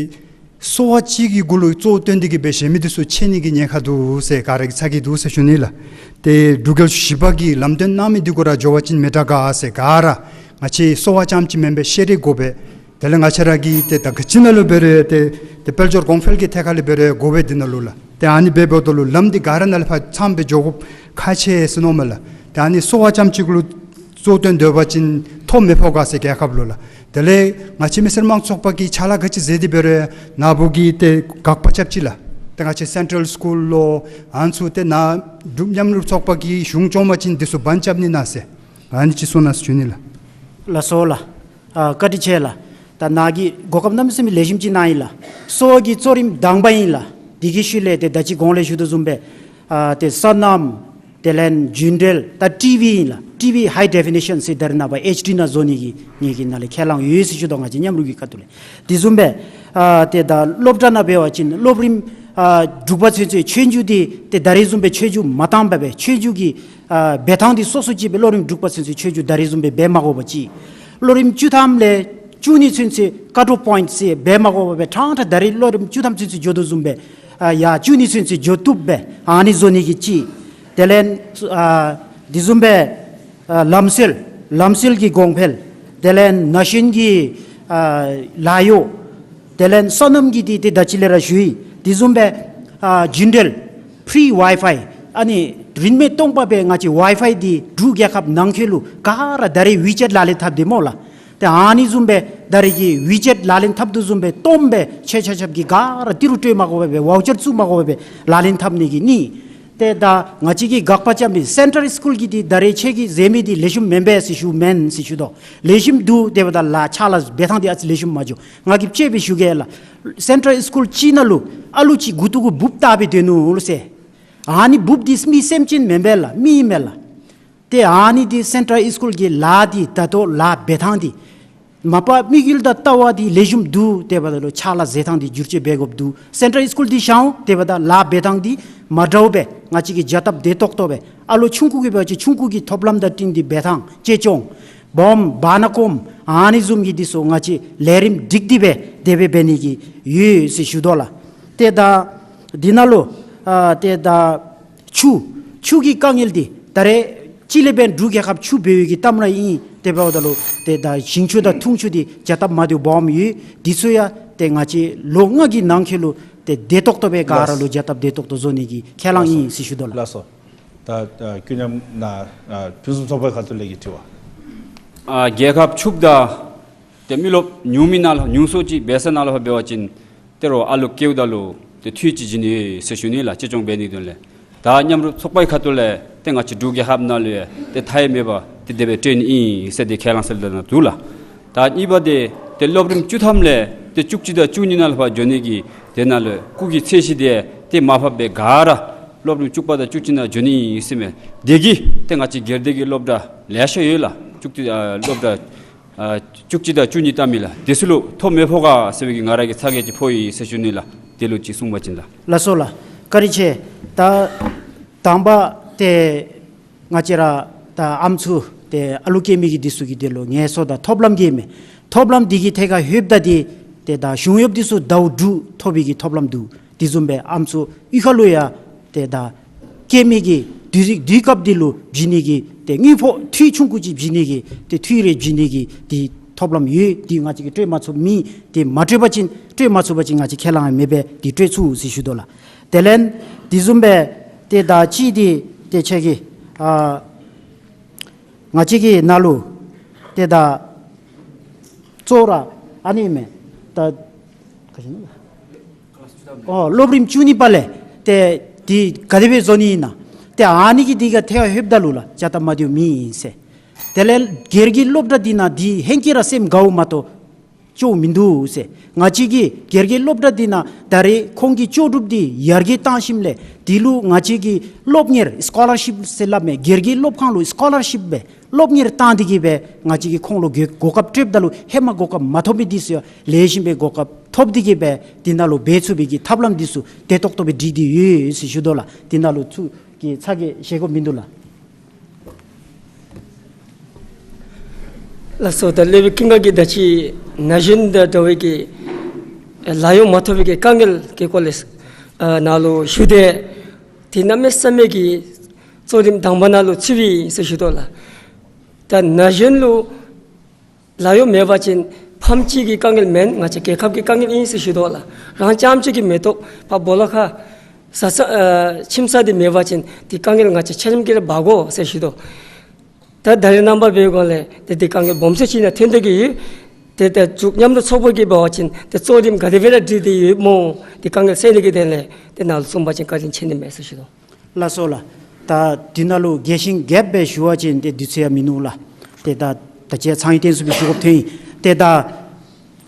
གསོ་བ་གཅིག་གི་གུ་ལུ་གཙོ་བོ་བཏོན་ཏེ་གི་སྦེ་གཞན་མི་འདི་ཚུ་ཆད་ནི་གི་ཉེན་ཁ་འདུག་ཟེར་ག་ར་གིས་ཚོར་གྱི་འདུག་ཟེར་ཞུ་ནི་ལགས། ཏེ་འབྲུག་རྒྱལ་བཞི་པ་གིས་ལམ་སྟོན་གནང་མི་འདི་གུ་ར་འགྱོ་བ་ཅིན་མི་དྲག་ག་ཟེར་ག་ར་ང་བཅས་གསོ་བ་རྐྱངམ་ཅིག་མེན་པར་ཤེས་རིག་དགོ་པས། དེ་ལས་ང་བཅས་ར་གིས་ཏེ་ད་ག་ཅི་ནང་ལུ་འབད་རུང་ཏེ་ཏེ་དཔལ་འབྱོར་གོང་འཕེལ་གྱི་ཐད་ཁ་ལས་འབད་རུང་དགོ་པས་འདི་ནང་ལུ་ལགས། ཏེ་ཨ་ནི་འབད་འབདཝ་ད་ལུ་ལམ་འདི་ག་ར་ནང་ལས་ཕར་ཚངམ་སྦེ་འགྱོ་དགོཔ་ཁག་ཆེ་ཟེར་མནོཝ་མས་ལགས། ཏེ་ཨ་ནི་གསོ་བ་རྐྱངམ་ཅིག་ལུ་གཙོ་བོ་བཏོན་སྡོད་པ་ཅིན་ཐོ་མི་ཕོག་ག་ཟེར་རྒྱལ་ཁབ་ལུ་ལགས། དེ་ལས་ང་བཅས་མི་སེར་དམངས་གཙོ་ཚོགས་པ་གིས་ཕྱག་ལཱ་ག་ཅི་མཛད་དེ་འབད་རུང་ནཱ་བུ་གིས་ཏེ་དགག་པ་རྐྱབ་ཅི་ལགས། ཏེ་ང་བཅས་སེན་ཊྲལ་སི་ཀུལ་ལོ་ཨ་ནི་ཚུ་ཏེ་ནཱ་འབྲུག་མཉམ་རུབ་ཚོགས་པ་གིས་གཞུང་སྐྱོང་པ་ཅིན་འདི་ཚུ་བནྡ་རྐྱབ་ནི་ན་ཟེར་ཨ་ནི་ཅིག་གསུང་གནང་ཟེར་ཞུ་ནི་ལགས། ལགས་སོ་ལགས། ཨ་བཀའ་དྲིན་ཆེ་ལགས། ད་ནཱ་གིས་གོ་སྐབས་གནམ་མེད་ས་མེད་ལེགས་ཤོམ་ཅིག་གནང་ཡི་ལགས། གསོ་བ་གི་གཙོ་རིམ་དང་པ་ཨིན་ལགས། དེ་གི་ཤུལ་ལས་ཏེ་ད་ཅི་གོང་ལས་ཞུ་དོ་བཟུམ་སྦེ་ཨ་ཏེ་སོ་ནམ་དེ་ལས་རྒྱུན་འགྲུལ་ད་ཊི་ཝི་ཨིན་ལགས། ཊི་ཝི་ཧའི་ཌེ་ཕི་ནི་ཤཱན་ཟེར་ད་རེས་ནངས་པ་ཨེཆ་ཌི་ནང་བཟོ་ནི་གི་ངེ་གི་ནང་ལས་ཁས་བླངས་ཡོད་ཟེར་ཞུ་དོ། ང་བཅས་མཉམ་རུབ་ཀྱི་ཁ་ཐུག་ལས། དེ་བཟུམ་སྦེ་ཨ་ཏེ་ད་སློབ་གྲྭ་ནང་འབད་བ་ཅིན་སློབ་རིམ་ཨ་དྲུག་པ་ཚུན་ཚོད་ཆོས་རྒྱུགས་འདི་ཏེ་ད་རེས་བཟུམ་སྦེ་ཆོས་རྒྱུགས་མ་བཏང་པར་སྦེ་ཆོས་རྒྱུགས་ཀྱི་ཨ་འབད་ཐངས་འདི་སོ་སོ་ཅིག་སྦེ་སློབ་རིམ་དྲུག་པ་ཚུན་ཚོད་ཆོས་རྒྱུགས་ད་རེས་བཟུམ་སྦེ་འབད་མ་དགོ་པ་ཅིག། སློབ་རིམ་བཅུ་ཐམ་ལས་བཅུ་གཉིས་ཚུན་ཚོད་ཀཊ་ཨོཕ་པོའིནཊ་ཟེར་འབད་མ་དགོ་པར་སྦེ་ཕྲང་ཕྲང་ད་རེས་སློབ་རིམ་བཅུ་ཐམ་ཚུན་ཚོད་འགྱོ་དོ་བཟུམ་སྦེ་ཨ་ཡར་བཅུ་གཉིས་ཚུན་ཚོད་འགྱོ་བཏུབ་སྦེ་ཨ་ནི་བཟོ་ནི་གི་ཅིག། དེ་ལས་ཨ་དེ་བཟུམ་སྦེ་ ཨ་ལམ་སྲོལ་ལམ་སྲོལ་གྱི་གོང་འཕེལ། དེ་ལས་ན་གཞོན་གྱི་ཨ་ལཱ་གཡོག། དེ་ལས་སོ་ནམ་གྱི་འདི་ཏེ་ད་ཅི་ལས་ར་ཞུ་ཡི། དེ་བཟུམ་སྦེ་ཨ་རྒྱུན་འབྲེལ་ཕི་རི་ཝའི་ཕའི་ཨ་ནི་རིན་མེད་སྟོང་པ་སྦེ་ང་བཅས་ཝའི་ཕའི་འདི་འབྲུག་རྒྱལ་ཁབ་ནང་འཁོད་ལུ་ག་ར་ད་རེས་ཝི་ཅེཊ་ལག་ལེན་འཐབ་དེས་སྨོ་ལགས། ཏེ་ཨ་ནི་བཟུམ་སྦེ་ད་རེས་ཀྱི་ཝི་ཅེཊ་ལག་ལེན་འཐབ་དོ་བཟུམ་སྦེ་སྟོངམ་སྦེ་ཁྱེད་ཆ་ཁྱབ་ཀྱིས་ག་ར་ཏི་རུ་སྤྲོད་མ་དགོ་པར་སྦེ་ཝའུ་ཅར་བཙུགས་མ་དགོ་པར་སྦེ་ལག་ལེན་འཐབ་ནི་གི་ནི། ཏེ་ད་ང་བཅས་ཀྱིས་དགག་པ་རྐྱབ་མི་སེན་ཊལ་སི་ཀུལ་གྱི་འདི་ད་རེས་ཁྱེད་ཀྱིས་མཛད་མི་འདི་ལེགས་ཤོམ་མེན་པས་ཟེར་ཞུ་མེན་ཟེར་ཞུ་དོ། ལེགས་ཤོམ་འདུག། དེ་འབདཝ་ད་ལཱ་ཕྱག་ལཱ་འབད་ཐངས་འདི་ཨ་ཙི་ལེགས་ཤོམ་མ་འགྱོ། ང་གིས་དཔྱེ་སྦེ་ཞུ་གེ་ལགས། སེན་ཊལ་སི་ཀུལ་ཅིག་ནང་ལུ་ཨ་ལུ་ཅིག་མགུ་ཏོ་གུ་འབུཔ་བཏགས་སྦེ་སྡོད་ནུག་ཟེར། ཨ་ནི་འབུཔ་འདི་མི་སེམས་ཅན་མེན་པས་ལགས། མི་ཨིན་མས་ལགས། ཏེ་ཨ་ནི་འདི་སེན་ཊལ་སི་ཀུལ་གྱི་ལཱ་འདི་ད་ལྟོ་ལཱ་འབད་ཐངས་འདི་མ་པ་དམིགས་ཡུལ་དང་ལྟ་བ་འདི་ལེགས་ཤོམ་འདུག། དེ་འབདཝ་ད་ལུ་ཕྱག་ལཱ་མཛད་ཐངས་འདི་བསྒྱུར་བཅོས་འབད་དགོཔ་འདུག། སེན་ཊལ་སི་ཀུལ་འདི་བཞག་འོང་། དེ་འབདཝ་ད་ལཱ་འབད་ཐངས་འདི་མ་འདྲཝ་སྦེ་ང་བཅས་ཀྱིས་བྱ་སྟབས་བདེ་ཏོག་ཏོ་སྦེ་ཨ་ལོ་ཆུང་ཀུ་གི་འབད་བ་ཅིན་ཆུང་ཀུ་གི་ཐོབ་ལམ་དང་བསྟུན་ཏེ་འབད་ཐངས་གཅེས་སྐྱོང་སྦོམ་བར་ན་གོམ་ཨ་ནི་བཟུམ་གྱི་འདི་ཚུ་ང་བཅས་ལས་རིམ་སྒྲིག་སྟེ་སྦེ་དེ་སྦེ་འབད་ནི་གི་ཡོད་ཟེར་ཞུ་དོ་ལགས། ཏེ་ད་འདི་ནང་ལུ་ཨ་ཏེ་ད་ཆུ་ཆུ་གི་དཀའ་ངལ་འདི་ད་རེས་ཅིག་ལས་འབད་འབྲུག་རྒྱལ་ཁབ་ཆུ་འབད་བའི་གི་གཏམ་ར་ཨིན། དེ་འབདཝ་ད་ལུ་ཏེ་ད་ཞིང་ཆུ་དང་འཐུང་ཆུ་འདི་བྱ་སྟབས་མ་བདེཝ་སྦོམ་ཡོད། འདི་ཚུ་ཡང་ཏེ་ང་བཅས་ལོ་ལྔ་གི་ནང་འཁོད་ལུ་ཏེ་བདེ་ཏོག་ཏོ་སྦེ་ག་ར་ལུ་བྱ་སྟབས་བདེ་ཏོག་ཏོ་བཟོ་ནི་གི་ཁས་བླངས་ཨིན་ཟེར་ཞུ་དོ་ལགས། ལགས་སོ། ད་ཨ་ཀུན་མཉམ་ནཱ་ཨ་ཕུན་སུམ་ཚོགས་པའི་ཁ་ཐུག་ལས་ཀྱི་དྲི་བ། ཨ་རྒྱལ་ཁབ་ཕྱུགཔོ་དང་ཏེ་མི་རློབས་ཉུང་མི་ནང་ལུ་ཉུང་སུ་ཅིག་འབད་ས་ནང་ལུ་འབད་བ་ཅིན་ཏེ་རོགས་ཨ་ལོ་སྐྱེཝ་ད་ལུ་ཏེ་འཐུས་ཅིག་བྱིན་ནི་ཟེར་ཞུ་ནི་ལགས། གཅེས་སྐྱོང་འབད་ནི་དོན་ལས། ད་མཉམ་རུབ་ཚོགས་པའི་ཁ་ཐུག་ལས་ཏེ་ང་བཅས་འབྲུག་རྒྱལ་ཁབ་ནང་ལུ་ཡང་ཏེ་མཐའ་ཡས་མེད་པར་ཏེ་དེ་སྦེ་སྤྲོད་ནི་ཨིན་ཟེར་ཏེ་ཁས་བླངས་ས་ལས་ད་ནཱ་འདུག་ལགས། ད་གཉིས་པ་འདི་ཏེ་སློབ་རིམ་བཅུ་ཐམ་ལས་ཏེ་བཅུ་གཅིག་དང་བཅུ་གཉིས་ནང་ལུ་ཕར་འགྱོ་ནི་གི་དེ་ནང་ལུ་སྐུགས་ཀྱི་ཚད་གཞི་འདི་ཏེ་མར་ཕབ་སྦེ་ག་ར་སློབ་རིམ་བཅུ་པ་དང་བཅུ་གཅིག་ནང་འགྱོ་ནི་ཨིན་ཟེར་མས། དེ་གིས་ཏེ་ང་བཅས་སྒེར་སྡེ་གི་སློབ་གྲྭ་ལེ་ཤ་ཡོད་ལགས། བཅུ་གཅིག་ཨ་སློབ་གྲྭ་ཨ་བཅུ་གཅིག་དང་བཅུ་གཉིས་བཏང་མི་ལགས། དེ་ཚུ་ལུ་ཐོ་མི་ཕོག་ག་ཟེར་བའི་གི་ང་ར་གིས་ཚ་གྱང་ཅིག་ཕོག་ཡི་ཟེར་ཞུ་ནི་ལགས། དེ་ལུ་ཅིག་གསུང་པ་ཅིན་ལགས། ལགས་སོ་ལགས། བཀའ་དྲིན་ཆེ། ད་དང་པ་ཏེ་ང་བཅས་ར་ད་ཨམ་སྲུ་ཏེ་ཨ་ལུ་སྐྱེ་མི་གི་འདི་ཚུ་གི་དོན་ལུ་ངལ་གསོ་དང་ཐོབ་ལམ་གྱི་མས། ཐོབ་ལམ་འདི་གི་ཐད་ཁར་ལྷོདཔ་ད་འདི་ཏེ་ད་གཞུང་གཡོགཔ་འདི་ཚུ་ཟླཝ་དྲུག་ཐོབ་པའི་གི་ཐོབ་ལམ་འདུག། དེ་བཟུམ་སྦེ་ཨམ་སྲུ་གཡུས་ཁ་ལུ་ཡང་ཏེ་ད་སྐྱེ་མི་གི་དུས་དུས་སྐབས་འདི་ལུ་བྱིན་ནི་གི་ཏེ་དངུལ་ཕོགས་འཐུས་ཆུང་ཀུ་ཅིག་བྱིན་ནི་གི་ཏེ་འཐུས་རེ་བྱིན་ནི་གི་ཏེ་ཐོབ་ལམ་ཡོད། ཏེ་ང་བཅས་ཀྱིས་སྤྲོད་མ་ཚུགས་མི་ཏེ་མ་སྤྲོད་པ་ཅིན་སྤྲོད་མ་ཚུགས་པ་ཅིན་ང་བཅས་ཁས་བླངས་མེད་པས། ཏེ་སྤྲོད་ཚུགས་ཟེར་ཞུ་དོ་ལགས། དེ་ལས་དེ་བཟུམ་སྦེ་ཏེ་ད་ཅི་འདི་ཏེ་ཁྱེད་ཀྱི་ཨ་ང་བཅས་ཀྱི་ནང་ལུ་ཏེ་ད་གཙོ་བོ་ར་ཨ་ནི་མས། ད་ག་ཅི་ཨིན་ན། ཨོ་སློབ་རིམ་བཅུ་གཉིས་པ་ལས་ཏེ་འདི་ག་དེ་སྦེ་བཟོ་ནི་ཨིན་ན། ཏེ་ཨ་ནི་གི་འདི་ག་ཐད་ཁར་ལྷོདཔ་ད་ལུ་ལགས་བྱ་སྟབས་མ་བདེཝ་མེད་ཨིན་ཟེར། དེ་ལས་སྒེར་གྱི་སློབ་གྲྭ་འདི་ནང་འདི་ཧེང་སྐལ་ར་སེམས་དགའཝ་མ་གཏོགས་སྐྱོཝ་མིན་འདུག་ཟེར། ང་བཅས་ཀྱི་སྒེར་གྱི་སློབ་གྲྭ་འདི་ནང་ད་རེས་ཁོང་གི་ལྕོགས་གྲུབ་འདི་ཡར་རྒྱས་བཏང་ཞིནམ་ལས་འདི་ལུ་ང་བཅས་ཀྱི་སློབ་གཉེར་སི་ཀོ་ལར་ཤིབ་ཟེར་སླབ་མས། སྒེར་གྱི་སློབ་ཁང་ལུ་སི་ཀོ་ལར་ཤིབ་སྦེ་སློབ་གཉེར་བཏང་སྟེ་གི་སྦེ་ང་བཅས་ཀྱིས་ཁོང་ལུ་གོ་གོ་སྐབས་སྤྲོདཔ་ད་ལུ་ཧེ་མ་གོ་སྐབས་མ་ཐོབ་མི་འདི་ཚུ་ཡང་ལེགས་ཤོམ་སྦེ་གོ་སྐབས་ཐོབ་སྟེ་གི་སྦེ་འདི་ནང་ལུ་འབད་ཚུགས་པའི་གི་ཐབས་ལམ་འདི་ཚུ་བདེ་ཏོག་ཏོ་སྦེ་སྒྲིག་སྟེ་ཡོད་ཟེར་ཞུ་དོ་ལགས། འདི་ནང་ལུ་ཚུ་གི་ཚ་གྱང་བཞེས་དགོཔ་མིན་འདུག་ལགས། ལགས་སོ། ད་སློབ་དཔོན་ཀུན་དགའ་གིས་ད་ཅི་ན་གཞོན་དང་འདྲ་བའི་གི་ལཱ་གཡོག་མ་ཐོབ་པའི་གི་དཀའ་ངལ་གྱི་སྐོར་ལས་ཨ་ནཱ་ལུ་ཞུ་དེས། དེ་གནམ་མེད་ས་མེད་ཀྱི་གཙོ་རིམ་དང་པ་ནང་ལུ་ཚུད་པས་ཟེར་ཞུ་དོ་ལགས། ད་ན་གཞོན་ལུ་ལཱ་གཡོག་མེད་པ་ཅིན་ཕམ་གཅིག་གི་དཀའ་ངལ་མེན། ང་བཅས་རྒྱལ་ཁབ་ཀྱི་དཀའ་ངལ་ཨིན་ཟེར་ཞུ་དོ་ལགས། རང་རྐྱངམ་གཅིག་གི་མེན་ཏོག། ཕར་སྦོ་ལོགས་ཁར་བཟའ་ཚང་ཨ་ཁྱིམ་ཚང་འདི་མེད་པ་ཅིན་འདི་དཀའ་ངལ་ང་བཅས་ཆ་མཉམ་གྱིས་ར་འབག་དགོ་ཟེར་ཞུ་དོ། ད་ད་རེས་ནངས་པ་འབད་བའི་སྒང་ལས་ཏེ་འདི་དཀའ་ངལ་སྦོམ་ཤོས་ཅིག་ནང་ཐོན་ཏེ་གི་ཡོད། ཏེ་ད་འབྲུག་མཉམ་རུབ་ཚོགས་པ་གིས་འབད་བ་ཅིན་ཏེ་གཙོ་རིམ་ག་དེ་སྦེ་ར་སྒྲིག་སྟེ་ཡོད་སྨོ། འདི་དཀའ་ངལ་སེལ་ནི་གི་དོན་ལས་ཏེ་ནཱ་ལུ་གསུང་པ་ཅིན་བཀའ་དྲིན་ཆེ་ནི་མས་ཟེར་ཞུ་དོ། ལགས་སོ་ལགས། ད་འདི་ནང་ལུ་རྒྱས་ཤིང་རྒྱསཔ་སྦེ་ཞུ་བ་ཅིན་ཏེ་དུས་ཚོད་ཡང་མིན་ནུག་ལགས། ཏེ་ད་ད་ཅི་ཚང་བའི་རྟེན་སུ་སྦེ་ཞུ་དགོཔ་ཐོན་ཡི། ཏེ་ད་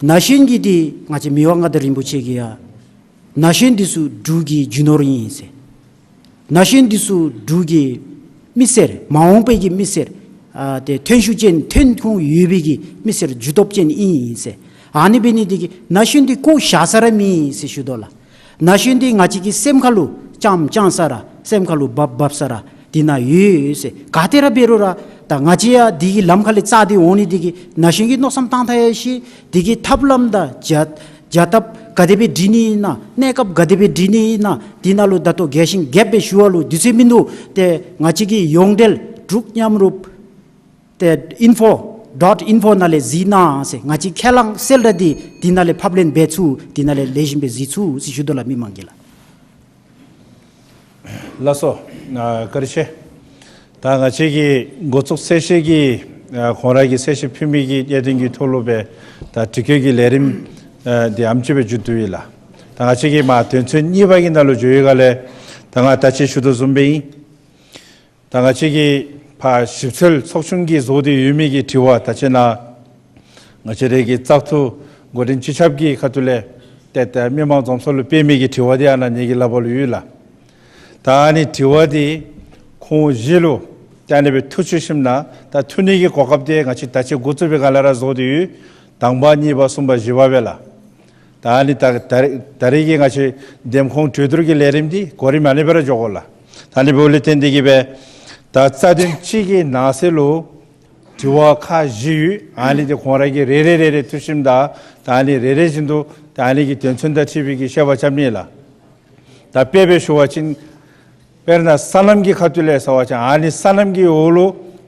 ན་གཞོན་གྱི་འདི་ང་བཅས་མི་དབང་མངའ་བདག་རིན་པོ་ཆེ་གིས་ཡང་ན་གཞོན་འདི་ཚུ་འབྲུག་གི་རྒྱུ་ནོར་ཨིན་ཟེར། ན་གཞོན་འདི་ཚུ་འབྲུག་གི་མི་སེར་མ་འོངས་པའི་གི་མི་སེར་ཨ་ཏེ་ཐོན་ཤུགས་ཅན་ཐོན་ཁུངས་ཡོད་པའི་གི་མི་སེར་རྒྱུ་སྟོབས་ཅན་ཨིན་ཟེར། ཨ་ནི་འབད་ནི་འདི་གིས་ན་གཞོན་འདི་བཀོ་བཞག་ས་ར་མེད་ཟེར་ཞུ་དོ་ལགས། ན་གཞོན་འདི་ང་བཅས་ཀྱི་སེམས་ཁ་ལུ་བཅང་བཅང་ས་ར་སེམས་ཁ་ལུ་འབབ་འབབ་ས་ར་འདི་ནང་ཡོད་ཟེར། ག་ཏེ་ར་འབད་རུང་ར་ད་ང་བཅས་ཡང་འདི་གི་ལམ་ཁ་ལས་བཙག་སྟེ་འོང་ནི་འདི་གིས་ན་གཞོན་གྱི་མནོ་བསམ་བཏང་ཐངས་ཡང་ཤེས། འདི་གི་ཐབས་ལམ་དང་བྱ་བྱ་ཐབས་ག་དེ་སྦེ་སྒྲིག་ནི་ཨིན་ན་གནས་སྐབས་ག་དེ་སྦེ་སྒྲིག་ནི་ཨིན་ན་འདི་ནང་ལུ་ད་ལྟོ་རྒྱས་ཤིང་རྒྱསཔ་སྦེ་ཞུ་བ་ལུ་དུས་ཚོད་མིན་འདུག། ཏེ་ང་བཅས་ཀྱི་ཡོངས་འབྲེལ་འབྲུག་མཉམ་རུབ་ ཏེ་ཨིན་ཕོ་ཌོཊ་ཨིན་ཕོ་ནང་ལས་གཟིགས་གནང་ཟེར། ང་བཅས་ཁས་བླངས་གསལ་བསྒྲགས་འདི་དེ་ནང་ལས་ཕབ་ལེན་འབད་ཚུགས། དེ་ནང་ལས་ལེགས་ཤོམ་སྦེ་གཟིགས་ཚུགས་ཟེར་ཞུ་དོ་ལགས། མི་མང་གིས་ལགས། ལགས་སོ། ཨ་བཀའ་དྲིན་ཆེ། ད་ང་བཅས་ཀྱི་འགོ་བཙུགས་གསལ་བཤད་ཀྱི་ཨ་ཁོང་ར་གིས་གསལ་བཤད་ཕུལ་མི་གི་གནད་དོན་གྱི་ཐོག་ལུ་སྦེ་ད་དྲི་བཀོད་ཀྱི་ལས་རིམ་ཨ་འདི་ཨེམ་ཅིག་སྦེ་མཇུག་བསྡུ་ཡི་ལགས། ད་ང་བཅས་ཀྱི་མ་དོན་ཚན་གཉིས་པ་གི་ནང་ལུ་འགྱོ་བའི་སྒང་ལས་ད་ང་ད་ཅི་ཞུ་དོ་བཟུམ་སྦེ་ཨིན། ད་ང་བཅས་ཀྱི་ཕར་ཞིབ་འཚོལ་ཚོགས་ཆུང་གིས་བཟོ་སྟེ་ཡོད་མི་གི་དྲི་བ་ད་ཅི་ནཱ་ང་བཅས་རའི་གི་བཙག་འཐུ་འགོ་འདྲེན་སྤྱི་ཁྱབ་ཀྱི་ཁ་ཐུག་ལས་ཏེ་ད་མི་མང་འཛོམས་ས་ལུ་སྤེལ་མི་གི་དྲི་བ་འདི་ཨ་ནཱ་ངེ་གི་ལག་པར་ལུ་ཡོད་ལགས། ད་ཨ་ནི་དྲི་བ་འདི་ཁོང་བཞི་ལུ་ད་ཨ་ནི་སྦེ་འཐུ་བཅུག་ཞིནམ་ལས་ད་འཐུ་ནི་གི་གོ་སྐབས་འདི་ང་བཅས་ད་ཅི་འགོ་བཙུགས་པའི་སྒང་ལས་ར་བཟོ་སྟེ་ཡོད། དང་པ་གཉིས་པ་གསུམ་པ་བཞི་པ་སྦེ་ལགས། ད་ཨ་ནི་ད་ད་རེས་ད་རེས་ཀྱི་ང་བཅས་འདེམས་ཁོངས་གྲོས་བསྡུར་གྱི་ལས་རིམ་འདི་གོ་རིམ་ཨ་ནི་སྦེ་ར་འགྱོ་དགོ་ལགས། ད་ཨ་ནི་འབདཝ་ལས་བརྟེན་ཏེ་གིས་སྦེ་ད་རྩ་དོན་གཅིག་གི་ནང་གསེས་ལུ་དྲི་བ་ཁག་བཞི་ཡོད། ཨ་ནི་འདི་ཁོང་ར་གིས་རེ་རེ་རེ་རེ་འཐུ་ཞིནམ་ད་ད་ཨ་ནི་རེ་རེ་བཞིན་དུ་ད་ཨ་ནི་གི་དོན་ཚན་དང་འཁྲིལ་བའི་གི་བཤད་པ་རྐྱབ་ནི་ལགས། ད་དཔེ་སྦེ་ཞུ་བ་ཅིན་དཔེར་ན་སོ་ནམ་གྱི་ཁ་ཐུག་ལས་ཟེར་བ་ཅིན་ཨ་ནི་སོ་ནམ་གྱི་འོག་ལུ་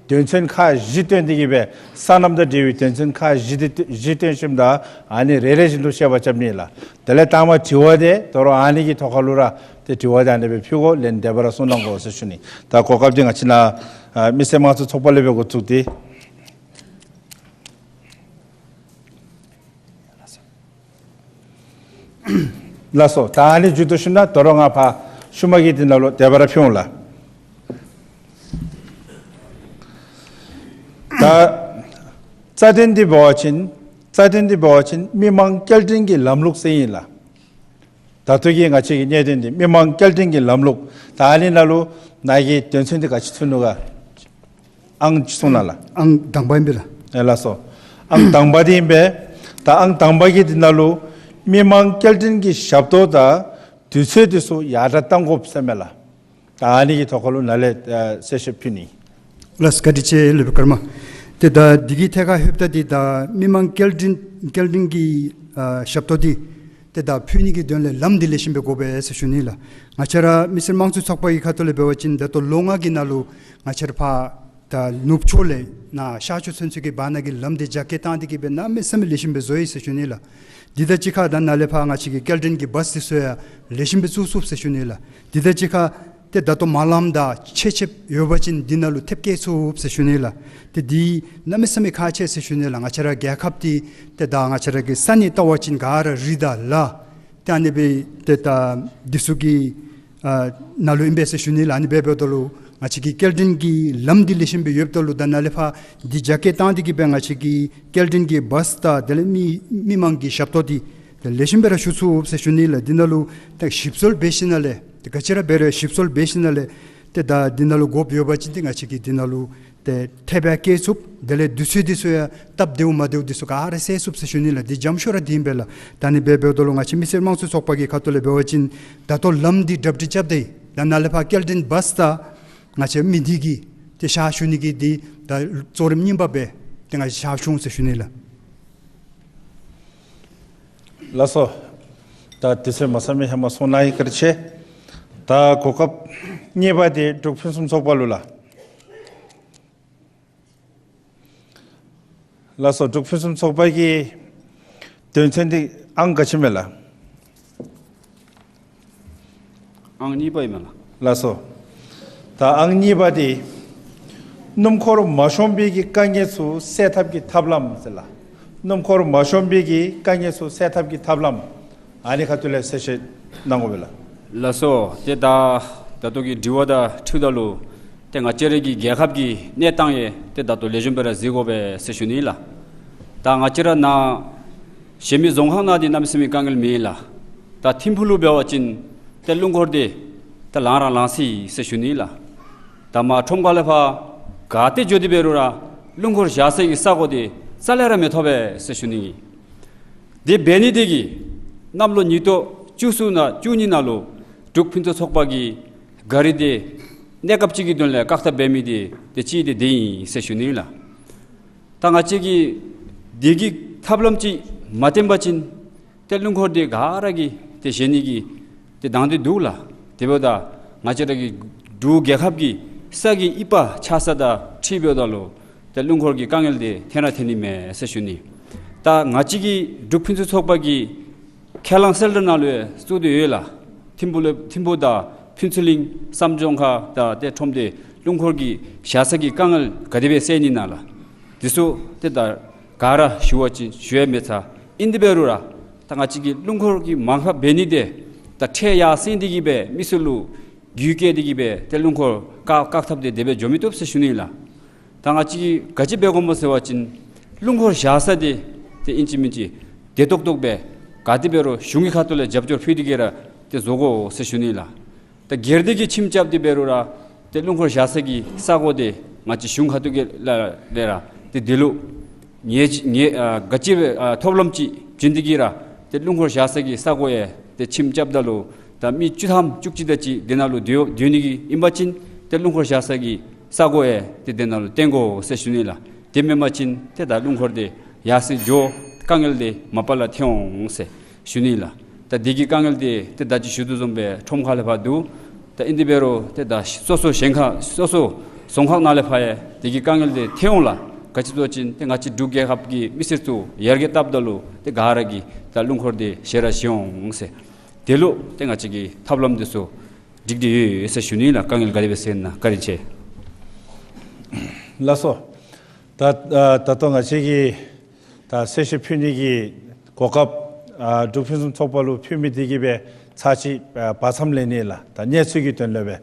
དོན་ཚན་ཁག་བཞི་བཏོན་ཏེ་གིས་སྦེ་སོ་ནམ་དང་འབྲེལ་བའི་དོན་ཚན་ཁག་བཞི་འདི་བཞི་བཏོན་ཞིནམ་ད་ཨ་ནི་རེ་རེ་བཞིན་དུ་བཤད་པ་རྐྱབ་ནི་ལགས། དེ་ལས་དང་པ་དྲི་བ་འདི་དོ་རུང་ཨ་ནི་གི་ཐོག་ཁ་ལུ་ར་ཏེ་དྲི་བ་འདི་ཨ་ནི་སྦེ་ཕུལ་དགོ། ལན་དེ་སྦེ་ར་གསུང་གནང་དགོ་ཟེར་ཞུ་ནི། ད་གོ་སྐབས་འདི་ང་བཅས་ནཱ་ཨ་མི་སེར་དམངས་གཙོ་ཚོགས་པ་ལས་སྦེ་འགོ་བཙུགས་ཏེ། ལགས་སོ། ད་ཨ་ནི་མཇུག་བསྡུ་ཞིནམ་ད་དོ་རུང་ང་ཕར་ཤུལ་མ་གི་འདི་ནང་ལུ་དེ་སྦེ་ར་ཕུལ་འོང་ལགས། ད་རྩ་དོན་འདི་འབད་བ་ཅིན་རྩ་དོན་འདི་འབད་བ་ཅིན་མི་མང་སྐྱེལ་འདྲེན་གྱི་ལམ་ལུགས་ཟེར་ཨིན་ལགས། ད་ལྟོ་གི་ང་བཅས་ཀྱི་གནད་དོན་འདི་མི་མང་སྐྱེལ་འདྲེན་གྱི་ལམ་ལུགས། ད་ཨ་ནི་ནང་ལུ་ནཱ་གི་དོན་ཚན་འདི་ག་ཅི་ཚུད་ནུག་ག། ཨང་གཅིག་གསུང་གནང་ལགས། ཨང་དང་པ་ཨིན་པས་ལགས། ཨེ་ལགས་སོ། ཨང་དང་པ་འདི་ཨིན་པས། ད་ཨང་དང་པ་གི་འདི་ནང་ལུ་མི་མང་སྐྱེལ་འདྲེན་གྱི་ཞབས་ཏོག་དང་དུས་ཚོད་འདི་ཚུ་ཡར་དྲག་གཏང་དགོཔ་ཟེར་མས་ལགས། ད་ཨ་ནི་གི་ཐོག་ཁ་ལུ་ནཱ་ལས་ཨ་གསལ་བཤད་ཕུལ་ནི། ལགས་བཀའ་དྲིན་ཆེ་ལགས་སྦེ་ཀརྨ། ཏེ་ད་འདི་གི་ཐད་ཁར་ལྷོདཔ་ད་འདི་ད་མི་མང་སྐྱེལ་འདྲེན་སྐྱེལ་འདྲེན་གྱི་ཨ་ཞབས་ཏོག་འདི་ཏེ་ད་ཕུལ་ནི་གི་དོན་ལས་ལམ་འདི་ལེགས་ཤོམ་སྦེ་དགོ་པས་ཟེར་ཞུ་ནི་ལགས། ང་བཅས་ར་མི་སེར་དམངས་གཙོའི་ཚོགས་པ་གི་ཁ་ཐུག་ལས་འབད་བ་ཅིན་ད་ལྟོ་ལོ་ལྔ་གི་ནང་ལུ་ང་བཅས་ར་ཕར་ད་ནུབ་ཕྱོགས་ལས་ནཱ་ཤར་ཕྱོགས་ཚུན་ཚོད་ཀྱི་བར་ན་གི་ལམ་འདི་རྒྱ་སྐྱེད་བཏང་སྟེ་གིས་སྦེ་གནམ་མེད་ས་མེད་ལེགས་ཤོམ་སྦེ་བཟོ་ཡི་ཟེར་ཞུ་ནི་ལགས། འདི་དང་གཅིག་ཁར་ད་ནཱ་ལས་ཕར་ང་བཅས་ཀྱི་སྐྱེལ་འདྲེན་གྱི་བཱས་འདི་ཚུ་ཡང་ལེགས་ཤོམ་སྦེ་བཙུགས་ཚུགས་ཟེར་ཞུ་ནི་ལགས། འདི་དང་གཅིག་ཁར་ཏེ་ད་ལྟོ་མ་ལམ་དང་ཆད་ཆདཔ་ཡོད་པ་ཅིན་འདི་ནང་ལུ་ཐེབས་བཀལ་ཚུགས་ཟེར་ཞུ་ནི་ལགས། ཏེ་འདི་གནམ་མེད་ས་མེད་ཁག་ཆེ་ཟེར་ཞུ་ནི་ལགས། ང་བཅས་ར་རྒྱལ་ཁབ་འདི་ཏེ་ད་ང་བཅས་ར་གི་ས་གནས་བལྟ་བ་ཅིན་ག་ར་རི་དང་ལ་ཏེ་ཨ་ནི་སྦེ་ཏེ་ད་འདི་ཚུ་གི་ཨ་ནང་ལུ་ཨིན་པས་ཟེར་ཞུ་ནི་ལགས། ཨ་ནི་སྦེ་འབདཝ་ད་ལུ་ང་བཅས་ཀྱི་སྐྱེལ་འདྲེན་གྱི་ལམ་འདི་ལེགས་ཤོམ་སྦེ་ཡོདཔ་ད་ལུ་ད་ནཱ་ལས་ཕར་འདི་རྒྱ་སྐྱེད་བཏང་སྟེ་གིས་སྦེ་ང་བཅས་ཀྱི་སྐྱེལ་འདྲེན་གྱི་བཱས་དང་དེ་ལས་མི་མི་མང་གི་ཞབས་ཏོག་འདི་ཏེ་ལེགས་ཤོམ་སྦེ་ར་ཞུ་ཚུགས་ཟེར་ཞུ་ནི་ལགས། འདི་ནང་ལུ་ཏེ་ཞིབ་འཚོལ་འབད་ཞིནམ་ལས་ཏེ་ག་ཅི་ར་འབད་རུང་ཞིབ་འཚོལ་འབད་ཞིནམ་ལས་ཏེ་ད་འདི་ནང་ལུ་དགོཔ་ཡོད་པ་ཅིན་ཏེ་ང་བཅས་ཀྱིས་འདི་ནང་ལུ་ཏེ་ཐེབས་བཀལ་ཚུགས། དེ་ལས་དུས་ཚོད་འདི་ཚུ་ཡང་སྟབས་བདེཝ་མ་བདེཝ་འདི་ཚུ་ག་ར་སེལ་ཚུགས་ཟེར་ཞུ་ནི་ལགས། འདི་འཇམ་ཤོས་ར་འདི་ཨིན་པས་ལགས། ད་ཨ་ནི་སྦེ་འབདཝ་ད་ལུ་ང་བཅས་མི་སེར་དམངས་གཙོའི་ཚོགས་པ་གི་ཁ་ཐུག་ལས་འབད་བ་ཅིན་ད་ལྟོ་ལམ་འདི་གྲ་སྒྲིག་རྐྱབ་སྟེ་ད་ནཱ་ལས་ཕར་སྐྱེལ་འདྲེན་བཱས་དང་ང་བཅས་མི་སྡེ་གི་ཏེ་ཞག་ཞུ་ནི་གི་འདི་ད་གཙོ་རིམ་གཉིས་པ་སྦེ་ཏེ་ང་བཅས་ཞག་ཞུ་འོང་ཟེར་ཞུ་ནི་ལགས། ལགས་སོ། ད་དུས་ཚོད་མ་ཚང་མི་ཧེ་མ་གསུང་གནང་ཡི། བཀའ་དྲིན་ཆེ། ད་གོ་སྐབས་གཉིས་པ་འདི་འབྲུག་ཕུན་སུམ་ཚོགས་པ་ལུ་ལགས། ལགས་སོ། འབྲུག་ཕུན་སུམ་ཚོགས་པ་གི་དོན་ཚན་འདི་ཨང་ག་ཅི་མས་ལགས། ཨང་གཉིས་པ་ཨིན་མས་ལགས། ལགས་སོ། ད་ཨང་གཉིས་པ་འདི་སྣུམ་འཁོར་མ་ཤོང་བའི་གི་དཀའ་ངལ་ཚུ་སེལ་ཐབས་ཀྱི་ཐབས་ལམ་ཟེར་ལགས། སྣུམ་འཁོར་མ་ཤོང་བའི་གི་དཀའ་ངལ་ཚུ་སེལ་ཐབས་ཀྱི་ཐབས་ལམ། ཨ་ནི་ཁ་ཐུག་ལས་གསལ་བཤད་གནང་དགོ་པས་ལགས། ལགས་སོ། ཏེ་ད་ད་ལྟོ་གི་དྲི་བ་དང་འཁྲིལཝ་ད་ལུ་ཏེ་ང་བཅས་ར་གི་རྒྱལ་ཁབ་ཀྱི་གནས་སྟངས་ཡང་ཏེ་ད་ལྟོ་ལེགས་ཤོམ་སྦེ་ར་གཟིགས་དགོ་པས་ཟེར་ཞུ་ནི་ལགས། ད་ང་བཅས་ར་ནཱ་གཞན་མི་རྫོང་ཁག་ནང་འདི་གནམ་མེད་ས་མེད་དཀའ་ངལ་མེད་ལགས། ད་ཐིམ་ཕུག་ལུ་འབད་བ་ཅིན་ཏེ་རླུང་འཁོར་འདི་ཏེ་ལང་ར་ལང་སོ་ཡི་ཟེར་ཞུ་ནི་ལགས། ད་མར་ཁྲོམ་ཁ་ལས་ཕར་ག་ཏེ་འགྱོ་སྟེ་འབད་རུང་ར་རླུང་འཁོར་བཞག་སའི་གི་ས་གོ་འདི་རྩ་ལས་ར་མི་ཐོབ་པས་ཟེར་ཞུ་ནི་ཨིན། དེ་འབད་ནི་དེ་གིས་གནམ་ལོ་ཉིས་སྟོང་བཅུ་གསུམ་ནང་བཅུ་གཉིས་ནང་ལུ་འབྲུག་ཕུན་སུམ་ཚོགས་པ་གི་གཱ་རི་འདི་གནས་སྐབས་ཅིག་གི་དོན་ལས་བཀག་ཐབས་འབད་མི་འདི་ཏེ་གཅིག་འདི་འདི་ཨིན་ཟེར་ཞུ་ནི་ལགས། ད་ང་བཅས་ཀྱིས་འདི་གི་ཐབས་ལམ་ཅིག་མ་བཏོན་པ་ཅིན་ཏེ་རླུང་འཁོར་འདི་ག་ར་གིས་ཏེ་བཞེངས་ནི་གི་ཏེ་དང་འདོད་འདུག་ལགས། དེ་འབདཝ་ད་ང་བཅས་ར་གི་འབྲུག་རྒྱལ་ཁབ་ཀྱི་ས་གི་དབྱིབས་ཆགས་ས་དང་འཁྲིལ་འབདཝ་ད་ལུ་ད་ ཏེ་རླུང་འཁོར་གྱི་དཀའ་ངལ་འདི་ཐོན་ར་ཐོན་ནི་མས་ཟེར་ཞུ་ནི། ད་ང་བཅས་ཀྱི་འབྲུག་ཕུན་སུམ་ཚོགས་པ་གི་ཁས་བླངས་གསལ་བསྒྲགས་ནང་ལུ་ཡང་བཙུགས་ཏེ་ཡོད་ལགས། ཐིམ་ཕུ་ལུ་ཐིམ་ཕུ་དང་ཕུན་ཚོགས་གླིང་བསམ་སྦྱོང་ཁ་དང་ཏེ་ཁྲོམ་སྡེ་རླུང་འཁོར་གྱི་བཞག་ས་གི་དཀའ་ངལ་ག་དེ་སྦེ་སེལ་ནི་ན་ལགས། དེ་ཚུ་ཏེ་ད་ག་ར་ཞུ་བ་ཅིན་ཞུ་ཡང་མེད་ཚར། ཨིན་དེ་འབད་རུང་ར་ད་ང་བཅས་ཀྱི་རླུང་འཁོར་གྱི་མར་ཁ་འབད་ནི་འདི་ད་ཁྲལ་ཡར་སེང་སྟེ་གི་སྦེ་མི་སེར་ལུ་རྒུད་བཀལ་ཏེ་གི་སྦེ་ཏེ་རླུང་འཁོར་བཀག་བཀག་ཐབས་འདི་དེ་སྦེ་འགྱོ་མི་བཏུབ་ཟེར་ཞུ་ནི་ལགས། ད་ང་བཅས་ཀྱིས་ག་ཅི་འབད་དགོཔ་སྨོ་ཟེར་བ་ཅིན་རླུང་འཁོར་བཞག་ས་འདི་ཏེ་ཨིན་ཅི་མིན་ཅི་བདེ་ཏོག་ཏོ་སྦེ་ག་དེ་འབད་རུང་གཞུང་གི་ཁ་ཐུག་ལས་རྒྱབ་སྐྱོར་ཕུལ་ཏེ་གི་ར་ཏེ་བཟོ་དགོ་ཟེར་ཞུ་ནི་ལགས། ད་སྒེར་སྡེ་གིས་ཁྱིམ་རྐྱབ་སྟེ་འབད་རུང་ར་ཏེ་རླུང་འཁོར་བཞག་ས་གི་ས་གོ་འདི་ང་བཅས་གཞུང་ཁ་ཐུག་གི་ལས་ལས་ར་ཏེ་དེ་ལུ་ངེས་ངེས་ཨ་ག་ཅི་སྦེ་ཨ་ཐོབ་ལམ་ཅིག་བྱིན་ཏེ་གི་ར་ཏེ་རླུང་འཁོར་བཞག་ས་གི་ས་གོ་ཡང་ཏེ་ཁྱིམ་རྐྱབ་ད་ལུ་ད་མི་བཅུ་ཐམ་བཅུ་གཅིག་དེ་ཅིག་དེ་ནང་ལུ་སྡོད་སྡོད་ནི་གི་ཨིན་པ་ཅིན་ཏེ་རླུང་འཁོར་བཞག་ས་གི་ས་གོ་ཡང་ཏེ་དེ་ནང་ལུ་བཏོན་དགོ་ཟེར་ཞུ་ནི་ལགས། དེ་མེན་པ་ཅིན་ཏེ་ད་རླུང་འཁོར་འདི་ཡར་སེང་འགྱོ་དཀའ་ངལ་འདི་མ་པ་ལས་ཐོན་འོང་ཟེར་ཞུ་ནི་ལགས། ད་འདི་གི་དཀའ་ངལ་འདི་ཏེ་ད་ཅི་ཞུ་དོ་བཟུམ་སྦེ་ཁྲོམ་ཁ་ལས་ཕར་འདུག། ད་ཨིན་དེ་འབད་རུང་ཏེ་ད་སོ་སོ་གཞན་ཁ་སོ་སོ་རྫོང་ཁག་ནང་ལས་ཕར་ཡང་འདི་གི་དཀའ་ངལ་འདི་ཐོན་འོང་ལགས། ག་ཅི་ཟེར་བ་ཅིན་ཏེ་ང་བཅས་འབྲུག་རྒྱལ་ཁབ་ཀྱི་མི་སེར་ཚུ་ཡར་རྒྱས་བཏབ་ད་ལུ་ཏེ་ག་ར་གིས་ད་རླུང་འཁོར་འདི་བཞེས་ར་བཞེས་འོང་ཟེར། དེ་ལུ་ཏེ་ང་བཅས་ཀྱི་ཐབས་ལམ་འདི་ཚུ་སྒྲིག་སྟེ་ཡོད་ཟེར་ཞུ་ནི་ལགས། དཀའ་ངལ་ག་དེ་སྦེ་སེལ་ན། བཀའ་དྲིན་ཆེ། ལགས་སོ། ད་ཨ་ད་ལྟོ་ང་བཅས་ཀྱིས་ད་གསལ་བཤད་ཕུལ་ནི་གི་གོ་སྐབས་ཨ་འབྲུག་ཕུན་སུམ་ཚོགས་པ་ལུ་ཕུལ་མི་འདི་གིས་སྦེ་ཚར་གཅིག་ཨ་བར་མཚམས་ལེན་ནི་ལགས། ད་གནས་ཚུལ་གྱི་དོན་ལས་སྦེ།